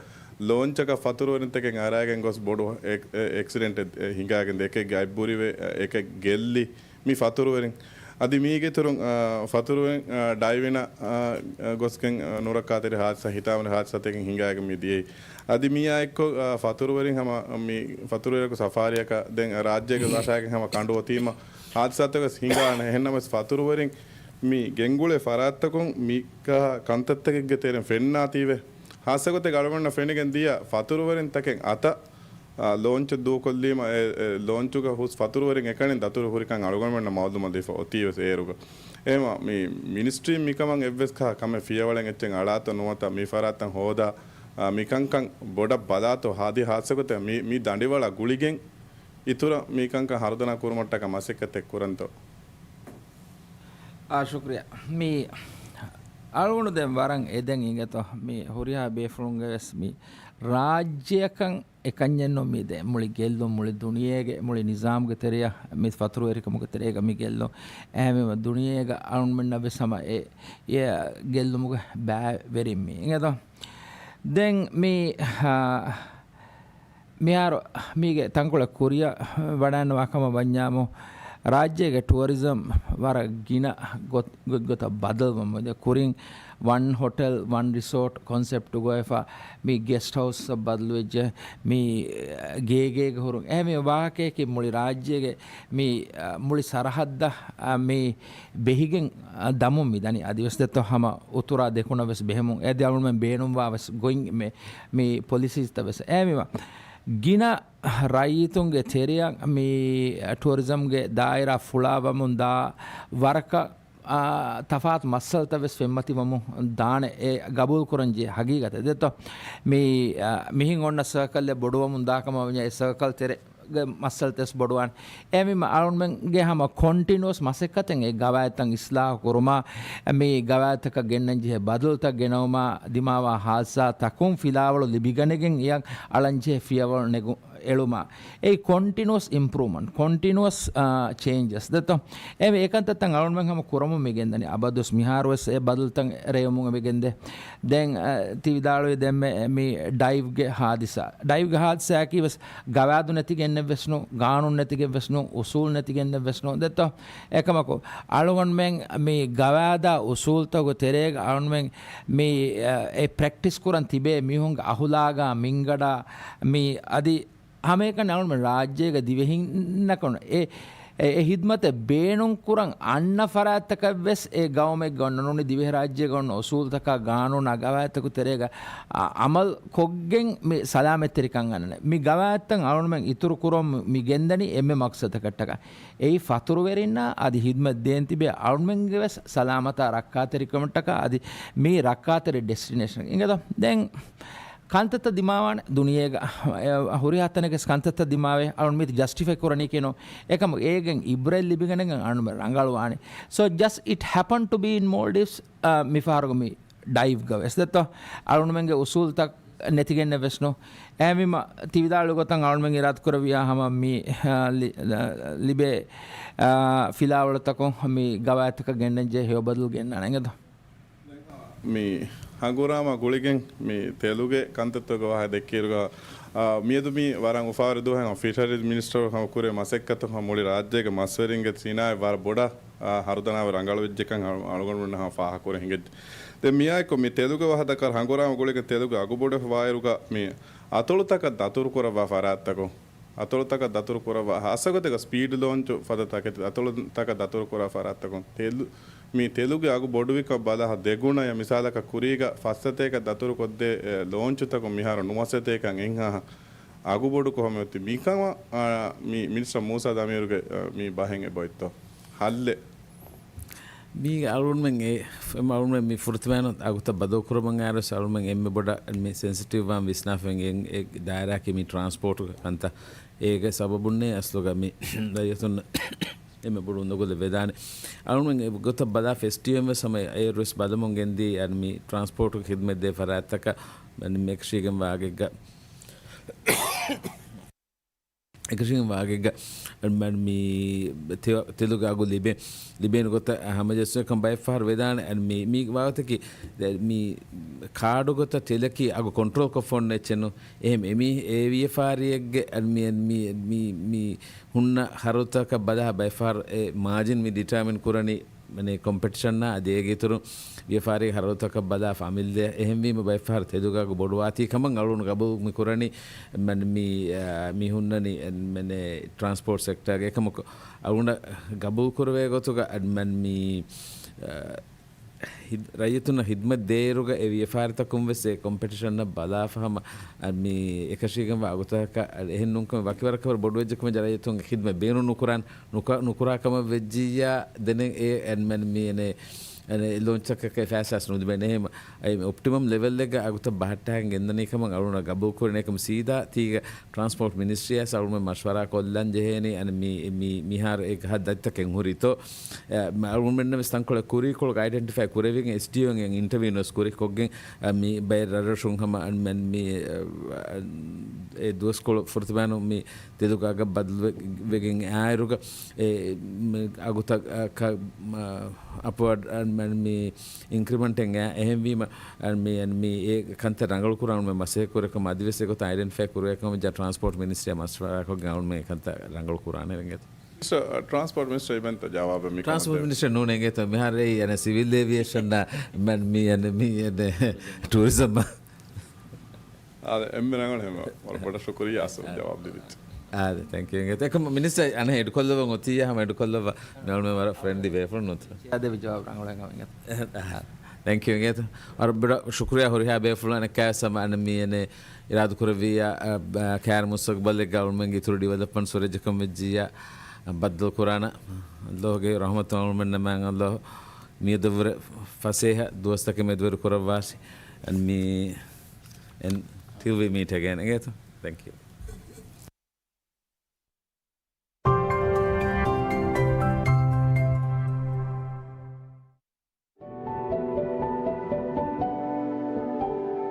ލޯންޗަކަށް ފަތުރުވެރިންތަކެއް އަރާގެން ގޮސް ބޮޑު އެކް-، އެ-، އެކްސިޑެންޓެއް ހިނގާގެން އެކެއްގެ އަތް ބުރިވެ، އެކެއް ގެއްލި މި ފަތުރުވެރިން. އަދި މީގެ އިތުރުން، އާ، ފަތުރުވެރިން، އާ، ޑައިވިނަށް، އާ، ގޮސްގެން، އާ، ނުރައްކާތެރި ހާދިސާ، ހިތާމަވެރި ހާދިސާތަކެއް ހިނގާގެން މި ދިޔައީ. އަދި މިއާ އެއްކޮށް، އާ، ފަތުރުވެރިން ހަމަ މި ފަތުރުވެރިޔަކު ސަފާރީއަކަށް ދެން ރާއްޖޭގެ ވަށާގެން ހަމަ ކަނޑު އޮތީމަ ހާދިސާތަކެއް ހިނގާނެ. އެހެންނަމަވެސް ފަތުރުވެރިން މި ގެންގުޅޭ ފަރާތްތަކުން މިކަހަ ކަންތައްތަކެއްގެ ތެރެއިން ފެންނާތީވެ. ހާއްސަގޮތެއް އަޅުގަނޑަށް ފެނިގެން ދިޔަ ފަތުރުވެރިންތަކެއް އަތަށް، އާ، ލޯންޗެއް ދޫކޮށްލީމަ އެ، އެ ލޯންޗުގަ ހުސް ފަތުރުވެރިން އެކަނި ދަތުރު ހުރިކަން އަޅުގަނޑުމެންނަށް މައުލޫމަތް ދީފަ އޮތީވެސް އޭރުގަ. އެހެމަ މި މިނިސްޓްރީން މިކަމަށް އެއްވެސް ކަހަ ކަމެއް ފިޔަވަޅެއް އެއްޗެއް އަޅާތޯ ނުވަތަ މި ފަރާތްތައް ހޯދާ، އާ، މިކަންކަން ބޮޑަށް ބަލާތޯ ހާދި ހާއްސަގޮތެއް މި، މި ދަނޑިވަޅަށް ގުޅިގެން އިތުރަށް މިކަންކަން ހަރުދަނާ ކުރުމަށްޓަކާ މަސައްކަތެއް ކުރަންތޯ؟ އާ، ޝުކްރިޔާ. މި އަޅުގަނޑު ދެން ވަރަށް އެދެން އިނގޭތޯ، މި ހުރިހާ ބޭފުޅުންގެ ވެސް މި ރާއްޖެއަކަށް އެކަންޏެއްނު މި ދެ މުޅި ގެއްލުން، މުޅި ދުނިޔޭގެ، މުޅި ނިޒާމުގެ ތެރެއަށް މި ފަތުރުވެރިކަމުގެ ތެރޭގަ މި ގެއްލުން. އެހެންވީމަ ދުނިޔޭގަ އަޅުންމެންނަށް ވެސް ހަމަ އެ، އެ ގެއްލުމުގެ ބައިވެރިން މި އިނގޭތޯ. ދެން މި، އާ، މިހާރު މީގެ ތަންކޮޅެއް ކުރިއަށް ވަޑައިންނަވާ ކަމަށް ވަންޏާމު، ރާއްޖޭގެ ޓުއަރިޒަމް ވަރަށް ގިނަ ގޮތް-، ގޮތްގޮތަށް ބަދަލުވަމުން ދެ ކުރިން ވަން ހޮޓެލް، ވަން ރިސޯޓް ކޮންސެޕްޓުގައިފަ މި ގެސްޓް ހައުސްއަށް ބަދަލުވެއްޖެ، މި ގޭގޭގަ ހުރުން. އެހެން ވާހަކަޔަކީ މުޅި ރާއްޖޭގެ މި، އަ، މުޅި ސަރަހައްދަށް، އަ، މި ބެހިގެން، އަ، ދަމުން މި ދަނީ. އަދިވެސް ދެއްތޯ ހަމަ އުތުރާ ދެކުނަށް ވެސް ބެހެމުން. އޭ ދިއަޅުމެން ބޭނުންވާ ވެސް ގޮތް މި، މި ޕޮލިސީސްތައް ވެސް. އެހެންވީމަ ގިނަ ރައްޔިތުންގެ ތެރެއަށް މި ޓުއަރިޒަމްގެ ދާއިރާ ފުޅާވަމުން ދާ ވަރަކަށް، އާ، ތަފާތު މައްސަލަތައް ވެސް ފެންމަތިވަމުން ދާނެ. އެ ގަބޫލު ކުރަން ޖެހޭ ހަގީގަތެއް ދެއްތޯ. މި، އާ، މިހެން އޮންނަ ސަރކަލްއެއް ބޮޑުވަމުން ދާ ކަމަށް ވަންޏާ އެ ސަރކަލް ތެރޭގެ މައްސަލަތައް ވެސް ބޮޑުވާނެ. އެހެންވީމަ އަޅުމެންގެ ހަމަ ކޮންޓިނުއަސް މަސައްކަތެއް އެ ގަވާއިދުތައް އިސްލާހު ކުރުމާ، މި ގަވާއިދުތަކަށް ގެންނަން ޖެހޭ ބަދަލުތައް ގެނައުމާ، ދިމާވާ ހާދިސާތަކުން ފިލާވަޅު ލިބިގަނެގެން އެއަށް އަޅަން ޖެހޭ ފިޔަވަޅު ނެގު-، އެޅުމާ. އެއީ ކޮންޓިނުއަސް އިމްޕްރޫވްމަންޓް، ކޮންޓިނުއަސް، އާ، ޗޭންޖަސް ދެއްތޯ. އެ އެކަންތައްތައް އަޅުމެން ހަމަ ކުރަމުން މި ގެންދަނީ. އަބަދުވެސް މިހާރުވެސް އެ ބަދަލުތައް ރޭވުމުން އެބަ ގެންދޭ. ދެން، އަ، ތި ވިދާޅުވި ދެންމެ މި ޑައިވްގެ ހާދިސާ. ޑައިވްގެ ހާދިސާއަކީ ވެސް ގަވާއިދު ނެތިގެންނެއް ވެސް ނޫން، ގާނޫނު ނެތިގެން ވެސް ނޫން، އުސޫލު ނެތިގެންނެއް ވެސް ނޫން ދެއްތޯ. އެކަމަކު އަޅުގަނޑުމެން މި ގަވާއިދާ އުސޫލުތަކުގެ ތެރޭގަ އަޅުގަނޑުމެން މި، އަ، އެ ޕްރެކްޓިސް ކުރަން ތިބޭ މީހުންގެ އަހުލާގާ މިންގަޑާ މި އަދި ހަމައެކަނި އަޅުގަނޑުމެން ރާއްޖޭގެ ދިވެހިންނަކަށް އެ، އެ، އެ ހިދްމަތެއް ބޭނުން ކުރަން އަންނަ ފަރާތްތަކަށް ވެސް އެ ގައުމެއްގަ އޮންނަ ނޫނީ ދިވެހިރާއްޖޭގަ އޮންނަ އުސޫލުތަކާ ގާނޫނާ ގަވާއިދުތަކު ތެރޭގަ، އަ، އަމަލު ކޮށްގެން މި ސަލާމަތްތެރިކަން އަންނަން. މި ގަވާއިދުތައް އަޅުންމެން އިތުރު ކުރަން މި ގެންދަނީ އެންމެ މަޤްޞަދަކަށްޓަކާ. އެއީ ފަތުރުވެރިންނާ އަދި ހިދްމަތް ދޭން ތިބޭ އަޅުމެންގެ ވެސް ސަލާމަތާ ރައްކާތެރިކަމަށްޓަކާ އަދި މީ ރައްކާތެރި ޑެސްޓިނޭޝަން އިނގޭތޯ. ދެން ކަންތައްތައް ދިމާވާނެ ދުނިޔޭގަ، އެ، ހުރިހާ ތަނެއްގެ ކަންތައްތައް ދިމާވޭ. އަޅުން މީތި ޖަސްޓިފައި ކުރަނީކީނު. އެކަމު އޭގެން އިބްރަތް ލިބިގެނެގެން އަޅުމެން ރަނގަޅުވާނެ. So just it happened to be in Maldives، އަ، މިފަހަރުގަ މި ޑައިވްގަ ވެސް ދެއްތޯ. އަޅުންމެންގެ އުސޫލުތައް ނެތިގެންނެއް ވެސް ނޫ. އެހެންވީމަ، ތި ވިދާޅުވި ގޮތަށް އަޅުމެން އިރާދަކުރެއްވިޔާ ހަމަ މި، އާ، ލި-، އާ، ލިބޭ، އާ، ފިލާވަޅުތަކުން މި ގަވާއިދުތަކަށް ގެންނަންޖެހޭ ހެޔޮ ބަދަލު ގެންނާނެ އިނގޭތޯ. މި ހަނގުރާމަ ގުޅިގެން މި ތެލުގެ ކަންތައްތަކުގެ ވާހަކަ ދެއްކިއިރުގަ، އާ، މިއަދު މި ވަރަށް އުފާވެރި ދުވަހެއް ފިޝަރީޒް މިނިސްޓަރު ހަމަ ކުރޭ މަސައްކަތު ހަމަ މުޅި ރާއްޖޭގެ މަސްވެރިންގެ ސިނާއަތް ވަރަށް ބޮޑަށް، އާ، ހަރުދަނާވެ ރަނގަޅުވެއްޖެކަން އަޅު-، އަޅުގަނޑުމެންނަށް ހަމަ ފާހަގަކުރެ ހިނގައްޖެ. ދެން މިއާއެކު މި ތެލުގެ ވާހަކަ ދައްކާ ހަނގުރާމަ ގުޅިގެން ތެލުގެ އަގު ބޮޑުވެފަ ވާއިރުގަ މި އަތޮޅުތަކަށް ދަތުރު ކުރައްވާ ފަރާތްތަކުން، އަތޮޅުތަކަށް ދަތުރު ކުރައްވާ ހާއްސަގޮތެއްގަ ސްޕީޑް ލޯންޗު ފަދަ ތަކެތި އަތޮޅުތަކަށް ދަތުރު ކުރާ ފަރާތްތަކުން ތެލު-، މި ތެލުގެ އަގު ބޮޑުވިކަން ބަލާ ދެގުނަޔަށް މިސާލަކަށް ކުރީގަ ފައްސަތޭކަ ދަތުރު ކޮށްދޭ، އެ، ލޯންޗުތަކުން މިހާރު ނުވަސަތޭކަ އެއްހާ އަގު ބޮޑުކޮށް ހަމަ އޮތީ. މިކަމަށް، އާ، މި މިނިސްޓަރ މޫސާ ދަމީރުގެ، އާ، މި ބަހެއް އެބައޮތްތޯ؟ ހައްލެއް. މީގެ އަޅުންމެން އެ، އެ އަޅުންމެން މި ފުރަތަމައިން އަގުތައް ބަދަލު ކުރުމަށް އައިރުވެސް އަޅުންމެން އެންމެ ބޮޑަށް މި ސެންސިޓިވް ވާން ވިސްނާފައި އެ، އެ ދާއިރާއަކީ މި ޓްރާންސްޕޯޓް ކަންތައް. އޭގެ ސަބަބުންނޭ އަސްލުގަ މި ރައްޔިތުން އެންމެ ބޮޑު އުނދަގުލެއް ވެދާނެ. އަޅުންމެން އެ ގޮތަށް ބަލާ ފެސްޓިވަލް ވެސް ހަމަ އޭރުވެސް ބަލަމުން ގެންދީ އަން މި ޓްރާންސްޕޯޓް ޚިދުމަތް ދޭ ފަރާތްތަކަށް އަން މި އެކަށީގެން ވާގެއްގަ އެކަށީގެން ވާގެއްގަ މި ތެ-، ތެލުގެ އަގު ލިބޭ، ލިބޭނެ ގޮތަށް ހަމަޖެއްސުން ކަން ބައެއް ފަހަރު ވެދާނެ. އަން މި، މި ވާގޮތަކީ ދެ-، މި ކާޑު ގޮތަށް ތެލަކީ އަގު ކޮންޓްރޯލް ކޮށްފަ އޮންނަ އެއްޗެއް ނޫން. އެހެން އެ މީ އެ ވިޔަފާރިއެއްގެ އަން މި، މި، މި، މި ހުންނަ ހަރަދުތަކަށް ބަލާ ބައެއް ފަހަރު އެ މާޖިން މި ޑިޓާމިން ކުރަނީ މަނީ ކޮމްޕެޓިޝަންއާ އަދި އޭގެ އިތުރުން ވިޔަފާރީ ހަރަދުތަކަށް ބަލާ ފަމިލްއެއް. އެހެންވީމަ ބައެއް ފަހަރު ތެލުގެ އަގު ބޮޑުވާތީ ކަމަށް އަޅުން ގަބޫލު މި ކުރަނީ މަން މި، އާ، މި ހުންނަނީ މަނެ ޓްރާންސްޕޯޓް ސެކްޓާގެ. އެކަމަކު އަޅުން ގަބޫލު ކުރެވޭ ގޮތުގަ މަން މި، އާ، ހިދް-، ރައްޔިތުންނަށް ހިދްމަތް ދޭއިރުގަ އެ ވިޔަފާރިތަކުން ވެސް އެ ކޮމްޕެޓިޝަންއަށް ބަލާފަ ހަމަ މި އެކަށީގެންވާ އަގުތަކަކަށް އެހެން ނޫންކަމެއް ވަކިވަރަކަށް ވަރަށް ބޮޑުވެއްޖެ ކަމަށް ރައްޔިތުންގެ ހިދްމަތް ބޭނުން ނުކުރާން ނުކަ-، ނުކުރާ ކަމަށް ވެއްޖިއްޔާ، ދެނެއް އެ އެންމެން މި އެނެ، އެނެ ލޯންޗަކަކަށް ފައިސާސް ނުލިބޭނެ. އެހެން އެ އޮޕްޓިމަމް ލެވެލްއެއްގަ އަގުތައް ބަހައްޓާގެން ގެންދަނީ ކަމަށް އަޅުން ގަބޫލު ކުރިނެ ކަމަށް ސީދާ ތީގަ ޓްރާންސްޕޯޓް މިނިސްޓްރީއަށް އަޅުން މަޝްވަރާ ކޮށްލަން ޖެހޭނީ. އަނެ މި، މި، މިހާރު އެ ހަ-، ދަތިތަކެއް ހުރިތޯ؟ އެ، އަޅުންމެންނަށް ވެސް ތަންކޮޅެއް ކުރީކޮޅުގަ އައިޑެންޓިފައި ކުރެވިގެން އެސްޑީއޯއިން އިންޓަވިއުން ވެސް ކުރި ކޮށްގެން، އަ، މި ބައެއް ރަށްރަށުން ހަމަ އަން މި، އަ، އަ، އެ ދުވަސްކޮޅު ފުރަތަމައިނު މި ތެލުގެ އަގަށް ބަދަލުވެ-، ވެގެން އާއިރުގަ އެ، މި އަގުތައް، އަ، ކަ-، މަ-، އަޕްވާޑް، އަ، މަ-، މި އިންކްރިމެންޓެއް އެ-، އެހެންވީމަ، އަ، މި، އަ، މި އެ ކަންތައް ރަނގަޅު ކުރާން މަ-، މަސައްކަތް ކުރެ ކަމަށް އަދިވެސް އެގޮތަށް އައިޑެންޓިފައި ކުރެވޭ ކަމަށް ޖަ ޓްރާންސްޕޯޓް މިނިސްޓްރީއާ މަޝްވަރާކޮށްގެން އަޅުން މި ކަންތައް ރަނގަޅު ކުރާނެ އިނގޭތޯ. ޓްރާންސްޕޯޓް މިނިސްޓަރ އިވެންތަ ޖަވާބެއް މި ޓްރާންސްޕޯޓް ކަމަށް މިނިސްޓަރ ނޫނޭ އިނގޭތޯ. މިހާރު އެއީ އަނެ ސިވިލް އޭވިއޭޝަން މަން މި އަނެ މި އަނެ ޓޫރިޒަމް. އާދެ، އެންމެ ރަނގަޅު ހެމަ. ވަރަށް ބޮޑަށް ޝުކުރިއްޔާ އަސްލު ޖަވާބު ދިނިއްޖެ. އާދެ، ތެންކް ޔޫ އިނގޭތޯ. އެކަމަ މިނިސްޓަރ އަނެ އެޑްކޮށްލަވަން އޮތިއްޔާ ހަމަ އެޑްކޮށްލައްވާ. މި އަޅުމެން ވަރަށް ފްރެންޑްލީ ބޭފުޅުން ނޫންތަ؟ އާދެ، ޖަވާބު ރަނގަޅު ހެމަ އިނގޭތޯ. ތެންކް ޔޫ އިނގޭތޯ. ވަރަށް ބޮޑަށް ޝުކުރިއްޔާ ހުރިހާ ބޭފުޅުން އަނެއްކާވެސް ހަމަ އަނެ މި އަނެ އިރާދަކުރެއްވިއްޔާ، އަ، ބަ-، ކައިރި މުސްތަގުބަލެއްގަ އަޅުމެންގެ އިތުރު ޑިވެލޮޕްމަންޓްސް ހުރެއްޖެކަން ވެއްޖިއްޔާ، އަ، ބައްދަލު ކުރާނަ. ﷲ ގެ ރަޙްމަތުން އަޅުމެންނަށް މާތް ﷲ މިއަދުވުރެ ފަސޭހަ ދުވަސްތަކެއް މެދުވެރި ކުރައްވާށި. އަން މި އެން ޓިލް ވީ މީޓް އެގޭން އިނގޭތޯ. ތެންކް ޔޫ.